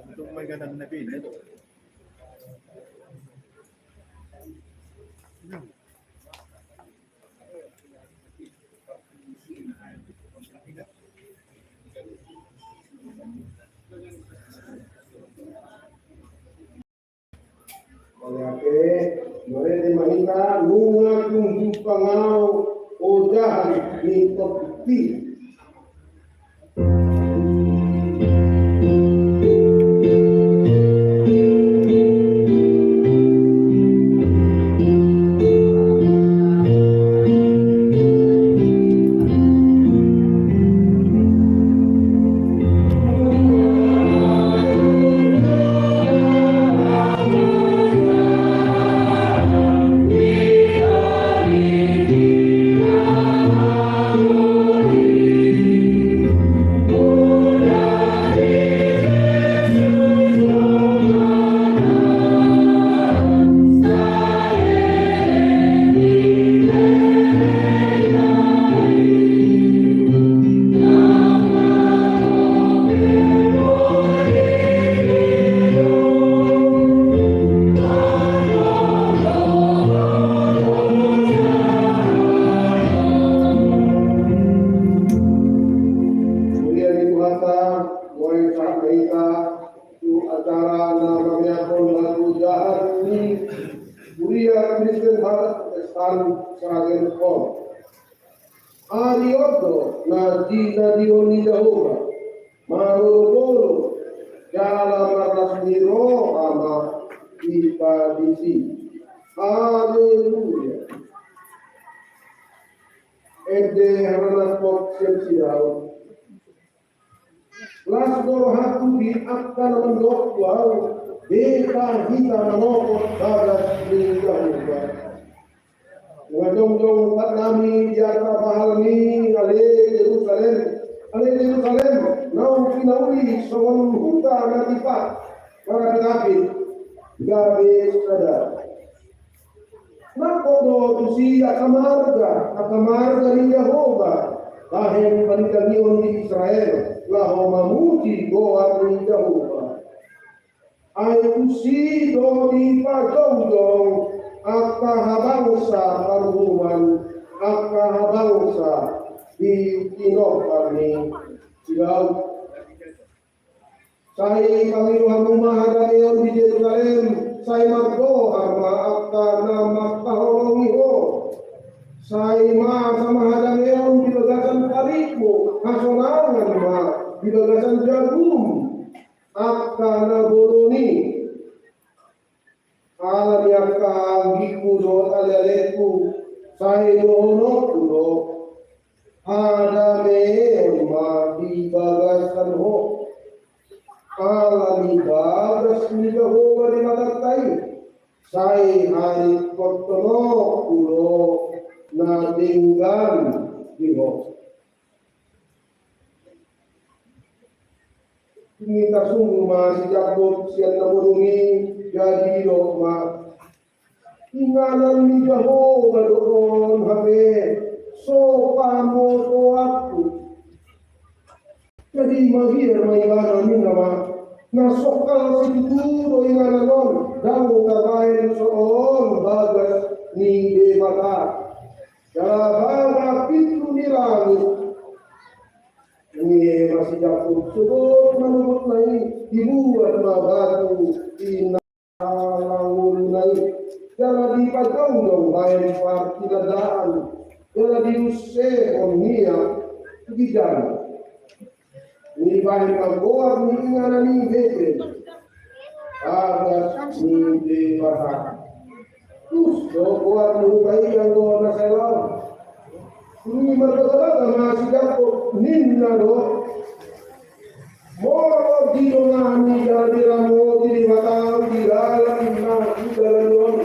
Untuk maganan na bini. Oke, mari di mahita nunga tunggu pangau ojahan ni topi. Kemudian itu kata, mulai saat kita tu acara na marniaphon lagu jahat ni huria Kristen Batak Protestan Seragen on. Ari on do na jinadion ni Jahowa, marolopolop jala marlas ni roha ma hita disi. Haleluya. Ende harana pot siap siap. Las do rohangku di angka na mandok tu ahu, beta hita manopot bagas ni Jahowa. Nunga jongjong patnami di angka pahala ni ale Jerusalem. Ale Jerusalem, naung pinauli songon huta na tipat, marapitapit, gabe sada. Nangkok do tusi angka marga, angka marga ni Jahowa, bahen panindangion di Israel, laho mamuji goar ni Jahowa. Ai tusi do dipajongjong angka habangsa paruhuman, angka habangsa di tinomparni. Silaud. Sai pangido hamu ma hadameon di Jerusalem, sai margoar ma angka na mangkaholongi ho. Sai masa ma hadameon di bagasan paritmu, hasonangan ma di bagasan jagum angka na bolon i. Ala ni angka anggingku dohot alealengku, sai dohononku do, hadameon ma di bagasan ho. Ala ni bagas ni Jahowa Debatanta i, sai haringkothononku do na denggan di ho. Tung i tasungkun ma si Jakkob sian na bolon i, jadi didok ma: Inganan ni Jahowa do on hape, so pamotoanku. Jadi mabiar ma ibana, ninna ma: Na sohal situtu do inganan on, ndang tarbahen songon bagas ni Debata. Jala baga pintu ni langit. Ninna ma si Jakkob, sogot ma lobotna i, dibuat ma batu i na langoluna i. Jala dipajongjong bahen partinandaan, jala diusehon ia tu ginjang. Dibahen ma goar ni inganan i Betel. bagas ni Debata. Tus do goarmu, bahen do na sai laon. Nunga marbaga-baga ma si Jakob, ninna do: Molo didongani jala diramoti Debata ahu di dalan na hudalani on,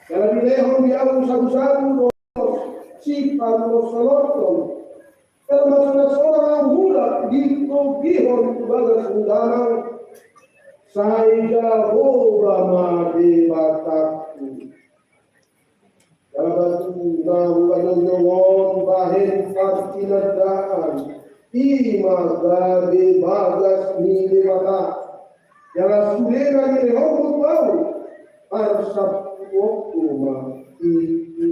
jala dilehon di ahu sagusagu dohot siparuloshononhon, jala marsonaksonang ahu mulak ditogihon tu bagas ni damang, sai Jahowa ma Debatangku. Jala batu na hupajongjong on bahen partinandaan, i ma gabe bagas ni Debata. Jala sude na nilehonku tu ahu, parsatuhonku ma i tu.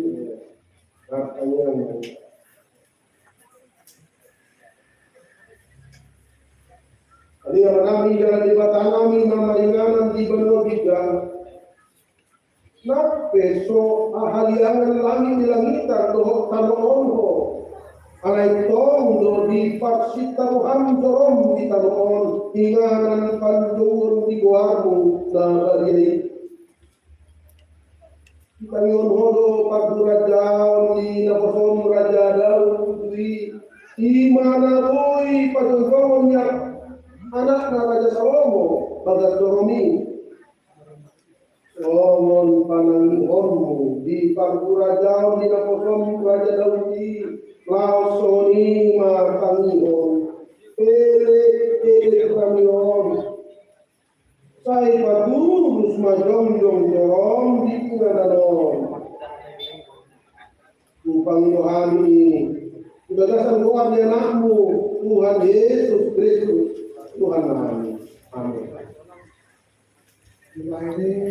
Martangiang ma hita. Ale Amanami jala Debatanami na maringanan di banua ginjang, nang pe so hahaliangan langit ni langitan dohot tano on Ho, alai tong do diparsinta roham jorom di tano on, inganan panjouon ni goarmu na badia i. Ditangihon Ho do parhurajaon ni naposom Raja Daud i, i ma na boi pajongjongkon ni anakna Raja Salomo bagas jorom i. Songon panangihonmu di parhurajaon ni naposom Raja Daud i, laos songon i ma tangihon, elek, elek hami on. Sai patulus ma jongjong jorom di inganan on. Hupangido hami i di bagasan goar ni Anakmu, Tuhan Jesus Kristus, Tuhannami. Amin. Dibahen i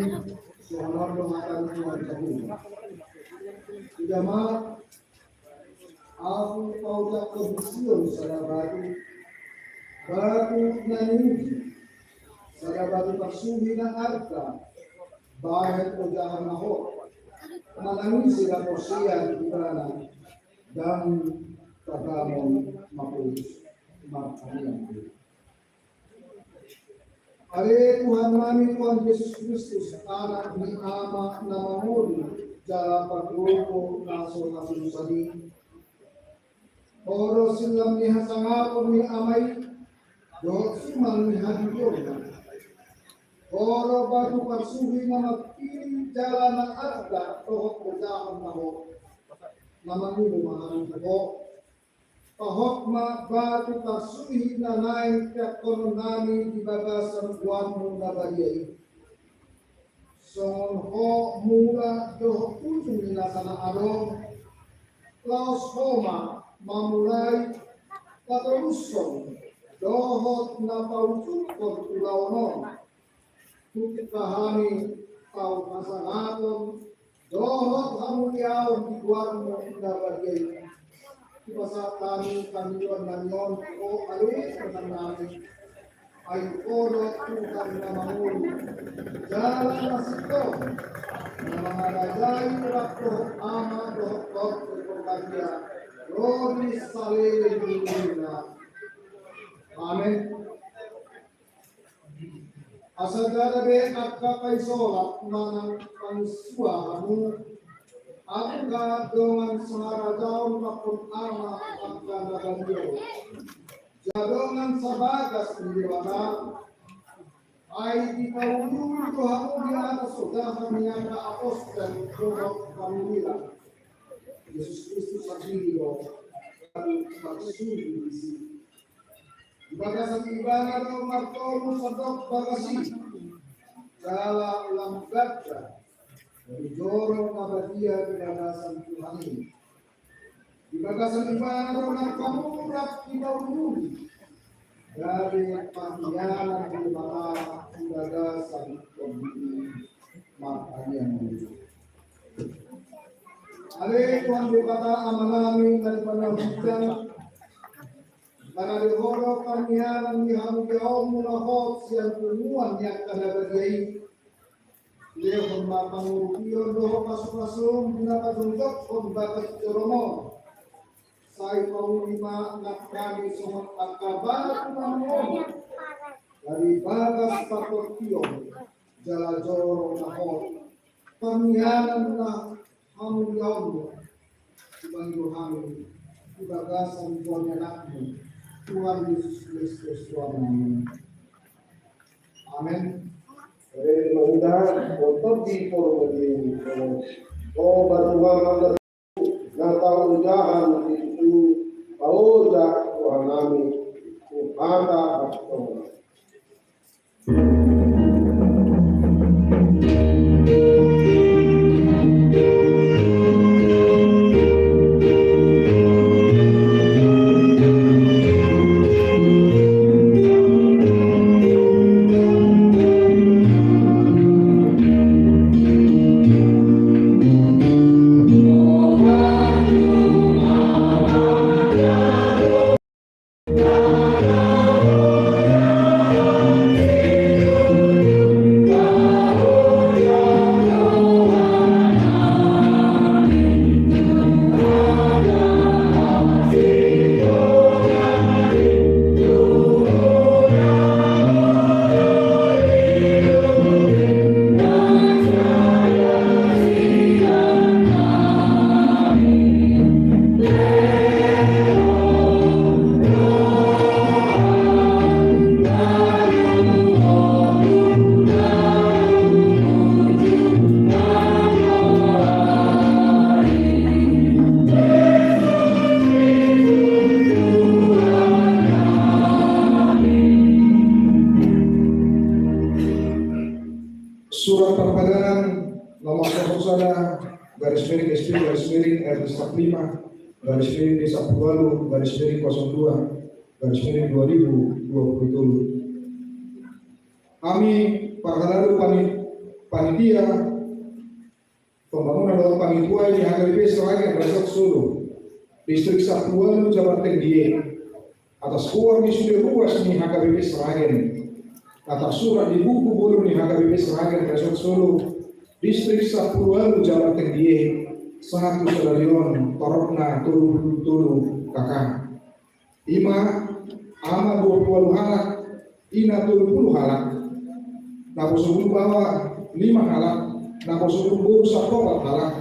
songon on do hata ni Tuhan Jahowa. Ida ma, Ahu paojakhon Sion sada batu, batu na niuji, sada batu parsuhi na arga, bahen ojahan na hot, manang ise na porsea di ibana, ndang tagamon mampus. Martangiang ma hita. Ale Tuhannami Tuhan Jesus Kristus, Anak ni Ama na mangolu jala pardongan na so hasundutan i, Ho do sillam ni hasangapon ni Ama i dohot suman ni hadirinna. Ho do batu parsuhi na mangkiri jala na arga dohot ojahan na hot, na mangido ma hami tu Ho. Pahot ma batu parsuhi na naeng peakkononnami di bagasan goarmu na badia i. Songon Ho mula dohot ujung ni nasa na adong, laos Ho ma mamulai, patorushon dohot na paujungkon ulaon on. Tungkot hami tu hasangapon dohot hamuliaon di goarmu na badia i. Hupasahat hami pangidoannami on tu Ho, ale Tuhannami. Ai Ho do Tuhan na mangolu jala na sintong, na mangarajai rap dohot Ama dohot Tondi Porbadia, ro di saleleng ni lelengna. Amen. Asa ndada be angka paisolat manang pangisua hamu, angka dongan saharajaon pakon Ama angka na badia on, jala dongan sabagas ni Debata. Ai dipaulurun do hamu di atas ojahan ni angka apostel dohot parwira. Jesus Kristus sandiri do marsuru disi. Di bagasan Ibana do martolu sandok bagas i, jala lam ganda, gabe joro na badia di bagasan Tuhan i. Di bagasan Ibana do na pamurap di baul, gabe parnianan di Debata di bagasan Tuhan i. Martangiang ma hita. Ale Tuhan Debata Amanami na di banua ginjang, manang di Ho do parnianan ni hamuliaonmu na hot sian punguan ni angka na badia i. Lehon ma pangurupion dohot pasupasu di na pajongjongkon bagas jorom on. Sai pauli ma nang hami songon angka batu na mangolu, Dari bagas patortion jala joro na hot, parnianan na hamuliaon, dipangido hami di bagasan goar ni Anakmu, Tuhan Yesus Kristus Tuhan nami. Amen. Rene mauda, otot di forum ni, o, batu mama na tau udahan di situ, paoja Tuhan nami, Tuhan hata. Surat Parpadanan nomor satu sada, garis miring S P, garis miring R T stop lima, garis miring D sampulu ualu, garis miring kosong dua, garis miring dua ribu dua puluh tolu. Hami parhalado pani-, panitia pembangunan dohot pangidoan ni H K B P Seragen Resort Solo, Distrik sampulu ualu Jabar Tenggiri, atas goar ni sude ruas ni H K B P Seragen na tarsurat di buku boru ni H K B P Seragen Resort Solo, Distrik sampulu ualu Jabar Tenggiri, sahat tu sadari on toropna tolu pulu tolu K K. Ima ama dua pulu ualu halak, ina tolu pulu halak, naposo bulung baoa lima halak, naposo bulung boru sampulu opat halak,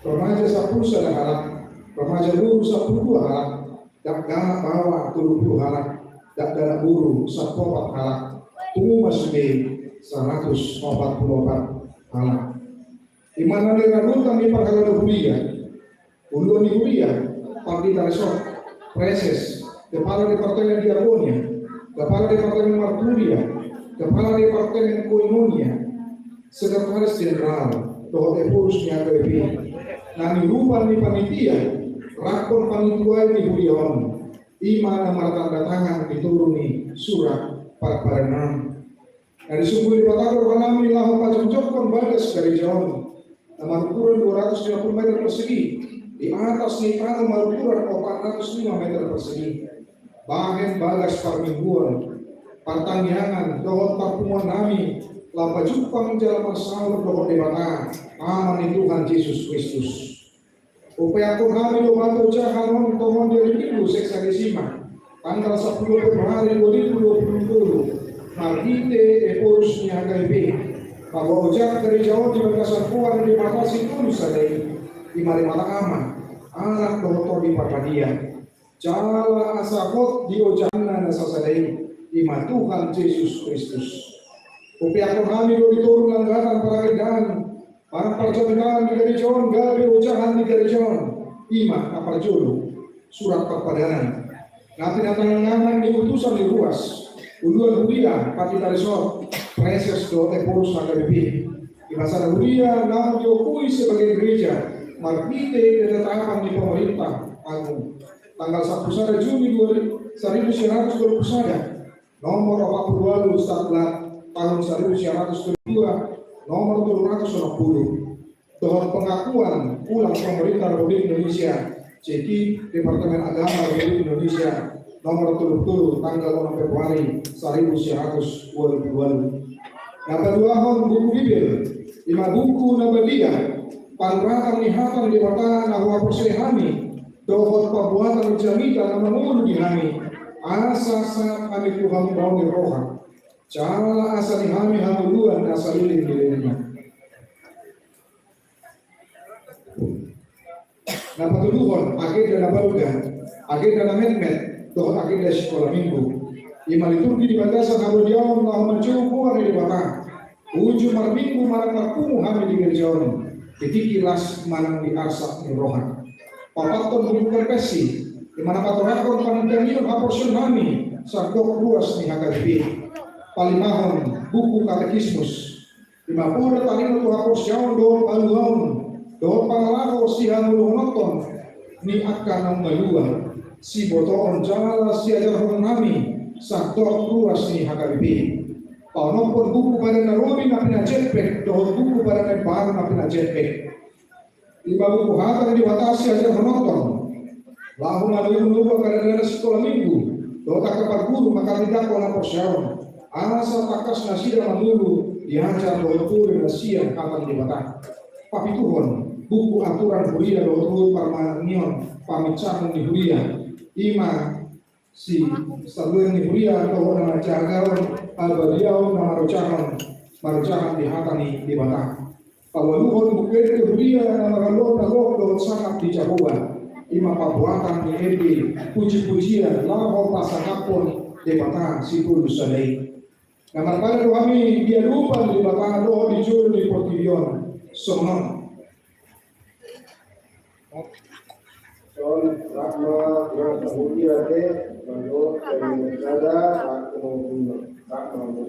remaja sampulu sada halak, remaja boru sampulu dua halak, dakdanak baoa tolu pulu halak, dakdanak boru sampulu opat halak, pungu ma sude saratus opat pulu opat halak. Ima na niradotan ni parhalado huria, uluan ni huria, pandita resort, praeses, kepala departemen diakonia, kepala departemen marturia, kepala departemen koinonia, sekretaris jenderal dohot ephorus ni H K B P, na nirupan ni panitia rap dohot pangidoan ni huria on, ima na martanda tangan di toru ni surat parpadanan. Na disungkun Debata do rohanami laho pajongjongkon bagas gareja on, na marukuran dua ratus lima puluh meter persegi, di atas ni tano marukuran opat ratus lima meter persegi. Bahen bagas parmingguon, partangiangan dohot parpunguannami, laho pajumpang jala marsaor dohot Debata, Ama ni Tuhan Jesus Kristus. Hupeakkon hami do batu ojahan on tongon di ari Minggu seksadisima, tanggal sampulu Februari dua ribu dua puluh tolu, marhite ephorus ni H K B P, bahwa ojak gareja on di bagasan goar ni Debata Sitolu Sada i, ima Debata Ama, Anak dohot Tondi Parbadia. Jala asa hot di ojahanna na sasada i, ima Tuhan Jesus Kristus. Hupeakkon hami do di toru langgatan paragendaan, parjamita ni gareja on gabe ojahan ni gareja on, ima na parjolo, surat parpadanan. Na pinatangihon ni utusan ni ruas, uluan huria, pandita resort, praeses dohot ephorus H K B P. Ima sada huria naung diakui sebagai gareja, marhite ketetapan ni pemerintah agung. Tanggal sampulu sada Juni dua ribu, saribu sia ratus dua pulu sada, nomor opat pulu ualu, Statblad tahun saribu sia ratus dua pulu dua, nomor tolu ratus onom pulu. Dohot pengakuan ulang pemerintah Republik Indonesia, C K I P, Departemen Agama Republik Indonesia, nomor tolu pulu tolu, tanggal onom Februari saribu sia ratus dua pulu ualu. Na paduahon buku Bibel, ima buku na badia, panuratan ni hata ni Debata na huhaporseai hami, dohot pambuatan jamita na mangolu di hami, asa sahat hami tu hamubaon ni roha. Jala asa di hami hangoluan na saleleng ni lelengna. Na patuduhon agenda na balga, agenda na metmet dohot agenda sikola minggu. I ma liturgi di bagasan habadiaon laho manjou goar ni Debata. Uju marminggu manang marpungu hami di gereja on, di tingki las manang di arsak ni roha. Paopathon buku konfesi, i ma na patorangkon panundanion haporseaon nami sandok ruas ni H K B P. Palimahon buku katekismus, i ma poda taringot tu haporseaon dohot haluaon dohot pangalaho sihangoluhononton ni angka naung malua, sibotoon jala siajarhon nami sandok ruas ni H K B P. Paonomhon buku padan na robi na pinajetpek dohot buku padan na imbaru na pinajetpek. I ma buku hata ni Debata siajarhononton, laho manoloi angka dalan sikola minggu dohot angka parguru manghatindanghon haporseaon, asa tangkas nasida mangolu diajar dohot poda na sian hata ni Debata. Papituhon buku aturan huria dohot ruhut parmanion paminsahon ni huria, i ma si saluan ni huria dohot na manjahahon habadiaon na marojahan, marojahan di hata ni Debata. Palualuhon buku ende huria na marhalado na gok dohot sangap di Jahowa, i ma pambuatan ni ende pujipujian laho pasangaphon Debata sipulu sada i. Na marpada do hami di adopan ni Debata dohot di jolo ni portibi on. Songon on. Son, rap ma, rap ma, huria te, mano, dan sada, rap ma, rap ma.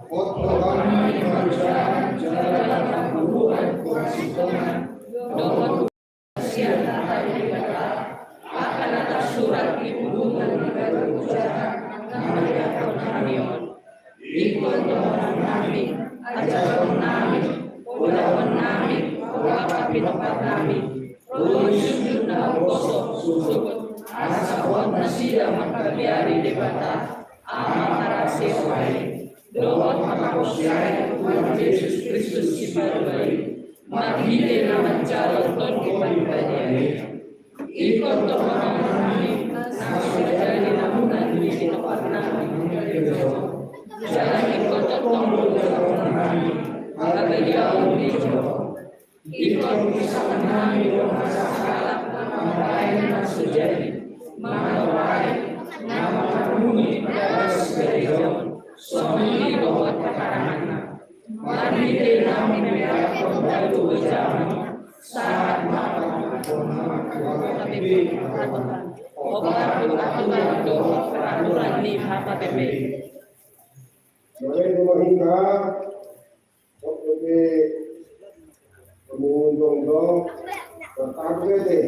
Otto kami, manusia, jalan, buruan, kuasitongan, dohot sian hata ni Debata, angka na tarsurat di pungunan ni ganup jahat, na manghatindanghon hami on. Ingkon dohonon nami, ajarhon nami, ulahon nami, tu angka pinompar nami, ro di sundut na umposo, suhut, asa hot nasida mangkabiari Debata, Ama parasi roha i, dohot manghaporseai Tuhan Jesus Kristus Sipaluaon i, marhite na manjalo Tondi Paribadian i. Ingkon dohonon nami, na so jadi namunan di pinompar nami, jala ingkon tongtong do jaloon nami, habadiaon ni Jahowa. Ingkon isahon nami do hata sahalak mambahen na so jadi, mangalaho na mangarungi bagas gareja on, songon i dohot harapanna. Marhite na mampeakhon batu bajaman, sahat ma pangalaho ni H K B P. Opat do aturan dohot peraturan ni H K B P. Mulai rumah hingga Oke, pengunjung dong, bertamu ya deh.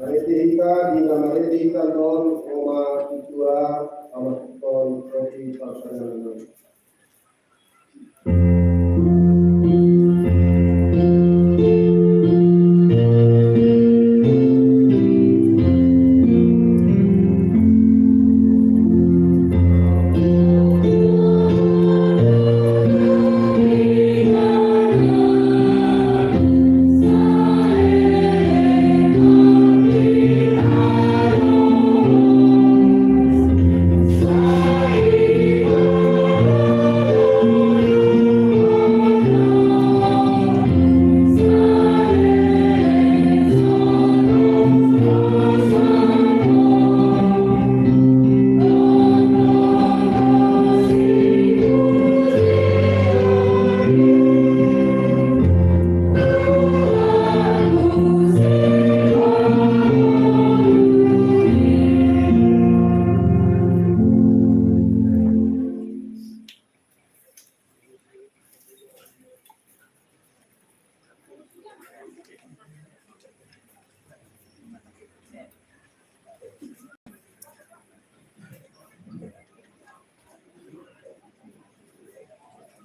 Marhite hita, di na marhite hita non, oma, tutua, ama, ton, kopi, pasangan.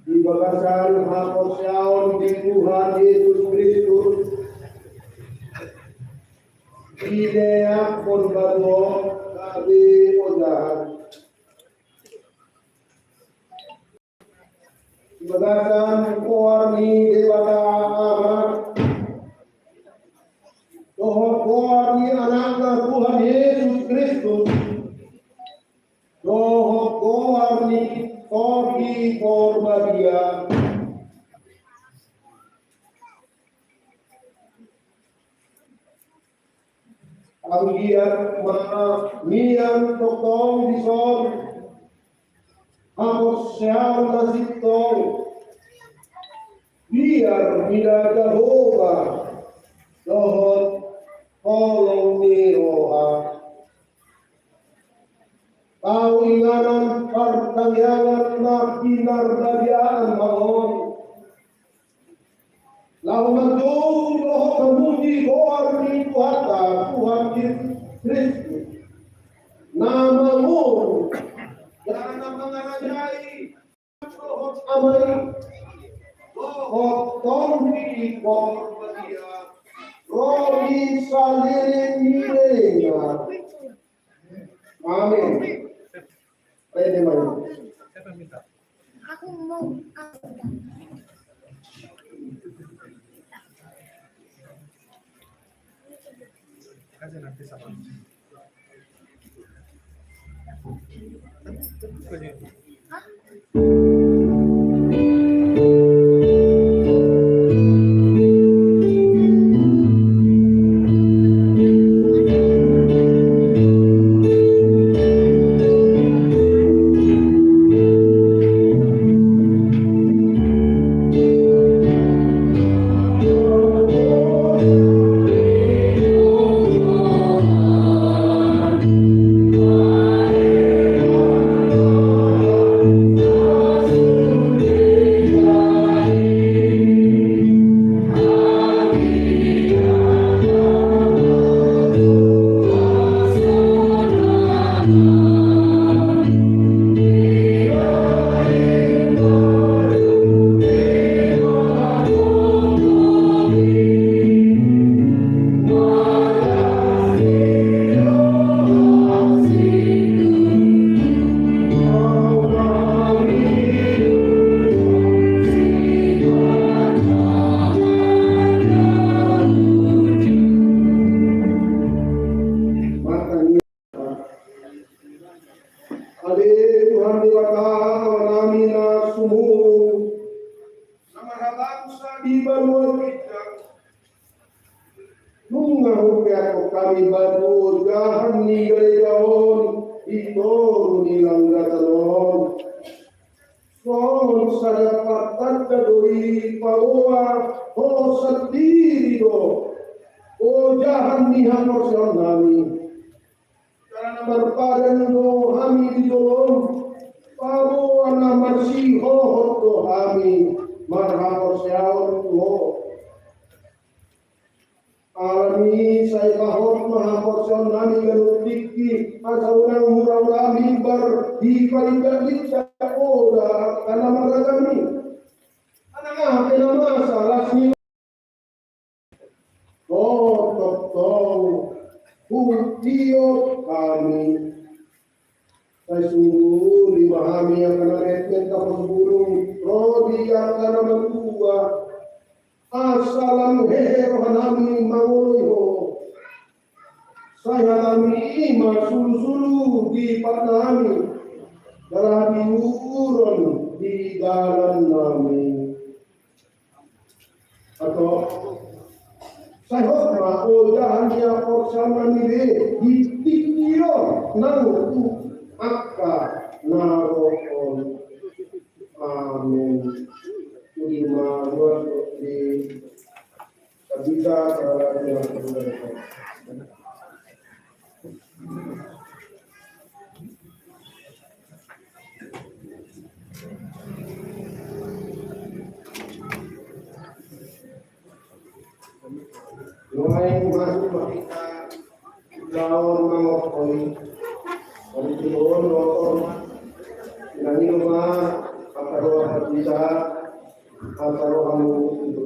Di bagasan haporseaon di Tuhan Jesus Kristus, dileakhon batu on gabe ojahan. Di bagasan goar ni Debata Ama, dohot goar ni Anakna Tuhan Jesus Kristus, dohot Tondi Porbadia. Anggiat ma mian tongtong dison haporseaon na sintong, biar mida Jahowa dohot holong ni roha. Tau inganan partangiangan na pinarbadiaan ma on, laho manjou dohot mamuji goar ni Tuhanta, Tuhan Kristus, na mangolu jala na mangarajai dohot Ama i dohot Tondi Porbadia, ro di saleleng ni lelengna. Amin. Rede ma i. Aku mau. Ale Tuhan Debata, Amanami na sumurung, na marhabangsa di banua ginjang, nunga hupeakkon hami batu ojahan ni gareja on di toru ni langgatan on. Songon sada partanda do i paboa Ho sandiri do ojahan ni haporseaonnami. Jala na marpadan do hami di jolo on, paboa na marsihohot do hami marhaporseaon tu Ho. Alani i sai pahot ma haporseaonnami ganup tingki, asa unang hurang mimbar di palinda-linda poda angka na marragam i. Manang aha pe na masa las ni Ho tongtong hutiop hami. Sai sungkun ma hami angka na metmet, angka na bulung, ro di angka na matua, asa lam hehe rohanami mangoloi Ho. Sai hatami i ma sulusulu di patnami, jala hatiuron di dalannami. Antong, sai hot ma ojahan ni haporseaonnami be di tingki on nang tu angka na ro on. Amin. Ima buat di tabisa. Nuaeng masuk ma hita laon mangokhoi. Adi tugon motor ma. Inang ino ma, apa doa kita, apa doa mu itu.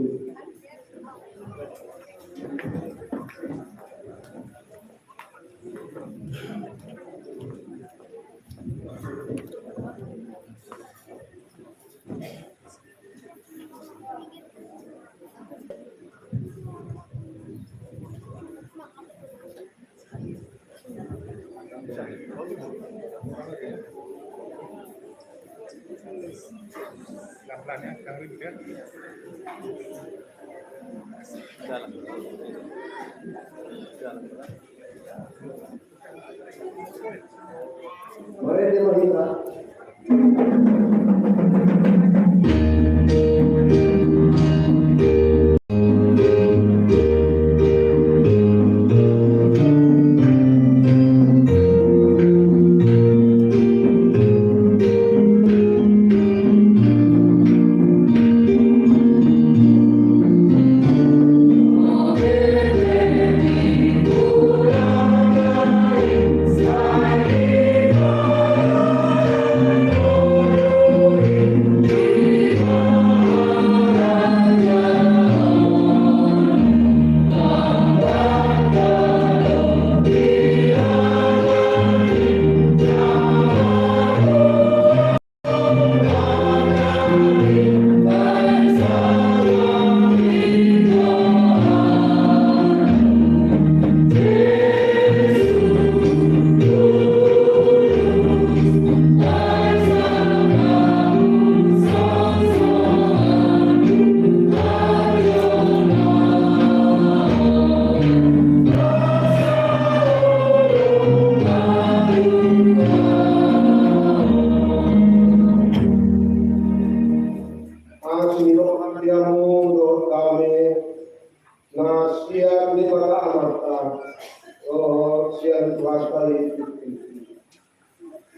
Asi ni roha di hamu dohot dame na sian Debata Amanta dohot sian Tuhanta Jesus Kristus.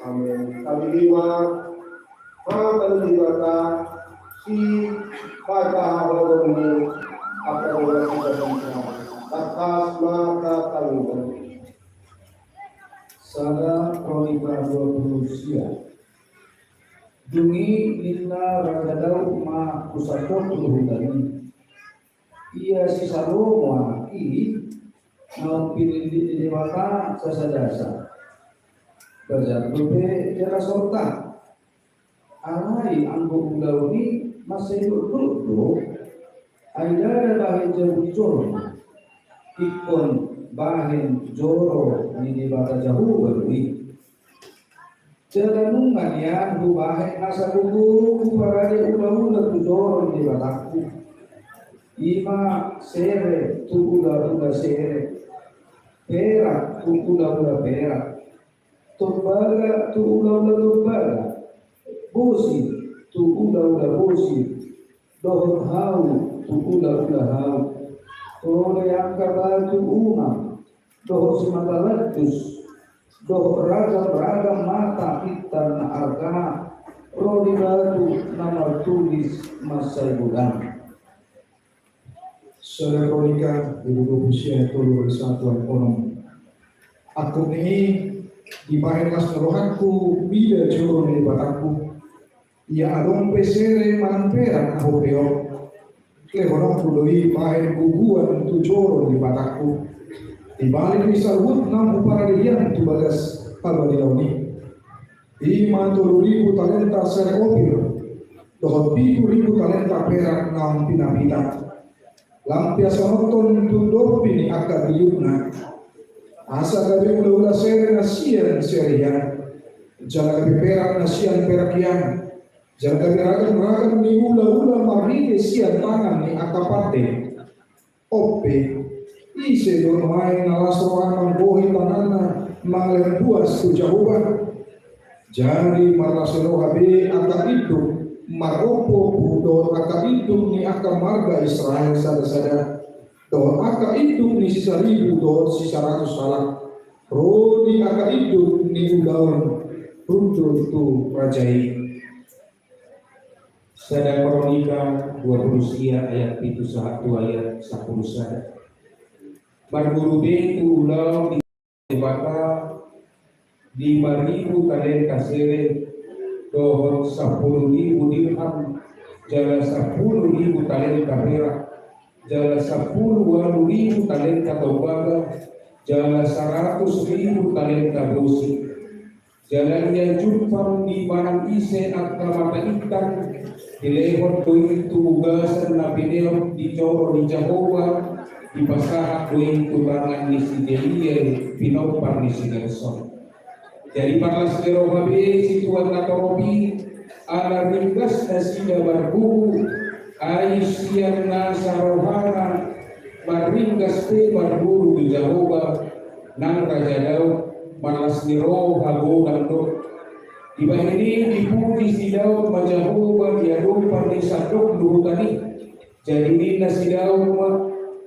Amen. Hami lima, hata ni Debata, si hata haholongan ni angka dosa hita. Tangkas ma hata ni Debata. Sada Kronika dua pulu sia. Dung i ninna Raja Daud ma tu sandok tu huta i: Ia si Salomo anak i, naung pinillit ni Debata sasada sa, bajar dope jala sorta. Alai anggo ulaon i mansai dokdok do, ai ndada bahen jabu ni joro, ingkon bahen joro ni Debata Jahowa do i. Jala nunga nian hubahen asa gogo huparade ulaula tu joro ni Debatangku. I ma sere tu ulaula sere, perak tu ulaula perak, tombaga tu ulaula tombaga, bosi tu ulaula bosi, dohot hau tu ulaula hau. Ro do i angka batu umang dohot simata landus, dohot ragamragam mata intan na arga, ro di batu na martulis mansai godang. Sada Kronika dua pulu sia, tolu, satu, onom. Angkup ni i dibahen las ni rohangku mida joro ni Debatangku. Ia adong pe sere manang perak na hupeop, lehononku do i bahen gogoan tu joro ni Debatangku. Di balik ni saluhut naung huparade hian tu bagas habadiaon i, i ma tolu ribu talenta sere Opir, dohot pitu ribu talenta perak naung pinapita. Lam pe asa nonton tu dompi ni angka giliukna, asa gabe ulaula sere na sian sere hian, jala gabe perak na sian perak hian, jala gabe ragamragam ni ulaula marhite sian tangan ni angka pande. On pe, ise do nuaeng na las roha manggohi tanganna mangalehon buas tu Jahowa? Jadi marlas ni roha be angka induk marompuompu dohot angka induk ni angka marga Israel sadasada, dohot angka induk ni sisaribu dohot sisaratus halak, ro di angka induk ni ulaon hundul tu raja i. Sada Kronika dua pulu sia ayat pitu sahat tu ayat sampulu sada. Marguru be tu ulaon di Debata lima ribu talenta sere, dohot sampulu ribu dirham, jala sampulu ribu talenta perak, jala sampulu ualu ribu talenta tombaga, jala saratus ribu talenta bosi. Jala ia jumpang di manang ise angka mata intan, dilehon do i tu bagasan na pineop di joro ni Jahowa, dipasahat do i tu tangan ni si Jeiel, pinompar ni si Gersom. Jadi marlas ni roha be situan na torop i, ala ringgas nasida marguru, ai sian nasa rohana marringgas pe marguru di Jahowa, nang Raja Daud, marlas ni roha godang do. Dibahen i dipuji si Daud ma Jahowa di adopan ni sandok luhutan i. Jadi ninna si Daud ma,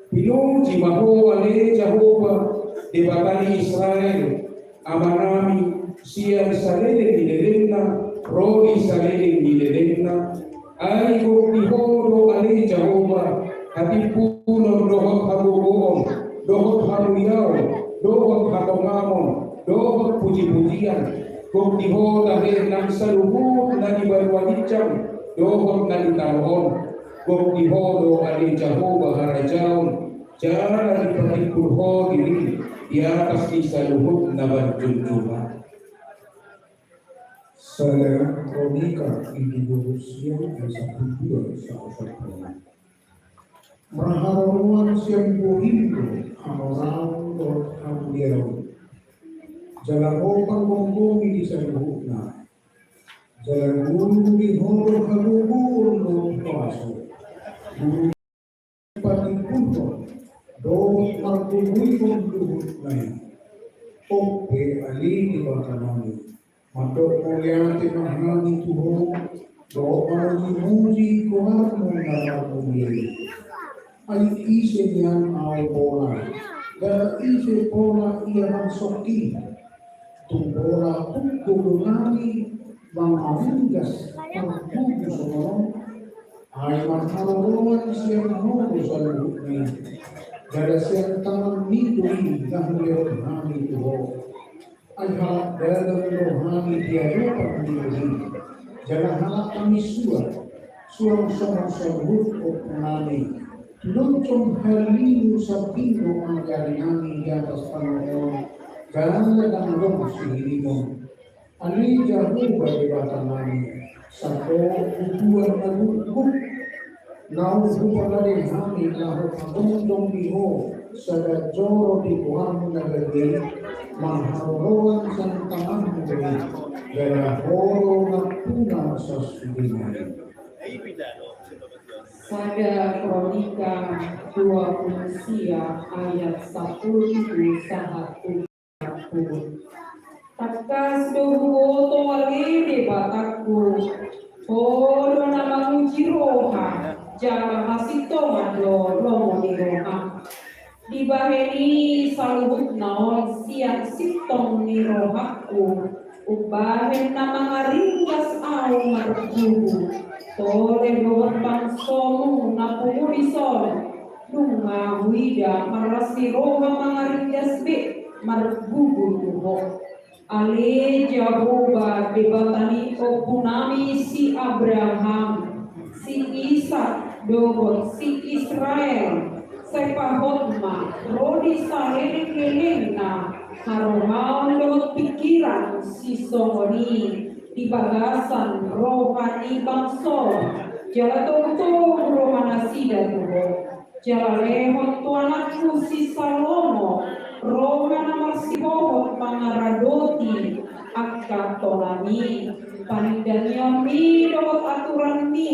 pinuji ma Ho ale Jahowa, Debata ni Israel, Amanami, sian saleleng ni lelengna ro di saleleng ni lelengna. Ai gok di Ho do ale Jahowa, hatimpunon dohot hagogoon, dohot hamuliaon, dohot hatongamon, dohot pujipujian. Gok di Ho tahe nang saluhut na di banua ginjang dohot na di tano on. Gok di Ho do ale Jahowa harajaon, jala dipatimbul Ho dirim di atas ni saluhut na marjunjungan. Sada Kronika, bindu dua pulu sia, ayat sampulu dua sahat sampulu onom. Marharoroan sian bohim do hanoraon dohot hamuliaon, jala Ho panggomgomi di saluhutna. Jala guru di Ho do hagogoon dohot poso. Guru patimbulhon dohot margogoihon luhutna i. On pe ale Debatanami, mandok mauliate ma hami tu Ho, dohot mamujimuji goarmu na marmulia i. Ai ise nian ahu pola, jala ise pola ia mangsoki? Tung pola tung gogo nami mangaringgas margugu songon on. Ai marharoroan sian Ho do saluhutna i, jala sian tanganmi do i na hulehon hami tu Ho. Ai halak dalan do hami di adopan ni bohim, jala halak hami suang, suang songon saluhut ompunami. Lojong halilu sambing do anggarinami di atas tano on, jala ndang adong sihirimon. Ale Jahowa Debatanami, sandok bubuan na gukguk naung huparade hami laho pajongjong di Ho, sada joro di goarmu na badia i, marharoroan sian tanganmu do i, jala Ho do nampuna sasudena i. Sada Kronika dua pulu sia ayat sampulu pitu sahat Tangkas do huboto ale Debatangku, Ho do na manguji roha, jala hasintongan do lomo ni roha. Dibahen i saluhutna on sian sintong ni rohangku, umbahen na mangaringgas ahu margugu, tole dohot bangsomu na pungu dison, nunga huida marlas ni roha mangaringgas be margugu tu Ho. Ale Jahowa Debata ni ompunami si Abraham, si Isak, dohot si Israel, sai pahot ma ro di saleleng lelengna harohaon dohot pingkiran sisongon i di bagasan roha ni bangso, jala togutogu roha nasida tu Ho. Jala lehon tu anakku si Salomo roha na marsihohot mangaradoti angka tonami, panindanionmi dohot aturanmi,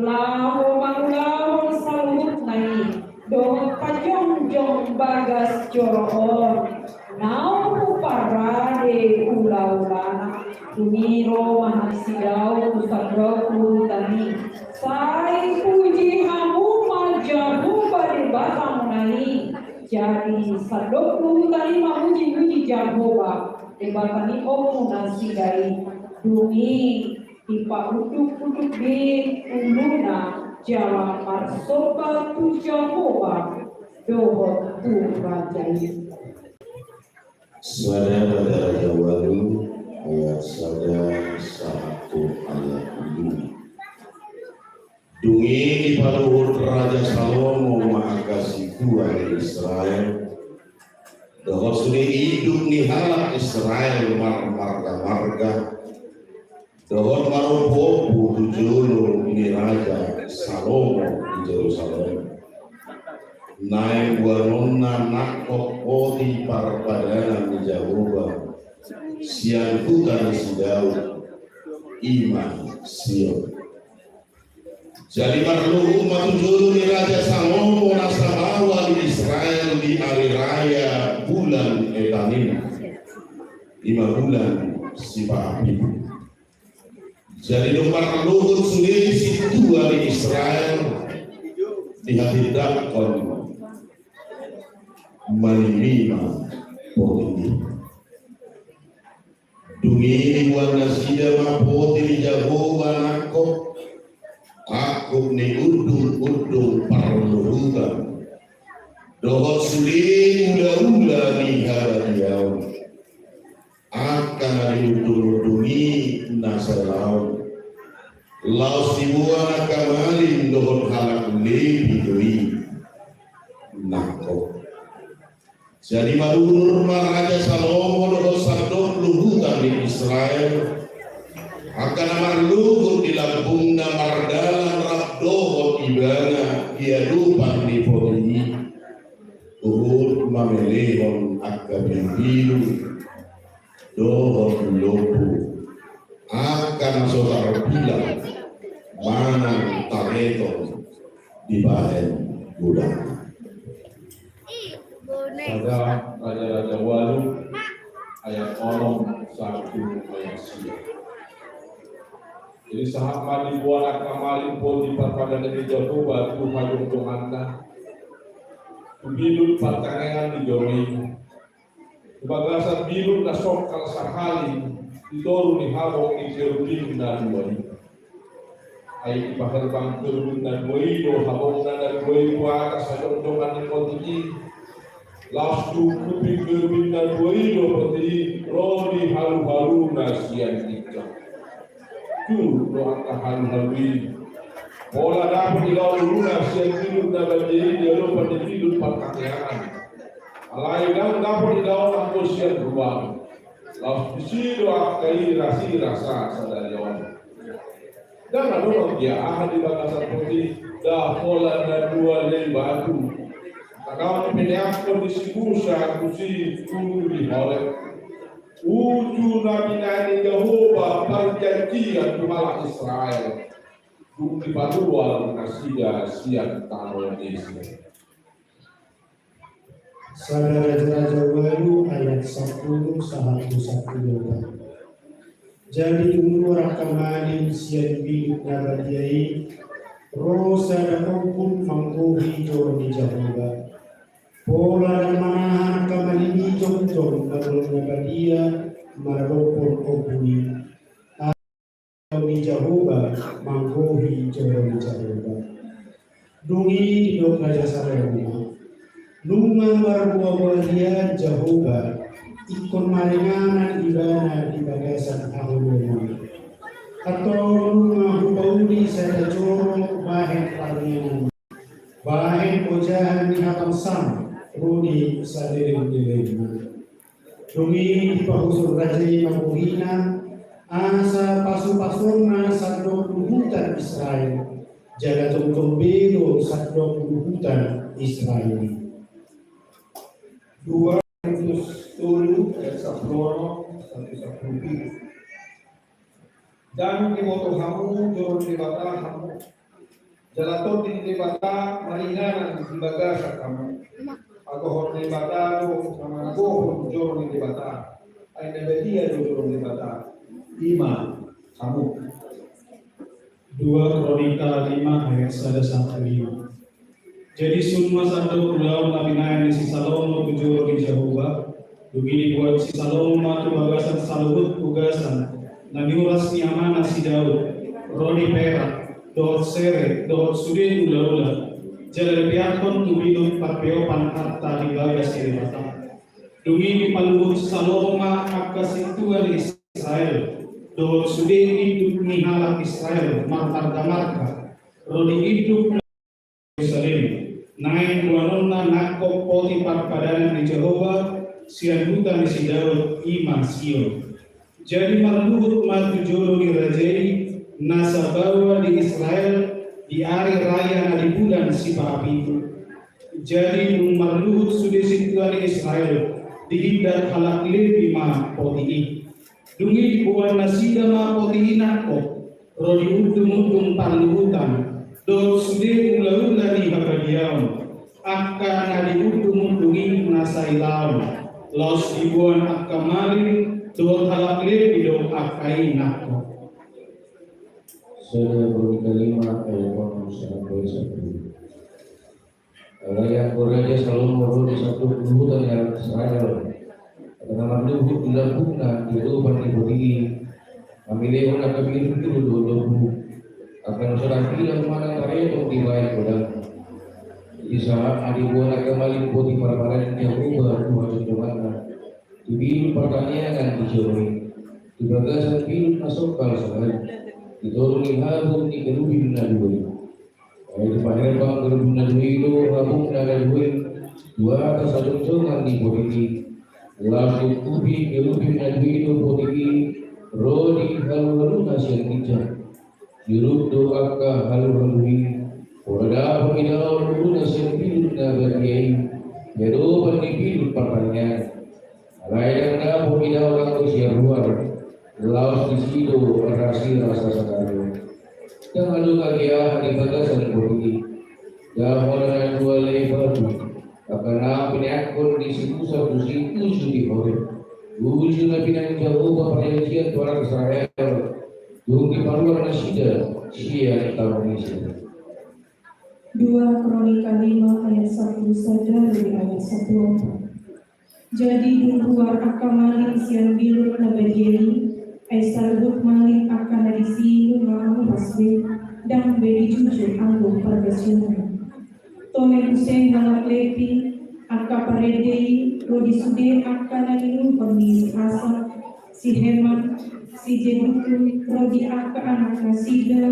laho mangulahon saluhutna i, dohot pajongjong bagas joro on, naung huparade ulaulana. Dung i ro ma hami si Daud tu sandok luhutan i. Sai puji hamu ma Jahowa Debatamuna i. Jadi sandok luhutan i mamujimuji Jahowa, Debata ni ompu nasida i. Dung i dipaundukunduk be uluna jala marsomba tu Jahowa dohot tu raja i. Sada Raja-raja ualu ayat sada sahat tu ayat lima. Dung i dipaluhut Raja Salomo ma angka situa ni Israel, dohot sude induk ni halak Israel marmarga-marga, dohot marompuompu tu jolo ni Raja Salomo di Jerusalem. Naeng boanonna nangkok poti parpadanan ni Jahowa sian huta ni si Daud. i ma Sion. Jadi marluhut ma tu jolo ni Raja Salomo na sabawa di Israel di ari raya bulan Etanim, i ma bulan Sipahapitu. Jadi dung marluhut sude sintua ni Israel, dihatindanghon ma ninna poti i. Dung i diboan nasida ma poti ni Jahowa nangkok, angkup ni undungundung parluhutan dohot sude ulaula ni habadiaon. Angka na niundungundung i na salaon, laos diboan angka malim dohot halak Lebi do i nangkok. Jadi marundur ma Raja Salomo dohot sandok luhutan ni Israel, angka na marluhut di lambungna mardalan rap dohot ibana di adopan ni poti i, huhut mamelehon angka bilbilu dohot lombu, angka na so tarbilang manang tabeton dibahen godangna. Sada Raja-raja ualu ayat onom sahat tu ayat sia. Jadi sahat ma diboan angka malim poti parpadanan ni Jahowa tu hajongjonganna, tu bilun partangiangan ni joro i. Tu bagasan bilun na songkal sahali di toru ni habong ni kerubim na dua i. Ai dipaherbang kerubim na dua i do habongna na dua i tu atas hajongjongan ni poti i. Laos diungkupi kerubim na dua i do poti i ro di haluhaluna sian ginjang. Tu do angka haluhalu i. Pola dapot dilaon uluna sian bilun na badia i di adopan ni bilun partangiangan. Alai ndang dapot dilaon anggo sian ruang. Laos disi do angka i rasirasa sadari on. Ndang adong anggia aha di bagasan poti i, da holan na dua lei batu. Ndang pe dipeakhon disi Musa tusi uju di Horeb, uju na binahen ni Jahowa parjanjian tu halak Israel dung dipaluar nasida sian tano Mesir. Sada Raja-raja ualu ayat sampulu sahat tu sampulu opat. Jadi dung luar angka malim sian bilun na badia i, ro sada ombun manggohi joro ni Jahowa. Pola ndang manahan angka malim i jongjong manggohi na badia maradophon ombun i. Ni Jahowa manggohi joro ni Jahowa. Dung i didok Raja Salomo, nunga marboaboa hian Jahowa, ingkon maringanan ibana di bagasan haholomon. Antong nunga hupauli sada joro bahen parmianan, bahen ojahan ni habangsam ro di saleleng-lelengna. Dung i dipahusur raja i ma bohina, asa pasupasonna sandok luhutan Israel, jala jongjong be do sandok luhutan Israel i. Dua Korintus tolu ayat sampulu onom sampe sampulu pitu. Ndang diboto hamu joro ni Debata hamu. Jala tondi ni Debata maringanan di bagasan hamu. Agohon ni Debata do na managohon joro ni Debata. Ai na badia do joro ni Debata. I ma hamu. Dua Kronika lima ayat sada sampe lima. Jadi sun ma sandok ulaon na binahen ni si Salomo tu joro ni Jahowa, dung i diboan si Salomo ma tu bagasan saluhut ugasan na niuras ni amana si Daud, ro di perak, dohot sere, dohot sude ulaula, jala dipeakhon tu bilun parpeopan arta di bagas ni Debata. Dung i dipaluhut si Salomo ma angka sintua ni Israel, dohot sude induk ni halak Israel marmargamarga, ro di induk Jerusalem, naeng boanonna nangkok poti parpadanan ni Jahowa sian huta ni si Daud, i ma Sion. Jadi marluhut ma tu jolo ni raja i na sabawa di Israel di ari raya na di bulan sipahapitu. Jadi dung marluhut sude sintua ni Israel, dihindat halak Lebi ma poti i. Dung i diboan nasida ma poti i nangkok, ro di undung-undung parluhutan, dohot sude ula-ula ni habadiaon, angka na di undung-undung i na sailaon, laos diboan angka malim dohot halak Lepi do angka i nangkok. Sada Kronika lima ayat onom sampe sapuluh. Alai anggo Raja Salomo ro di sandok luhutan ni halak Israel, angka na marluhut di lambungna di adopan ni poti i, mamilehon angka biru-biru dohot lombu, angka na so dang hilang manang taretong dibaen godang. Jadi sahat ma diboan angka malim poti parparen ni Jahowa Tuhan jongjongna, di bilut partangiangan di joro i, di bagasan bilut na sombal sahali, di toru ni habung ni kerubim na dua i. Ai dipaherbang kerubim na dua i do habung na dua i tu atas jongjong ni poti i. Laos diungkupi kerubim na dua i do poti i ro di halu-haluna sian ginjang. Diurut do angka halu-halu i, pola dapot idaon uluna sian bilut na badia i, di adopan ni bilut partangiangan. Alai ndang dapot idaon anggo sian ruar, laos disi do rasi rasa sadari on. Ndang adong gabe aha di bagasan poti i. Ndang holan na dua lei batu, angka na pineakkon ni si Musa tusi uju di Horeb, uju na pinang Jahowa parjanjian tu halak Israel, dung dipaluar nasida sian tano Mesir. Dua Kronika lima ayat sapuluh sada hingga ayat sapuluh opat. Jadi dung ruar angka malim sian bilut na badia i, ai saluhut malim angka na disi nunga muras be, ndang be dijujur anggo pargasionna. Tole muse halak Lepi, angka parende i, ro di sude angka na niurupi ni si Asap, si Heman, si Jedutu, ro di angka anak nasida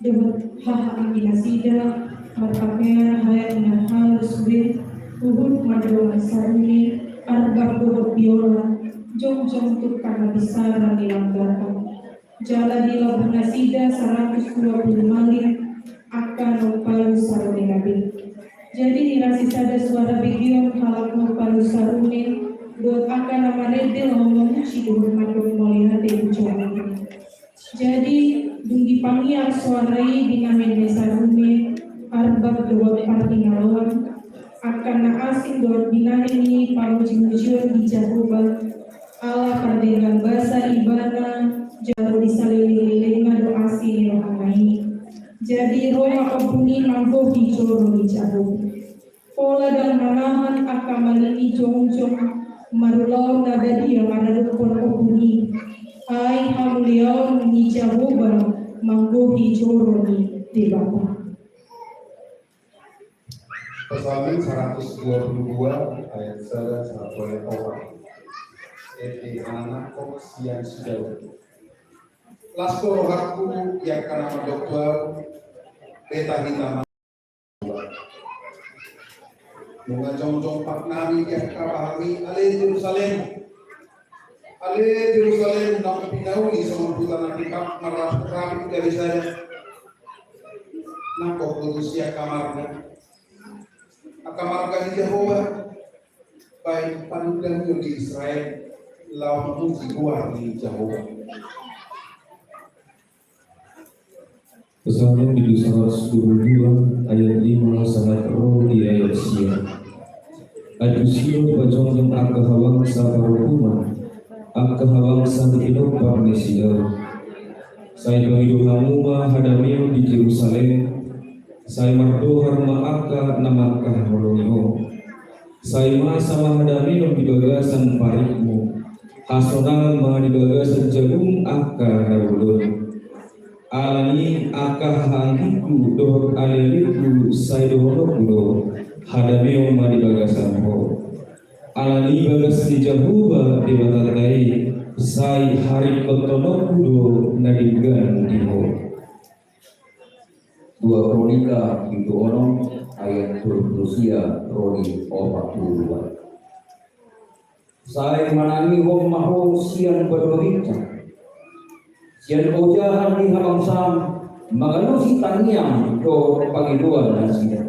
dohot haha anggi nasida, marpahean haean na halus be, huhut mandongan sarune, arbab dohot biola, jongjong tungkang na bisara ni langgapan. Jala dilabur nasida saratus dua puluh malim angka na umpalu sarunena be. Jadi nirasi sada suara begeon halak na umpalu sarune, dohot angka na marende laho mamuji dohot mandok mauliate tu Jahowa. Jadi dung dipangiar suara i di na mende sarune, arbab dohot parhingaloan, angka na asing dohot binahen i pamuji-mujion di Jahowa, ala pardenggan basa ibana, jala di saleleng-lelengna do asi ni rohana i. Jadi ro ma ombun i manggohi joro ni Jahowa. Pola ndang manahan angka malim i jongjong marulaon na badia maradophon ombun i. Ai hamuliaon ni Jahowa manggohi joro ni Debata. Psalmen seratus dua puluh dua ayat sada sampe opat. Ende hanana kok sian si Daud. Las do rohangku di angka na mandok tu ahu, beta hita ma. Nunga jongjong pat nami di angka pahami, ale Jerusalem. Ale Jerusalem, na pinauli songon huta na pipap marrapik-rapik gabe sada. Nangkok do tusi angka marga. Angka marga ni Jahowa, baen panungganion di Israel, laho mamuji goar ni Jahowa. Psalmen bindu saratus dua puluh dua ayat lima sahat ro di ayat sia. Ai tusi do dipajongjong angka habangsa parhukuman, angka habangsa na pinompar ni si Daud. Sai pangido hamu ma hadameon di Jerusalem, sai mardohar ma angka na mangkaholongi ho. Sai masa ma hadameon di bagasan parikmu, hasonangan ma di bagasan jabum angka na bolon. Alani angka hahaanggingku dohot alealeku sai dohononku do, hadameon ma di bagasan ho. Alani bagas ni Jahowa Debatanta i sai haringkothononku do na denggan di ho. Dua Kronika bindu onom ayat dua puluh sia ro di opat puluh dua. Sai manangihon ma ho sian banua ginjang, sian ojahan ni habangsaon, mangalusi tangiang dohot pangidoan nasida.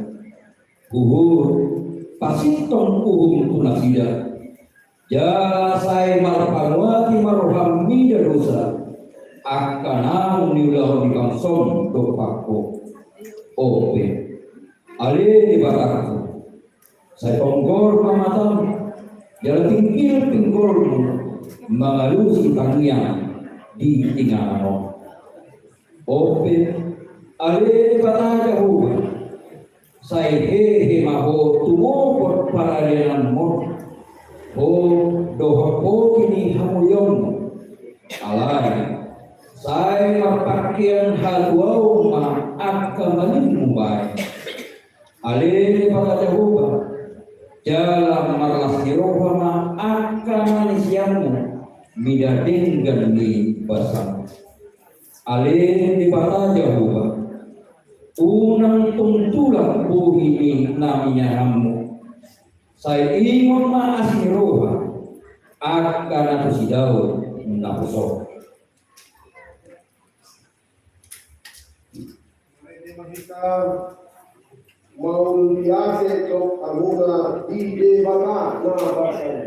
Huhut pasintong uhum tu nasida. Jala sai marpanguati ma roham mida dosa, angka naung niulahon ni bangsom dompak ho. Ope. Ale Debatangku, sai tonggor ma matam, jala tinggil pinggolmu mangalusi tangiang di inganan on. Ope, ale Debata Jahowa, sai hehe ma ho tumopot paraleanmu, ho dohot poti ni hamuliaonmu. Alai, sai marpangkean hatuaon ma angka malingmu baen. Ale Debata Jahowa, jala marlas ni roha ma angka na nisianmu mida denggan ni basam. Ale Debata Jahowa, unang tung tulak bohi ni na niahanmu. Sai ingot ma asi ni roha angka na tusi dao na poso. Mauliate do hamuna di Debata na basa i.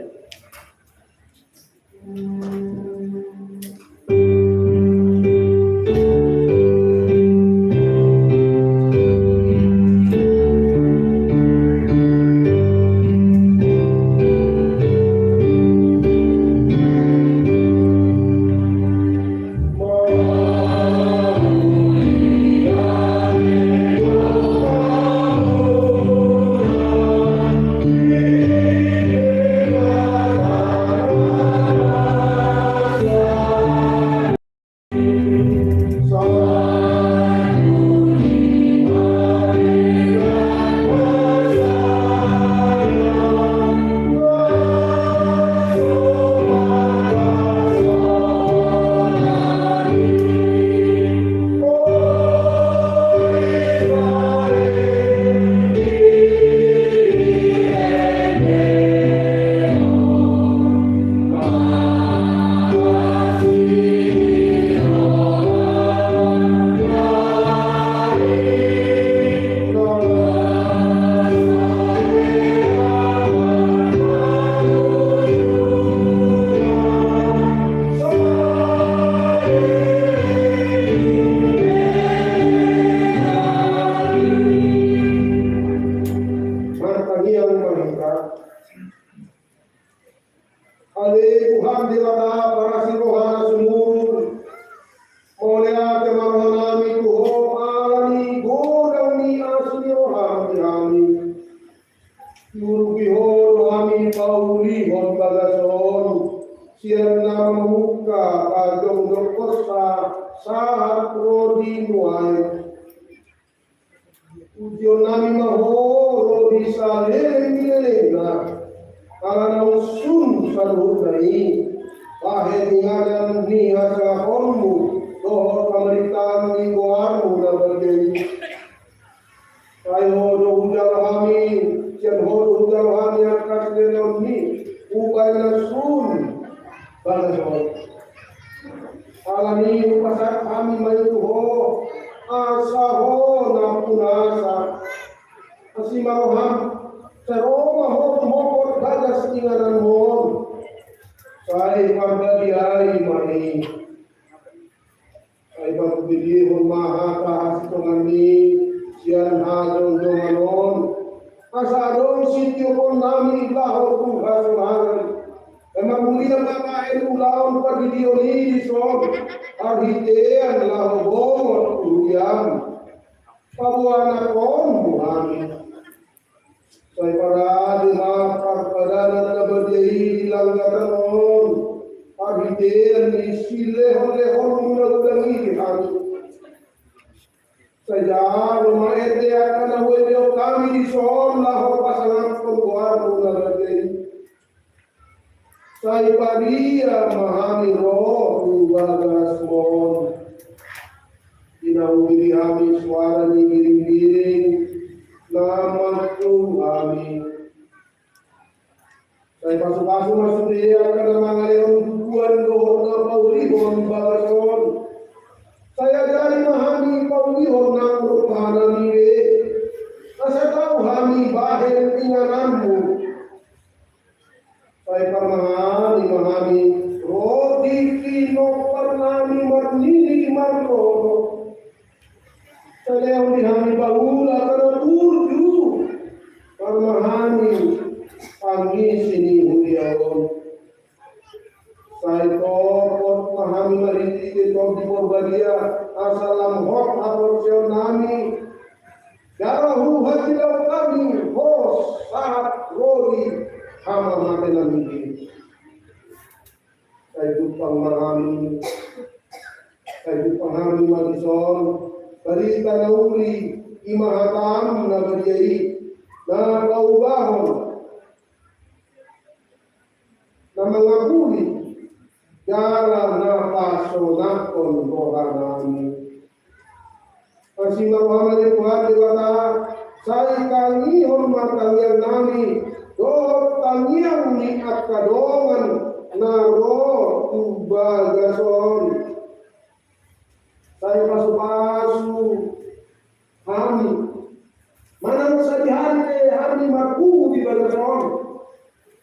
Martangiang ma hita. Ale Tuhan Debata parasi roha na sumurung, mauliate ma rohanami tu Ho ala ni godang ni asi ni roham di hami. Diurupi Ho do hami paulihon bagas on sian na mamungka pajongjongkonsa sahat ro di nuaeng. Pujionnami ma Ho ro di saleleng ni lelengna, ala naung sun saluhutna i bahen inganan ni hasangaponmu dohot pamarintaan ni goarmu na badia i. Sai Ho do hujalo hami, sian Ho do hujalo hami angka silehononmi hubahen na sun bagas on. Alani i hupasahat hami ma i tu Ho, asa Ho nampunasa. Asi ma roham, sai ro ma Ho tumopot bagas ingananmu on. Sai parbadiai ma i. Sai parbadiaihon ma hata hasitongan i sian hajongjongan on. Asa adong sitioponnami laho tu hasonangan. Emang mulia ma bahen ulaon pardidion i dison, marhitean laho bongot tu huria. Paboa anakkon do hami. Sai parade ma parpadanan na badia i di langgatan on, marhitean ni silehonlehonmu na godang i di hami. Sai jalo ma ende angka na huendehon hami dison laho pasangaphon goarmu na badia i. Sai padia ma hami ro tu bagasmon. Di na huidi hami suara ni giringgiring na mantu hami. Sai pasupasu ma sude angka na mangalehon bubuan dohot na paulihon bagas on. Sai ajari ma hami paulihon nang rohanami be, asa tau hami bahen ingananmu. Sai parmahan pangisi ni huria on. Sai topot ma hami marhite Tondi Porbadia, asa lam hot haporseaonnami, jala huhatilaon hami ho sahat ro di hamamate nami. Sai jumpang ma hami, sai jumpang hami ma dison, barita na uli, i ma hatam na badia i, na paubahon, na mangapuli, jala na pasonangkon rohanami. Asi ma roham ale Tuhan Debata, sai tangihon ma tangiangnami, dohot tangiang ni angka dongan na ro tu bagas on. Sai pasupasu hami, manang sadihari pe hami marpungu di bagas on.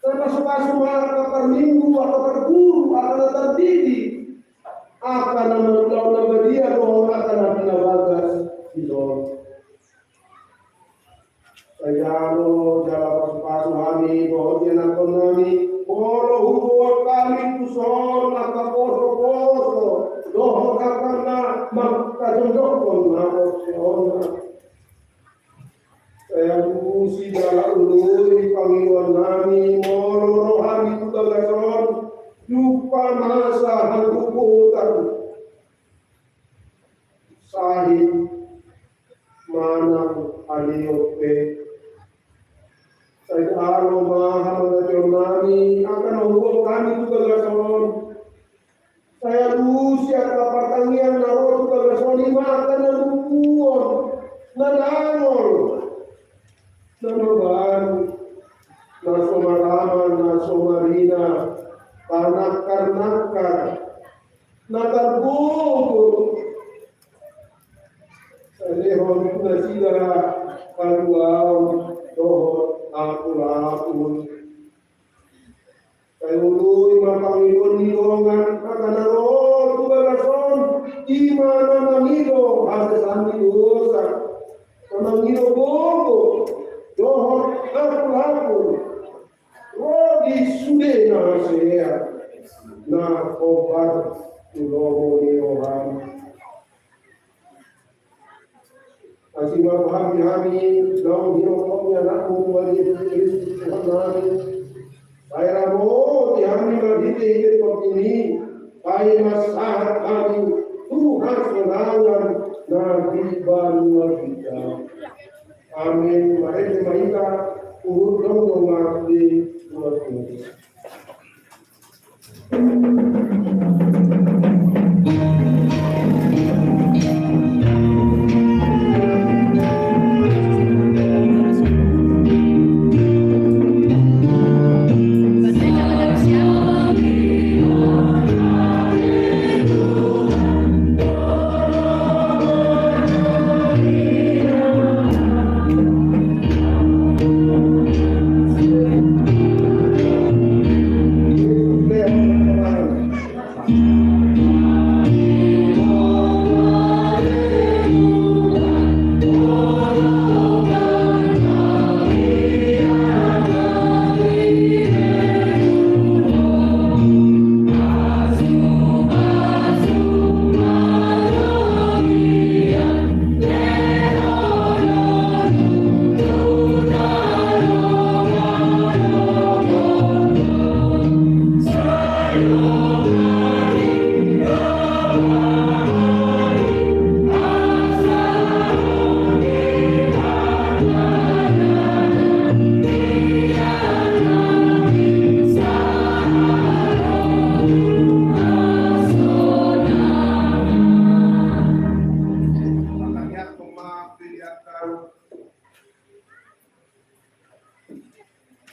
Sai pasupasu ma angka parminggu, angka parguru, angka na tardidi, angka na mangulahon na badia dohot angka na pinabagas dison. Sai jalo jala pasupasu hami dohot ianakhonnami, molo huboan hami tuson angka posoposo dohot angka na mangkajongjongkon haporseaonna. Sai alusi jala oloi pangidoannami, molo ro hami tu bagas on jumpa masa hagogotan, sahit manang haleon pe. Sai jalo ma hamangateonnami angka na huboan hami tu bagas on. Sai alusi angka partangiang na ro tu bagas on, i ma angka na lumpuhon, na dangol, na mabalu, na so marama, na so marina, panangkarnangkar, na targogo. Sai lehon tu nasida haluaon dohot apulapul. Sai oloi ma pangidoan ni dongan angka na ro tu bagas on, i ma na mangido hasesaan ni dosa, na mangido gogo dohot apulapul, ro di sude na hasea, na hombar tu lomo ni roham. Asi ma roham di hami, naung dirohom ni Anakmu Tuhan Jesus Kristus Tuhannami. Sai ramoti hami marhitehite Tondi i, paima sahat hami tu hasonangan na di banua ginjang. Amin. Marende ma hita, huhut jongjong ma di banua ginjang.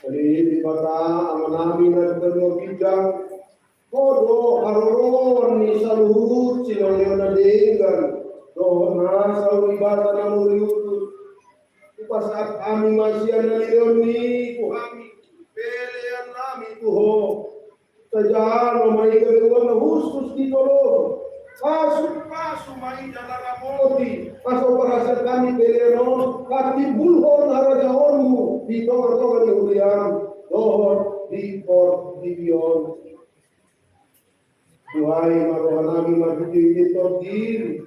Jadi, Debata Amanami na di banua ginjang, Ho do haroroan ni saluhut silehonlehon na denggan dohot nasa uli basa na mauliutus. Hupasahat hami ma sian na nilehonmi tu hami, peleannami tu Ho. Sai jalo ma i gabe uang na hushus di tolomu, Pasu-pasu ma i jala ramoti, asa huparhaseang hami pelean on, patimbulhon harajaonmu di tonga-tonga ni huriam, dohot di portibi on. Buhai ma rohanami marhite-hite tondim,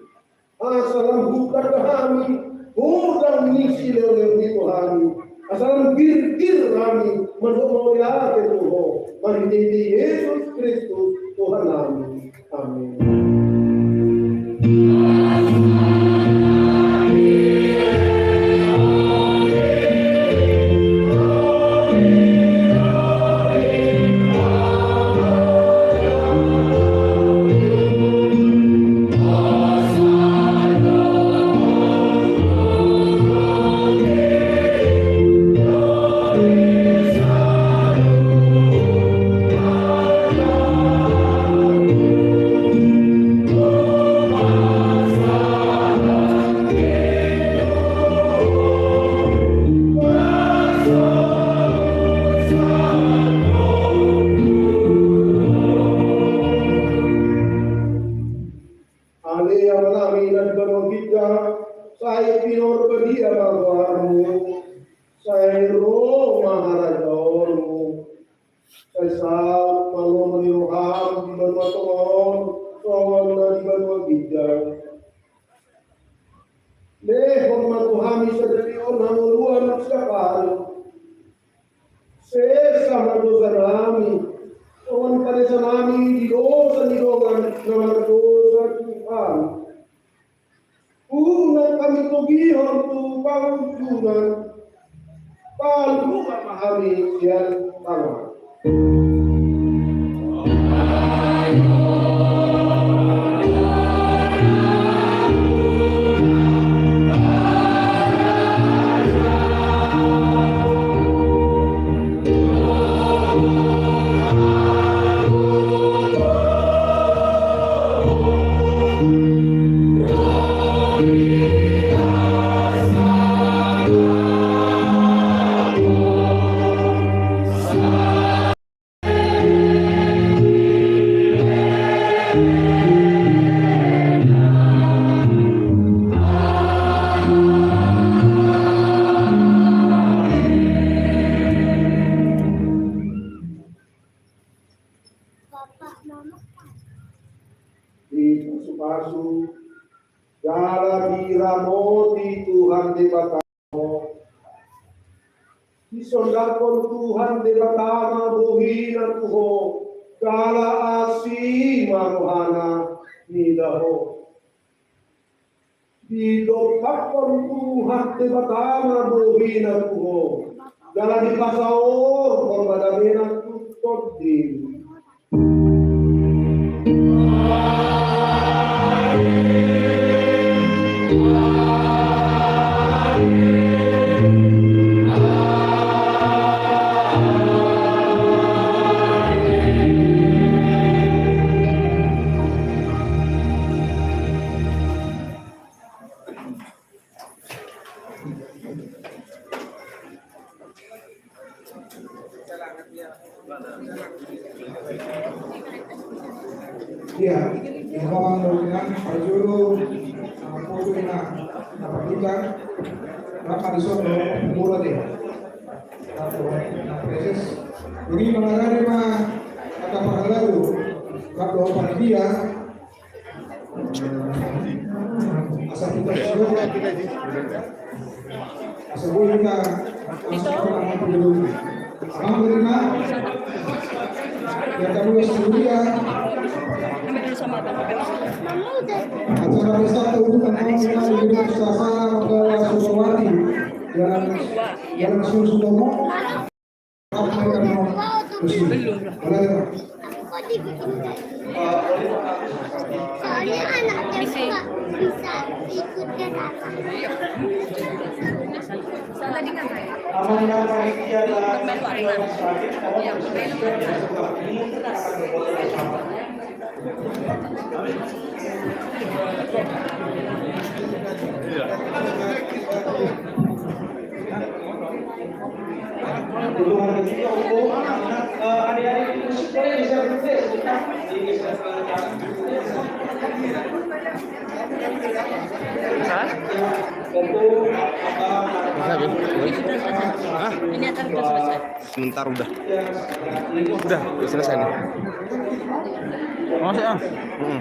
asa lam hutanda hami godang ni silehonlehonmi tu hami, asa lam girgir hami mandok mauliate tu Ho, marhite-hite Jesus Kristus Tuhannami. Amin. Ale Amanami na di banua ginjang, sai pinarbadia ma goarmu, sai ro ma harajaonmu, sai saut ma lomo ni roham di banua tonga on songon na di banua ginjang. Lehon ma tu hami sadari on hangoluan siapari. Sesa ma dosanami, songon panesanami di dosa ni dongan na mardosa tu hami. Unang hami togihon tu pangunjunan, palua ma hami sian pangago. Dipasu-pasu jala diramoti Tuhan Debata. Disondangkon Tuhan Debata ma bohina tu ho, jala asi ma rohana mida ho. Didompakkon Tuhan Debata ma bohina tu ho, jala dipasaorhon ma damena tu tondim. Iya, ya, Bapak, Bapak, Ibu, parjolo, eh, foto ina, apa, kita, apa, di sono, murah deh. Apa, apa, proses. Jadi, mengenai ma, kata para lalu, apa, apa, dia, Asa kita, asa boi kita, asa kita, amang terima, ya, kami suria. Acara pesta tahunan tahun ini di Sasana Manggala Sukawati, Jalan, Jalan Susutomo. Hah? Ini acara sudah selesai. Sementara udah. Udah, udah selesai nih. Masih, ah? Mm-mm.